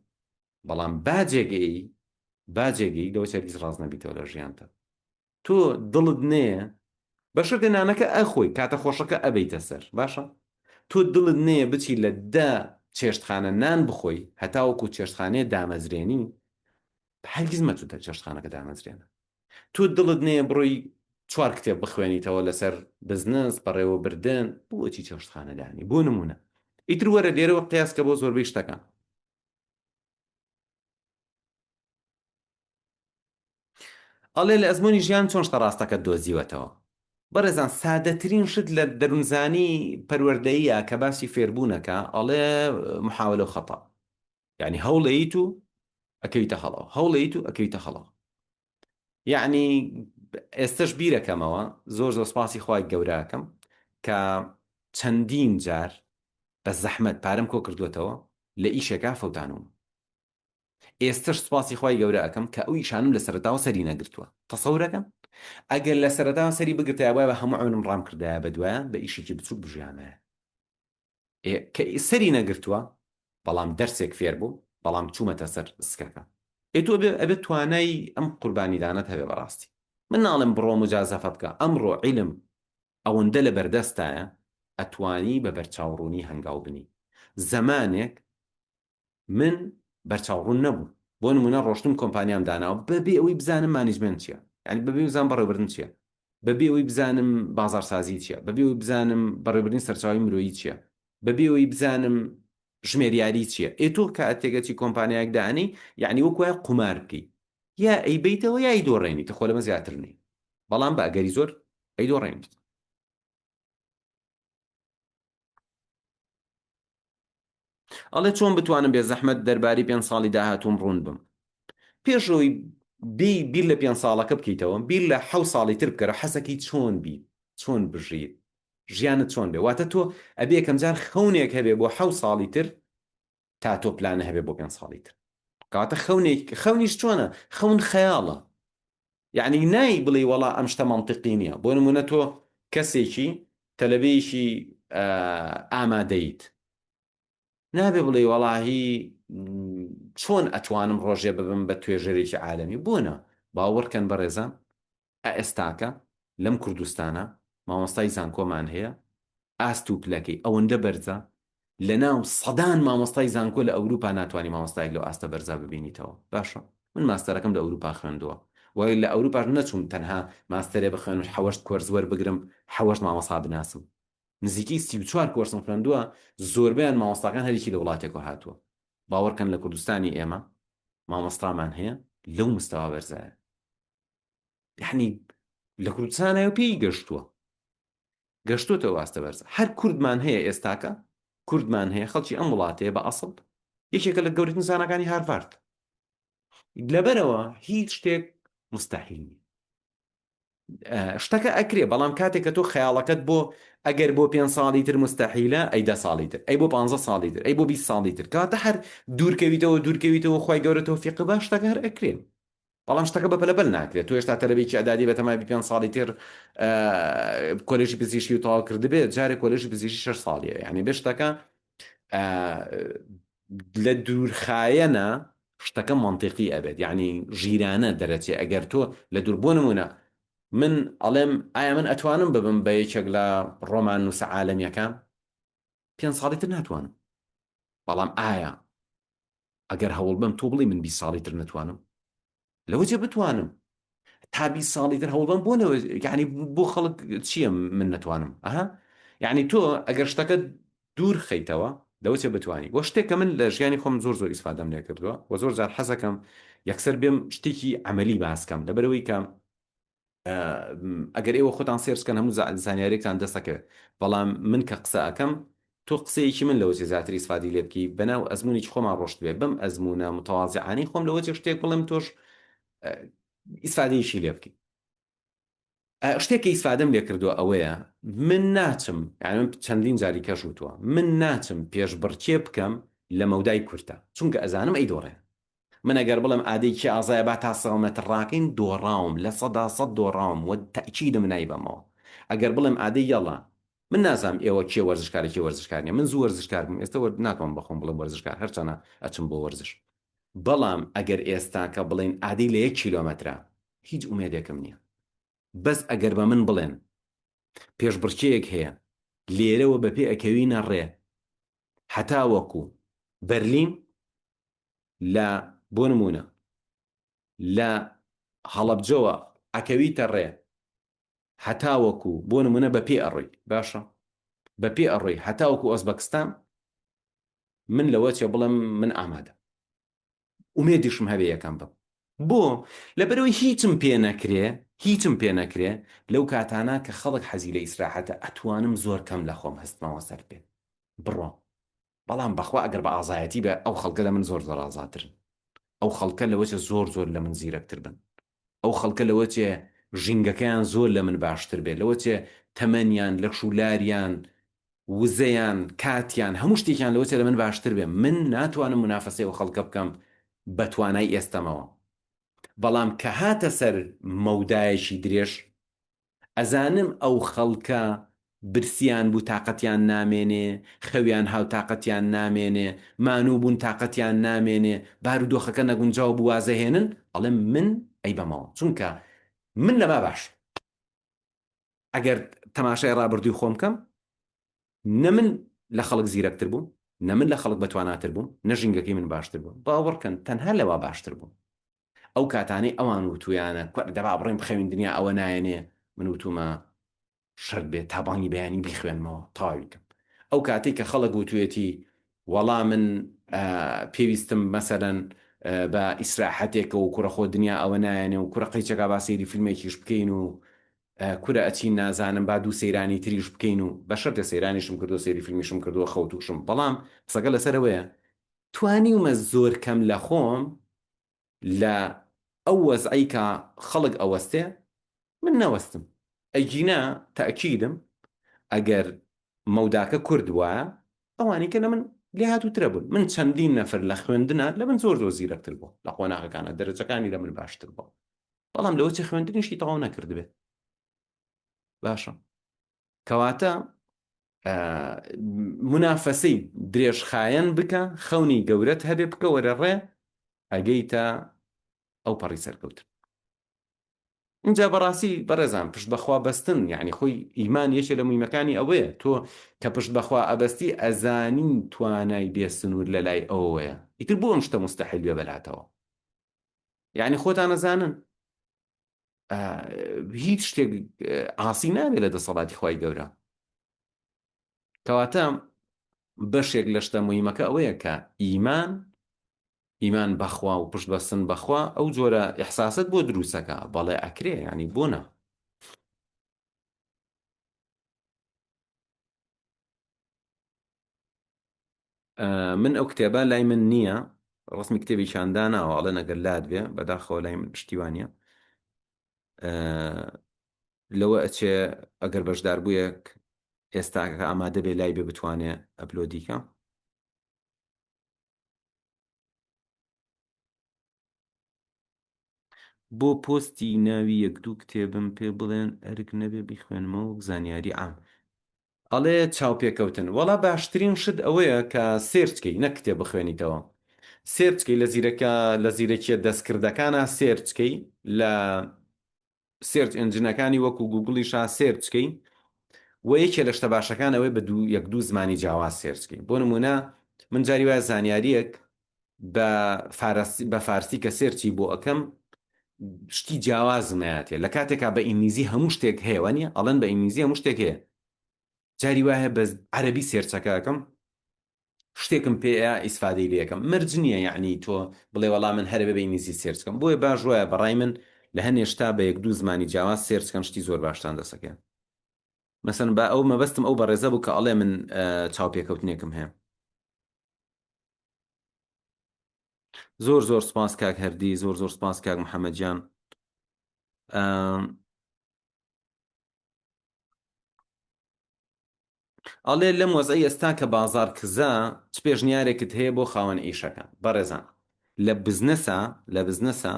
بەڵام با جێگەی با جێگەی لەوە هەرگیز ڕاست نەبیتەوە لە ژیانتە تۆ دڵت نەیە بەشەکە نانەکە ئەخۆی کاتە خۆشەکە ئەبیتە سەر باشە تۆ دڵت نەیە بچی لە دە چێشتخانە نان بخۆی هەتاوەکو چێشتخانەیە دامەزرێنی هەرگیز مەچوتە چێشتخانەکە دامەزرێنە تۆ دڵت نەیە بڕۆی چوار کتێب بخوێنیتەوە لەسەر بزنس، بەڕێوەبردن، بۆچی چێشتخانە دانی؟ بۆ نموونە. ئیتر وەرە لێرەوە قیاس کە بۆ زۆربەی شتەکان. ئەڵێ لە ئەزموونی ژیان چۆن شتە ڕاستەکەت دۆزیوەتەوە؟ بەڕێزان سادەترین شت لە دەروونزانی پەروەردەییە کە باسی فێربوونەکە ئەڵێ محاولە و خەتا. یعنی هەوڵێیت و ئەکەویتە هەڵەوە هەوڵێیت و ئەکەویتە هەڵەوە یعنی ئێستش بیرەکەمەوە زۆر زۆر سپاسی خوای گەوراکەم کە چەندین جار بە زەحمەت پارەم کۆ کردوێتەوە لە ئیشێکا فەوتانوم ئێستش سپاسی خوای گەورە ئەەکەم کە ئەو ئیشانم لە سەرتاوە سەری نەگرتووە تەسەورەکەم ئەگەر لە سەرتاوە سەری بگرتایە وایە بە هەموو عمرم ڕام کردایە بە دوایە بە ئیشێکی بچووک بژیامایە کە سەری نەگرتووە بەڵام دەرسێک فێر بووم بەڵام چوومەتە سەر سکەکە ئێ تۆ ئەبێ ئەبێ توانای ئەم قوربانیدانەت هەبێ بەڕاستی من ناڵێم بڕۆ مجازەفە بکە ئەمڕۆ عیلم ئەوەندە لە بەردەستایە ئەتوانی بە بەرچاوڕوونی هەنگاو بنی زەمانێک من بەرچاوڕوون نەبووم بۆ نمونە ڕۆشتم کۆمپانیام داناوە بەبێ ئەوەی بزانم management چییە یعنی بەبێ بزانم بەڕێوەبردن چییە بەبێ ئەوەی بزانم بازاڕسازی چییە بەبێ ئەوەی بزانم بەڕێوەبردنی سەرچاوەی مرۆیی چییە بەبێ ئەوەی بزانم ژمێریاری چییە ئێ تۆ کاتێک ئەچی کۆمپانیایەک دانێی یعنی وەک وایە قومار بکەی یا ئەیبەیتەوە یا ئەیدۆڕێنیت خۆ لەمە زیاتر نییە بەڵام بە ئەگەری زۆر ئەیدۆڕێنیت ئەڵێ چۆن بتوانم بێ زەحمەت دەرباری پێنج ساڵی داهاتووم ڕوون بم پێش ئەوەی بێی بیر لە پێنج ساڵەکە بکەیتەوە بیر لە حەو ساڵی تر بکەرە حەزەکەی چۆن بیت چۆن بژیت ژیانت چۆن بێ واتە تۆ ئەبێ یەکەم جار خەونێک هەبێ بۆ حەو ساڵی تر تا تۆ پلانە هەبێ بۆ پێنج ساڵی تر کەواتە خەونێک خەونیش چۆنە خەون خەیاڵە یعنی نای بڵێ وەڵا ئەم شتە مەنتیقی نییە بۆ نمونە تۆ کەسێکی تەلەبەیەکی ئامادەیت نابێ بڵێ وەڵاهی چۆن ئەتوانم ڕۆژێ ببم بە توێژەرێکی عالەمی بۆ نا باوەڕکەن بەڕێزان ئەئێستاکە لەم کوردستانە مامۆستای زانکۆمان هەیە ئاست و پلەکەی ئەوەندە بەرزە لەناو سەدان مامۆستای زانکۆ لە ئەوروپا ناتوانی مامۆستایەک لەو ئاستە بەرزا ببینیتەوە باشە من ماستەرەکەم لە ئەوروپا خوێندووە و لە ئەوروپاش نەچووم تەنها ماستەرێ بخوێنم حەوەشت کۆرس وەربگرم حەوەشت مامۆستا بناسم نزیکەی 34 کۆرسم خوێندووە زۆربەیان مامۆستاکان هەریکی لە وڵاتێکەوە هاتووە باوەڕکەن لە کوردستانی ئێمە مامۆستامان هەیە لەو مستەوا بەرزایە یعنی لە کوردستانە و پێی گەشتووە گەشتوتەوە ئاستە بەرزە هەر کوردمان هەیە ئێستاکە کوردمان هەیە خەڵکی ئەم وڵاتەیە بە ئەسڵ یەکێکە لە گەورەترین زاناکانی هارڤارد لەبەرەوە هیچ شتێک مستحیل نییە. شتەکە ئەکرێ بەڵام کاتێک کە تۆ خەیاڵەکەت بۆ ئەگەر بۆ پێ ساڵی تر مستحیلە ئەی دە ساڵی تر ئەی بۆ 15 ساڵی تر ئەی بۆ 20 ساڵی تر کەواتە هەر دوورکەویتەوە دوورکەویتەوە خوای گەورە تۆفیق بە شتەکە هەر ئەکرێ بەڵام شتەکە بە پەلەپەل ناکرێت تۆ هێشتا تەلەبێکی ئەدادی بەتەمای بی پێنج ساڵی تر کۆلێژی پزیشکی و تەواو کردبێت جارێ کۆلێژی پزیشکی شەش ساڵیە یعنی بێ شتەکە لە دوورخایەنە شتەکە مەنتیقی ئەبێت یعنی ژیرانە دەرەچێ ئەگەر تۆ لە دوور بۆ نمونە من ئەڵێم ئایا من ئەتوانم ببم بە یەکێک لە ڕۆمان نووسە عالەمیەکان پێنج ساڵی تر ناتوانم بەڵام ئایا ئەگەر هەوڵ بەم تۆ بڵێی من 20 ساڵی تر نەتوانم لەوە جێ بتوانم تا 20 ساڵی تر هەوڵ بەم بۆ نەوە یعنی بۆ خەڵک چییە من نەتوانم ئەها یعنی تۆ ئەگەر شتەکە دوور خەیتەوە لەوە چێ بتوانی وە شتێک کە من لە ژیانی خۆم زۆر زۆر ئیسفادەم لێ کردووە و زۆر جار حەزەکەم یەکسەر بێم شتێکی عملی باسکەم لەبەرەوەی کە ئەگەر ئێوە خۆتان search کەن هەموو زانیارێکتان دەستەکەوێت بەڵام من کە قسە ئەکەم تۆ قسەیەکی من لەوە چێ زیاتر ئیسفادی لێ بکەی بەناو ئەزمونێکی خۆمان ڕۆشت بێ بەم ئەزمونە متەوازعانەی خۆم لەوە چێ شتێک بڵێم تۆش ئیسفادەیەکی لێ بکەی شتێک کە ئیسفادەم لێ کردووە ئەوەیە من ناچم یعنی من چەندین جاری کەش وتووە من ناچم پێشبڕکێ بکەم لە مەودای کورتە چونکە ئەزانم ئەی دۆڕێن من ئەگەر بڵێم ئادەی کێ ئازایە با تا سەد مەتر ڕاکەین دۆڕاوم 100% دۆڕاوم وە تەئکیدم نایبەمەوە ئەگەر بڵێم ئادەی یەڵا من نازانم ئێوە کێ وەرزشکارە کێ وەرزشکار نیە من زوو وەرزشکار بووم ئێستا وەر ناتوانم بەخۆم بڵێم وەرزشکار هەرچەنە ئەچم بۆ وەرزش بەڵام ئەگەر ئێستا کە بڵێن ئادەی لە یەک کیلۆمەترە هیچ ئومێدێکم نییە بەس ئەگەر بە من بڵێن پێشبڕکێیەک هەیە لێرەوە بەپێ ئەکەوینە ڕێ هەتاوەکو بەرلین لە بۆ نموونە لە هەڵەبجەوە ئەکەویتە ڕێ هەتاوەکو بۆ نموونە بە پێ ئەڕۆی باشە بە پێ ئەڕۆی هەتاوەکو ئۆزبەکستان من لەوە چێ بڵێم من ئامادە ئومێدیشم هەبێ یەکەم بم بۆ لەبەرەوەی هیچم پێ نەکرێ هیچم پێ نەکرێ لەو کاتانە کە خەڵک حەزی لە ئیسراحەتە ئەتوانم زۆر کەم لە خۆم هەستمەوە سەر پێ بڕۆم بەڵام بەخوا ئەگەر بە ئازایەتی بێ ئەو خەڵکە لە من زۆر زۆر ئازاترن ئەو خەڵکە لەوەچێ زۆر زۆر لە من زیرەکتر بن ئەو خەڵکە لەوەچێ ژینگەکەیان زۆر لە من باشتر بێ لەوەچێ تەمەنیان لەش و لاریان وزەیان کاتیان هەموو شتێکیان لەوەچێ لە من باشتر بێ من ناتوانم منافەسەی ئەو خەڵکە بکەم بە توانای ئێستەمەوە بەڵام کە هاتە سەر مەودایەکی درێژ ئەزانم ئەو خەڵکە برسیان بوو تاقەتیان نامێنێ، خەویان هاو تاقەتیان نامێنێ، مانوو بوون تاقەتیان نامێنێ، بارودۆخەکە نەگونجاو بوو وازئەهێنن، ئەڵێم من ئەیبەمەوە چونکە من لەما باشم. ئەگەر تەماشای ڕابردووی خۆم بکەم نە من لە خەڵک زیرەکتر بووم، نە من لە خەڵک بەتواناتر بووم، نە ژینگەکەی من باشتر بوو، باوەڕکەن تەنها لەوا باشتر بووم. ئەو کاتانەی ئەوان وتویانە کوڕ دەبا بڕۆین بخەوین دنیا ئەوە نایەنێ من وتومە شەرت بێت تا بانگی بەیانی بیخوێنمەوە تەواوی کەم ئەو کاتێک کە خەڵک وتوێتی وەڵا من پێویستم مەسەلەن بە ئیسراحەتێکە و کوڕە خۆ دنیا ئەوە نایەنێ و کوڕە قەیچەکە با سەیری فیلمێکیش بکەین و کورە ئەچین نازانم با دوو سەیرانی تریش بکەین و بە شەرتێ سەیرانیشم کردو سەیری فیلمیشم کردووە خەوتوشم بەڵام قسەکە لەسەرەوەیە توانیومە زۆر کەم لە خۆم لە ئەو وەزعەی کە خەڵک ئەوەستێ من نەوەستم ئەگینا تەئکیدم ئەگەر مەوداکە کورت بوایە ئەوانی کە لە من لێهاتووترە بوون من چەندین نەفر لە خوێندنا لە من زۆر زۆر زیرەکتر بوو لە قۆناغەکانە دەرەجەکانی لە من باشتر بوو بەڵام لەوە چی خوێندنیشی تەواو نەکردبێت باشە کەواتە مونافەسەی درێژخایەن بکە خەونی گەورەت هەبێ بکەوەرە ڕێ ئەگەیتە ئەو پەڕی سەرکەوتن اینجا بەڕاستی بەڕێزان پشت بەخوا بەستن یعنی خۆی ئیمان یەکێ لە مویمەکانی ئەوەیە تۆ کە پشت بەخوا ئەبەستی ئەزانی توانای بێسنوور لە لای ئەوەیە ئیتر بۆ ئەم شتە مستحیل بێ بەلاتەوە یعنی خۆتان ئەزانن هیچ شتێک عاسی نابێت لە دەسەڵاتی خوای گەورە کەواتە بەشێک لە شتە مهمەکە ئەوەیە کە ئیمان ئیمان بەخوا و پشت بەستن بەخوا ئەو جۆرە ئیحساست بۆ دروستەکە بەڵێ ئەکرێ ینی بۆ نا من ئەو کتێبە لای من نییە ڕسمی کتێبێکیان داناوە ئەڵێن ئەگەر لات بێ بەداخەوە لای من شتی وانە. لەوە ئەچێ ئەگەر بەشداربوویەک ئێستاکە ئامادە بێ لای بێ بتوانێ upload ی کە. بۆ پۆستی ناوی یەک دوو کتێبم پێ بڵێن ئەرک نەبێ بیخوێنمەوە وەک زانیاری عام. ئەڵێ چاوپێکەوتن. وەڵا باشترین شت ئەوەیە کە search کەی نەک کتێب بخوێنیتەوە. search کەی لە زیرەکە لە زیرەکیە دەستکردەکانا search کەی لە search engine ەکانی وەکو گوگڵیشا search کەی و یەکێ لە شتە باشەکان ئەوەی بە دوو یەک دوو زمانی جیاواز search کەی بۆ نمونە من جاری وایە زانیاریەک بە فارسی بە فارسی کە search ی بۆ ئەکەم شتی جیاوازم ئەیاتێ لە کاتێکا بە ئینگلیزی هەموو شتێک هەیە وانیە ئەڵێن بە ئینگلیزی هەموو شتێک هەیە جاری وایە بە عەرەبی search ەکە ئەکەم شتێکم پێیە ئیسفادەی لێ ئەکەم مەرج نییە یەعنی تۆ بڵێ وەڵا من هەرەبێ بە ئینگلیزی search کەم بۆیە باش وایە بەڕای من لە هەنێ شتا بە یەک دوو زمانی جیاواز search کەن شتی زۆر باشتان دەسەکەن مەسەن با ئەو مەبەستم ئەو بەڕێزە بوو کە ئەڵێ من چاوپێکەوتنێکم هەیە زۆر زۆر سپاس کاک هەردی زۆر زۆر سپاس کاک محەممەد گیان ئەڵێ لەم وەزعەی ئێستا کە بازاڕ کزە چ پێشنیارێکت هەیە بۆ خاوەن ئیشەکان؟ بەڕێزان لە بزنسا لە بزنسا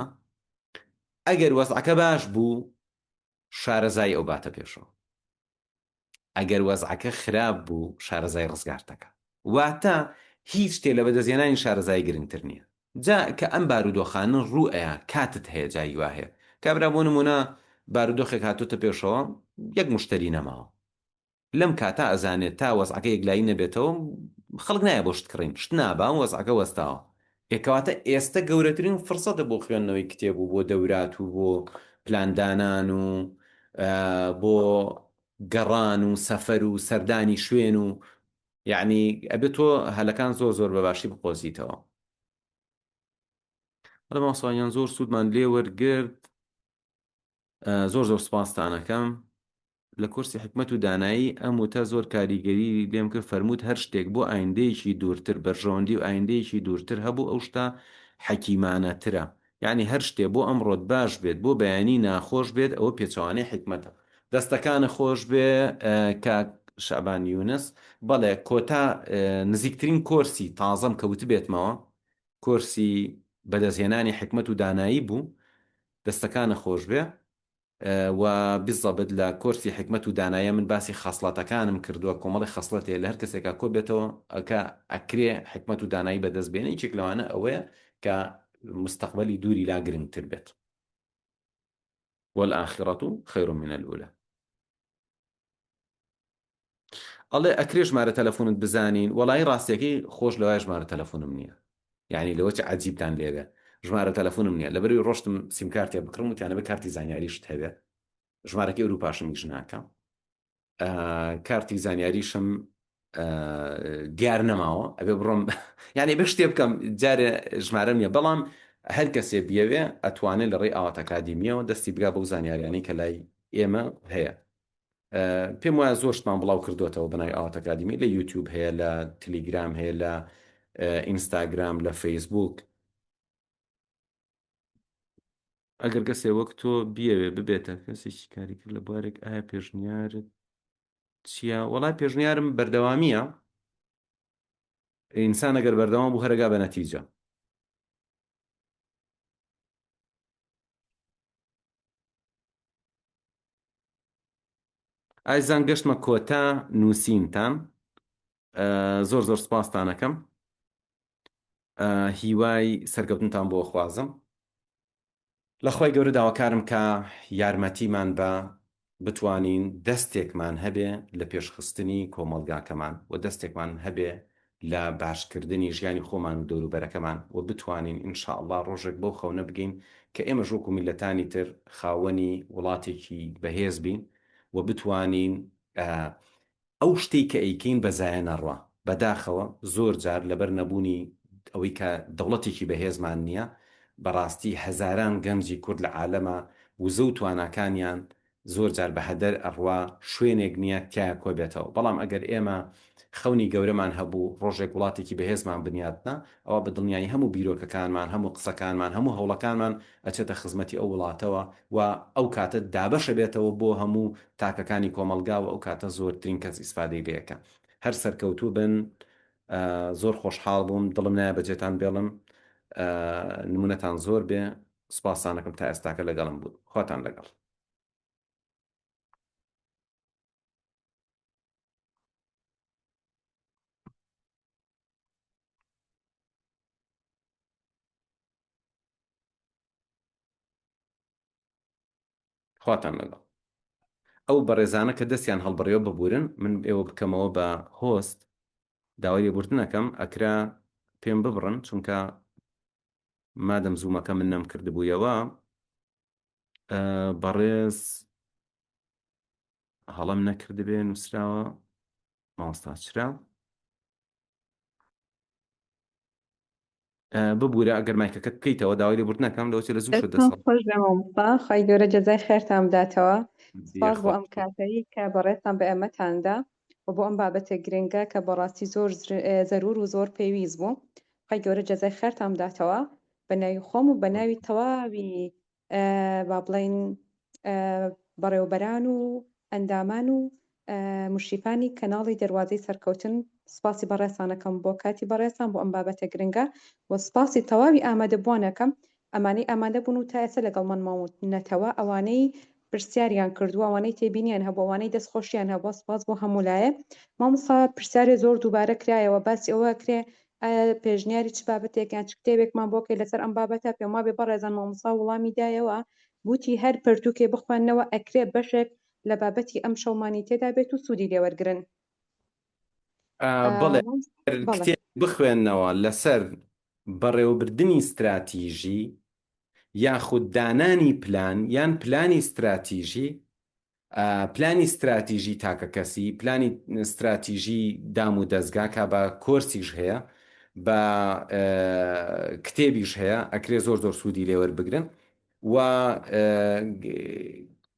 ئەگەر وەزعەکە باش بوو شارەزایی ئەو باتە پێشەوە ئەگەر وەزعەکە خراپ بوو شارەزای ڕزگارت دەکا واتە هیچ شتێ لە بەدەستهێنانی شارەزایی گرنگتر نییە جا کە ئەم بارودۆخانە ڕوو ئەیا کاتت هەیە جاری وا هەیە کابرا بۆ نمونە بارودۆخێک هاتۆتە پێشەوە یەک مشتری نەماوە لەم کاتە ئەزانێت تا وەزعەکە یەکلایی نەبێتەوە خەڵک نایە بۆ شت کڕین شت نابا وەزعەکە وەستاوە ئێ کەواتە ئێستە گەورەترین فرسەتە بۆ خوێندنەوەی کتێب و بۆ دەورات و بۆ پلاندانان و بۆ گەڕان و سەفەر و سەردانی شوێن و یعنی ئەبێت تۆ هەلەکان زۆر زۆر بەباشی بقۆزیتەوە. بەڵێ مامۆستا گیان زۆر سوودمان لێ وەرگرت زۆر زۆر سپاستانەکەم. لە کۆرسی حیکمەت و دانایی ئەم وتە زۆر کاریگەری لێم کرد فەرمووت هەر شتێک بۆ ئایندەیەکی دوورتر بەرژەوەندی و ئایندەیەکی دوورتر هەبوو ئەو شتە حەکیمانەترە یەعنی هەر شتێ بۆ ئەمڕۆت باش بێت بۆ بەیانی ناخۆش بێت ئەوە پێچەوانەی حیکمەتە. دەستەکانت خۆش بێ کاک شەعبان یونس بەڵێ کۆتا نزیکترین کۆرسی تازەم کە وتبێتمەوە کۆرسی بەدەستهێنانی حیکمەت و دانایی بوو دەستەکانت خۆش بێ. و بالضبط لە کۆرسی حیکمەت و دانایە من باسی خەسڵەتەکانم کردووە کۆمەڵی خەسڵەت هەیە لە هەر کەسێکا کۆ بێتەوە کە ئەکرێ حیکمەت و دانایی بەدەست بێنێ یەکێک لەوانە ئەوەیە کە مستەقبەلی دووری لا گرنگتر بێت والآخرة خير من الأولى ئەڵێ ئەکرێ ژمارە تەلەفونت بزانین وەڵایی ڕاستیەکەی خۆش لەوای ژمارە تەلەفونم نییە یعنی لەوە چ عجیبتان لێبێ ژمارە تەلەفونم نییە لەبەروی ڕۆشتم سیمکارتێ بکڕم وتیانە بێ کارتی زانیاریشت هەبێ ژمارەکەی ئەوروپاشم ئیش ناکە کارتی زانیاریشم دیار نەماوە ئەبێ بڕۆم یعنی بە شتێ بکەم جارێ ژمارەم نییە بەڵام هەر کەسێ بیەوێ ئەتوانێت لە ڕێی ئاوات ئەکادیمیەوە دەستی بگا بەو زانیاریانەی کە لای ئێمە هەیە پێم وایە زۆر شتمان بڵاو کردوێتەوە بەناوی ئاوات ئەکادیمی لە یوتیوب هەیە لە تلیگرام هەیە لە ئینستاگرام لە فەیسبوک ئەگەر کەسێ وەک تۆ بیەوێ ببێتە کەسێکی کاریکرد لە بوارێک ئایا پێشنیارت چییە؟ وەڵای پێشنیارم بەردەوامیە ئینسان ئەگەر بەردەوام بوو هەرەگا بە نەتیجە ئایزان گەشتمە کۆتا نووسینتان زۆر زۆر سپاستانەکەم هیوای سەرکەوتنتان بۆ خوازم لە خوای گەورە داواکارم کە یارمەتیمان بە بتوانین دەستێکمان هەبێ لە پێشخستنی کۆمەڵگاکەمان و دەستێکمان هەبێ لە باشکردنی ژیانی خۆمان و دەوروبەرەکەمان و بتوانین ان شاء اللە ڕۆژێک بەو خەونە بگەین کە ئێمەش وەکو میللەتانی تر خاوەنی وڵاتێکی بەهێز بین و بتوانین ئەو شتەی کە ئەیکەین بە زایە نەڕوا. بەداخەوە زۆر جار لەبەر نەبوونی ئەوەی کە دەوڵەتێکی بەهێزمان نییە، بەڕاستی هەزاران گەنجی کورد لە عالەما وزە و تواناکانیان. زۆر جار بە هەدەر ئەڕوا شوێنێک نییە تیایا کۆبێتەوە بەڵام ئەگەر ئێمە خەونی گەورەمان هەبوو ڕۆژێک وڵاتێکی بەهێزمان بنیاتنا ئەوا بە دڵنیایی هەموو بیرۆکەکانمان هەموو قسەکانمان هەموو هەوڵەکانمان ئەچێتە خزمەتی ئەو وڵاتەوە و ئەو کاتە دابەش ئەبێتەوە بۆ هەموو تاکەکانی کۆمەڵگا و ئەو کاتە زۆرترین کەس ئیسفادەی لێ ئەکا هەر سەرکەوتوو بن زۆر خۆشحاڵ بووم دڵم نایە بەجێتان بێڵم نمونەتان زۆر بێ سپاستانەکەم تا ئێستاکە لەگەڵم بوون خواتان لەگەڵ. خواتان لەگەڵ. ئەو بەڕێزانە کە دەستیان هەڵبڕیوە ببورن من ئێوە بکەمەوە بە host داوای لێبوردن ئەکەم ئەکرا پێم ببڕن چونکە مادەم زوومەکە من نەمکردبوویەوە بەڕێز هەڵەم نەکردبێ نووسراوە مامۆستا چرا ببوورە ئەگەر مایکەکەت بکەیتەوە داوای لێبوردن ئەکەم لەوە چێ لە زوو شت دەستان خۆش بێ مامۆستا خوای گەورە جەزای خێرتان بداتەوە سپاس بۆ ئەم کاتەی کە بەڕێزتان بە ئێمەتان دا و بۆ ئەم بابەتە گرنگە کە بەڕاستی زۆر زەرور و زۆر پێویست بوو خوای گەورە جەزای خێرتان بداتەوە بە ناوی خۆم و بە ناوی تەواوی با بڵێین بەڕێوەبەران و ئەندامان و موشریفانی کەناڵی دەروازەی سەرکەوتن سپاسی بەڕێزتان ئەکەم بۆ کاتی بەڕێزتان بۆ ئەم بابەتە گرنگە و سپاسی تەواوی ئامادەبووان ئەکەم ئەمانەی ئامادە بوون و تا ئێستا لەگەڵمان ماونەتەوە ئەوانەی پرسیاریان کردووە ئەوانەی تێبینیان هەبوو ئەوانەی دەستخۆشیان هەبووە سپاس بۆ هەموو لایە مامۆستا پرسیارێ زۆر دووبارە کرایەوە باسی ئەوە کرێ ئایا پێشنیاری چ بابەتێک یان چ کتێبێکمان بۆ کەی لەسەر ئەم بابەتە پێم وابێ بەڕێزان مامۆستا وڵامی دایەوە گوتی هەر پەرتووکێ بخوێننەوە ئەکرێ بەشێک لە بابەتی ئەم شەومانی تێدا بێت و سوودی لێوەرگرن. بەڵێ کتێب بخوێنەوە لەسەر بەڕێوەبردنی ستراتیژی یاخود دانانی پلان یان پلانی ستراتیژی پلانی ستراتیژی تاکەکەسی، پلانی ستراتیژی دام و دەزگا کە بە کۆرسیش هەیە، بە کتێبیش هەیە، ئەکرێ زۆر زۆر سوودی لێ وەربگرن و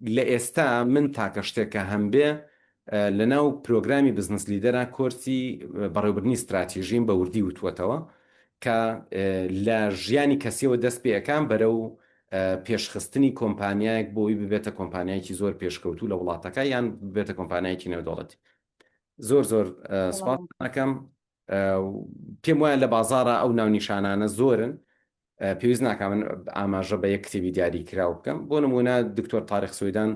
لە ئێستا من تاکە شتێک کە هەمبێ لەناو پرۆگرامی Business Leader ا کۆرسی بەڕێوبردنی ستراتیژیم بە وردی وتووەتەوە کە لە ژیانی کەسیەوە دەست پێ ئەکام بەرەو پێشخستنی کۆمپانیایەک بۆی ببێتە کۆمپانیایەکی زۆر پێشکەوتوو لە وڵاتەکە یان ببێتە کۆمپانیایەکی نێودەوڵەتی زۆر زۆر سپاس ئەکەم پێم وایە لە بازاڕا ئەو ناونیشانانە زۆرن پێویست ناکا من ئاماژە بە یەک کتێبی دیاری کراو بکەم بۆ نمونە دکتۆر تاریق سویدان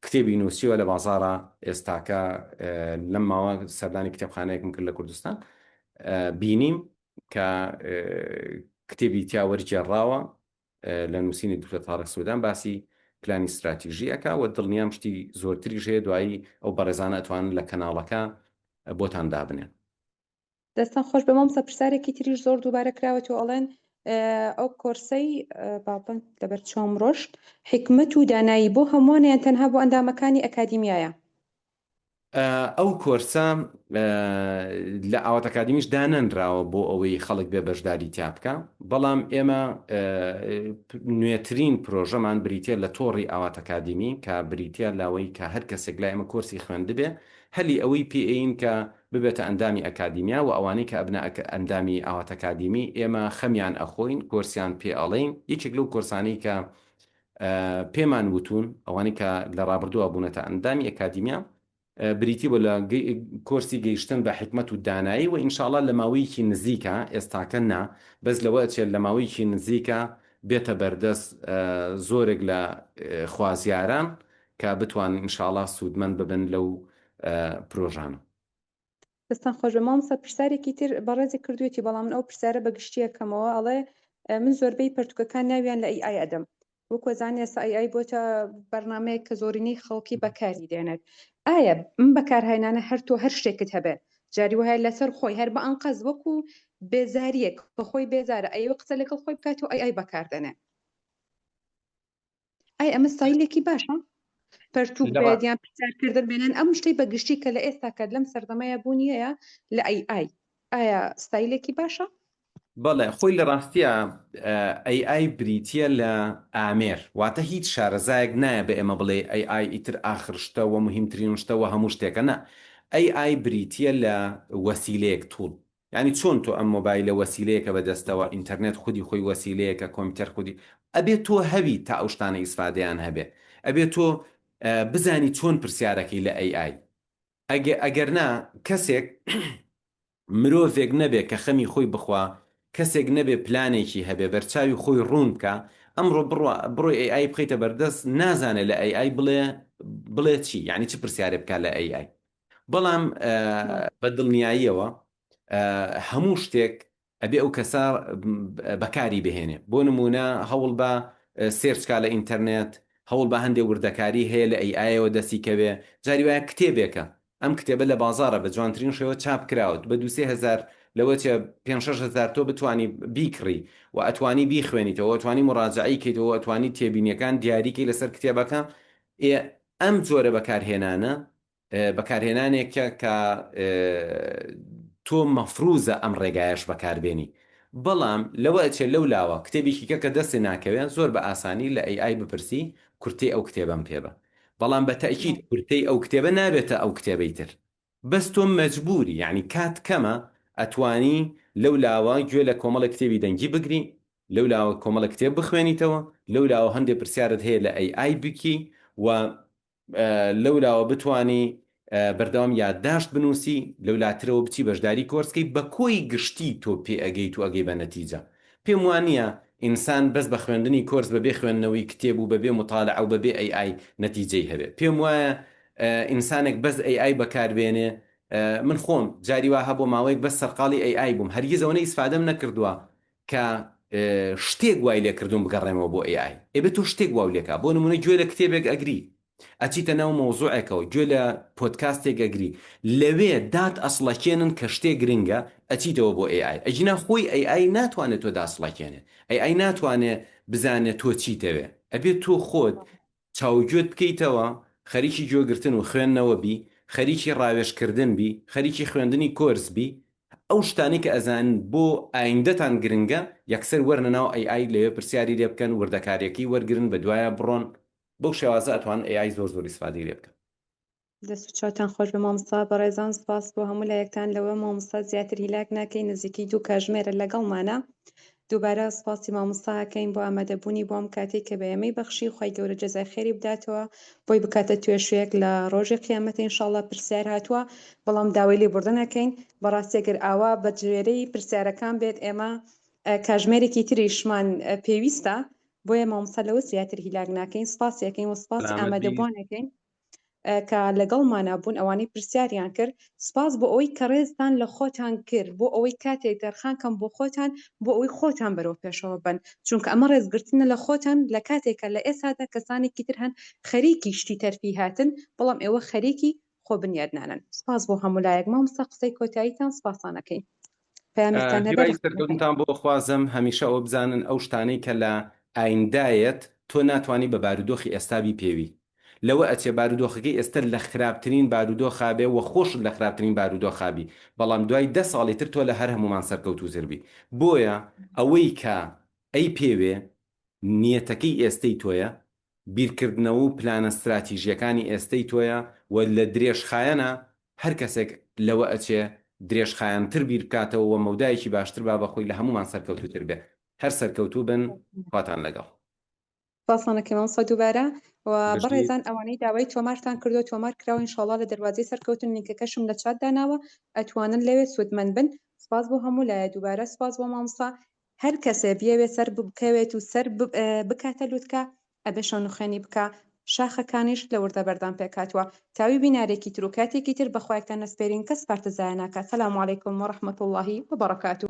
کتێبی نووسیوە لە بازاڕا ئێستاکە لەم ماوە سەردانی کتێبخانەیەکم کرد لە کوردستان بینیم کە کتێبی تیا وەرگێڕاوە لە نووسینی دکتۆر تاڕق سودان باسی پلانی ستراتیژی ئەکا و دڵنیام شتی زۆرتریش هەیە دوایی ئەو بەڕێزانە ئەتوانن لە کەناڵەکە بۆتان دابنێن. دەستان خۆش بێ مامۆستا پرسیارێکی تریش زۆر دووبارە کراوەتەوە ئەڵێن ئەو کۆرسەی با بڵێن لەبەر چاوم ڕۆشت حیکمەت و دانایی بۆ هەمووانە یان تەنها بۆ ئەندامەکانی ئەکادیمیایە؟ ئەو کۆرسە لە ئاوات ئەکادیمیش دانەنراوە بۆ ئەوەی خەڵک بێ بەشداری تیا بکا، بەڵام ئێمە نوێترین پرۆژەمان بریتیە لە تۆڕی ئاوات ئەکادیمی کە بریتیە لەوەی کە هەر کەسێک لای ئێمە کۆرسی خوێندبێ هەلی ئەوەی پێ ئەین کە ببێتە ئەندامی ئەکادیمیا و ئەوانەی کە ئەبنە ئەندامی ئاوات ئەکادیمی ئێمە خەمیان ئەخۆین کۆرسیان پێ ئەڵێین یەکێک لەو کۆرسانەی کە پێمان وتوون ئەوانەی کە لە ڕابردووە بوونەتە ئەندامی ئەکادیمیا بریتی بوو لە کۆرسی گەیشتن بە حیکمەت و دانایی و ئینشاڵا لە ماوەیەکی نزیکە ئێستاکە نا بەس لەوە ئەچێت لە ماوەیەکی نزیکە بێتە بەردەست زۆرێک لە خوازیاران کە بتوانن ئینشاڵا سوودمەند ببن لەو پرۆژانە. دەستان خۆشبێ مامۆستا پرسیارێکی تر بەڕێزێک کردوێتی بەڵام من ئەو پرسیارە بە گشتی ئەکەمەوە ئەڵێ من زۆربەی پەرتوکەکان ناویان لە AI ئەدەم وەکو ئەزانین ئێستا AI بۆتە بەرنامەیەک کە زۆرینەی خەڵکی بەکاری دێنێت ئایا ئەم بەکارهێنانە هەر تۆ هەر شتێکت هەبێ جاری وایە لەسەر خۆی هەر بە ئەنقەست وەکو بێزاریەک کە خۆی بێزارە ئەیەوێ قسە لەگەڵ خۆی بکات و AI بەکاردێنێ ئایا ئەمە ستایلێکی باشە؟ پەرتوک بێت یان پرسیارکردن بێنن ئەم شتەی بە گشتی کە لە ئێستا کە لەم سەردەمەیە بوونی هەیە لە AI ئایا ستایلێکی باشە؟ بەڵێ خۆی لە ڕاستیا AI بریتیە لە ئامێر واتە هیچ شارەزایەک نایە بە ئێمە بڵێ AI ئیتر ئاخر شتە وە موهیمترین شتە وە هەموو شتێکە نا AI بریتیە لە وەسیلەیەک tool یانی چۆن تۆ ئەم مۆبایلە وەسیلەیەکە بە دەستەوە ئینتەرنێت خودی خۆی وەسیلەیەکە کۆمپیوتەر خودی ئەبێ تۆ هەبی تا ئەو شتانە ئیسفادەیان هەبێ ئەبێ تۆ بزانی چۆن پرسیارەکەی لە AI ئەگە ئەگەرنا کەسێک مرۆڤێک نەبێ کە خەمی خۆی بخوا، کەسێک نەبێ پلانێکی هەبێ، بەرچاوی خۆی ڕوون بکا، ئەمڕۆ بڕوا بڕۆی AI بخەیتە بەردەست نازانێ لە AI بڵێ بڵێ چی، یانی چ پرسیارێ بکا لە AI. بەڵام بە دڵنیاییەوە هەموو شتێک ئەبێ ئەو کەسە بەکاری بهێنێ بۆ نموونە هەوڵ بە search کا لە ئینتەرنێت هەوڵ بە هەندێ وردەکاری هەیە لە AI یەوە دەستی کەوێ جاری وایە کتێبێکە ئەم کتێبە لە بازاڕە بە جوانترین شێوە چاپ کراوە بە دوو سێ هەزار لەوە چێ پێنج شەش هەزار تۆ بتوانی بیکڕی و ئەتوانی بیخوێنیتەوە ئەتوانی مڕاجەعەی کەیتەوە ئەتوانی تێبینیەکان دیاری کەی لەسەر کتێبەکە ئێ ئەم جۆرە بەکارهێنانە بەکارهێنانێکە کە تۆ مەفروزە ئەم ڕێگایەش بەکاربێنی بەڵام لەوە ئەچێ لەو لاوە کتێبێکی کە کە دەستێ ناکەوێ زۆر بە ئاسانی لە AI بپرسی کورتەی ئەو کتێبەم پێ بە بەڵام بە تەئکید کورتەی ئەو کتێبە نابێتە ئەو کتێبەی تر بەس تۆ مەجبوری یانی کات کەمە ئەتوانی لەو لاوە گوێ لە کۆمەڵێک کتێبی دەنگی بگری لەو لاوە کۆمەڵێک کتێب بخوێنیتەوە لەو لاوە هەندێ پرسیارت هەیە لە AI بکی و لەولاوە بتوانی بەردەوام یادداشت بنووسی، لەولاترەوە بچی بەشداری کۆرس کەی، بە کۆی گشتی تۆ پێ ئەگەیت و ئەگەی بە نەتیجە. پێم وا نییە ئینسان بەس بە خوێندنی کۆرس بەبێ خوێندنەوەی کتێب و بەبێ موتالعە و بەبێ AI نەتیجەی هەبێ. پێم وایە ئینسانێک بەس AI بەکار بێنێ، من خۆم جاری وا هەبووە ماوەیەک بەس سەرقاڵی AI بووم، هەرگیز ئەوەنە ئیسفادەم نەکردووە کە شتێک وای لێکردوم بگەڕێمەوە بۆ AI ئەبێ تۆ شتێک واو لێکا بۆ نمونە گوێ لە کتێبێک ئەگری ئەچیتە ناو مەوزوعێکەوە گوێ لە پۆدکاستێک ئەگری لەوێ دات ئەسڵەکێنن کە شتێک گرنگە ئەچیتەوە بۆ AI ئەگینا خۆی AI ناتوانێت تۆ داسڵەکێنێ AI ناتوانێ بزانێت تۆ چیتەوێ ئەبێ تۆ خۆت چاوگوێت بکەیتەوە، خەریکی گوێگرتن و خوێندنەوە بی، خەریکی ڕاوێژکردن بی، خەریکی خوێندنی کۆرس بی، ئەو شتانەی کە ئەزانن بۆ ئایندەتان گرنگە یەکسەر وەرنە ناو AI لەوێ پرسیاری لێ بکەن، وردەکاریەکەی وەرگرن بەدوایا بڕۆن، بەو شێوازە ئەتوانن AI زۆر زۆر ئیسفادەی لێ بکەن. دەست و چاوتان خۆش بێ مامۆستا بەڕێزان سپاس بۆ هەموو لایەکتان لەوە مامۆستا زیاتر هیلاک ناکەین نزیکەی دوو کاژمێرە لەگەڵمانە دووبارە سپاسی مامۆستا ئەکەین بۆ ئامادەبوونی بۆ ئەم کاتەی کە بە ئێمەی بەخشی خوای گەورە جەزای خێری بداتەوە بۆی بکاتە توێشوێک لە ڕۆژی قیامەت ئینشاڵڵا پرسیار هاتووە بەڵام داوای لێبوردن ئەکەین بەڕاستی گەر ئاوا بە گوێرەی پرسیارەکان بێت ئێمە کاژمێرێکی تریشمان پێویستە بۆیە مامۆستا لەوە زیاتر هیلاک ناکەین سپاسی ئەکەین و سپاسی سەلامەت بی. ئامادەبووان ئەکەین کە لەگەڵمانا بوون ئەوانەی پرسیاریان کرد سپاس بۆ ئەوەی کە ڕێزتان لە خۆتان کرد بۆ ئەوەی کاتێک تەرخان کەم بۆ خۆتان بۆ ئەوەی خۆتان بەرەو پێشەوە بن چونکە ئەمە ڕێزگرتنە لە خۆتان لە کاتێکە لە ئێسادا کەسانێکی تر هەن خەریکی شتی تەرفیهاتن بەڵام ئێوە خەریکی خۆ بنیادنانن سپاس بۆ هەموو لایەک مامۆستا قسەی کۆتاییتان سپاستان ئەکەین پەیامێکتان هەبێ هیوای لە خزمەتتان. سەرکەوتنتان بۆ ئەخوازم هەمیشە ئەوە بزانن ئەو شتانەی کە لە ئایندایەت تۆ ناتوانی بە بارودۆخی ئێستا بیپێوی لەوە ئەچێ بارودۆخەکەی ئێستە لە خراپترین بارودۆخا بێ وە خۆشت لە خراپترین بارودۆخا بی بەڵام دوای دە ساڵی تر تۆ لە هەر هەموومان سەرکەوتووتر بی بۆیە ئەوەی کە ئەیپێوێ نیەتەکەی ئێستەی تۆیە بیرکردنەوە و پلانە ستراتیژیەکانی ئێستەی تۆیە و لە درێژخایەنا هەر کەسێک لەوە ئەچێ درێژخایەنتر بیر بکاتەوە و مەودایەکی باشتر با بە خۆی لە هەموومان سەرکەوتووتر بێ هەر سەرکەوتوو بن خواتان لەگەڵ. سپاستان ئەکەین مامۆستا دووبارە و بژیت. بەڕێزان ئەوانەی داوای تۆمارتان کردووە تۆمار کراوە ان شاءاللە لە دەروازەی سەرکەوتن لینکەکەشم لە چات داناوە ئەتوانن لەوێ سوودمەند بن سپاس بۆ هەموو لایە دووبارە سپاس بۆ مامۆستا هەر کەسێ بیەوێ سەر بکەوێت و سەر بکاتە لوتکە ئەبێ شەونخوێنی بکا شاخەکانیش لە وردە بەردان پێکهاتووە تاوی بینارێکی تر و کاتێکی تر بەخوایەکتان ئەسپێرین کەس پارتە زایە ناکا سلام علیکم ورحمە اللە وبرکاته.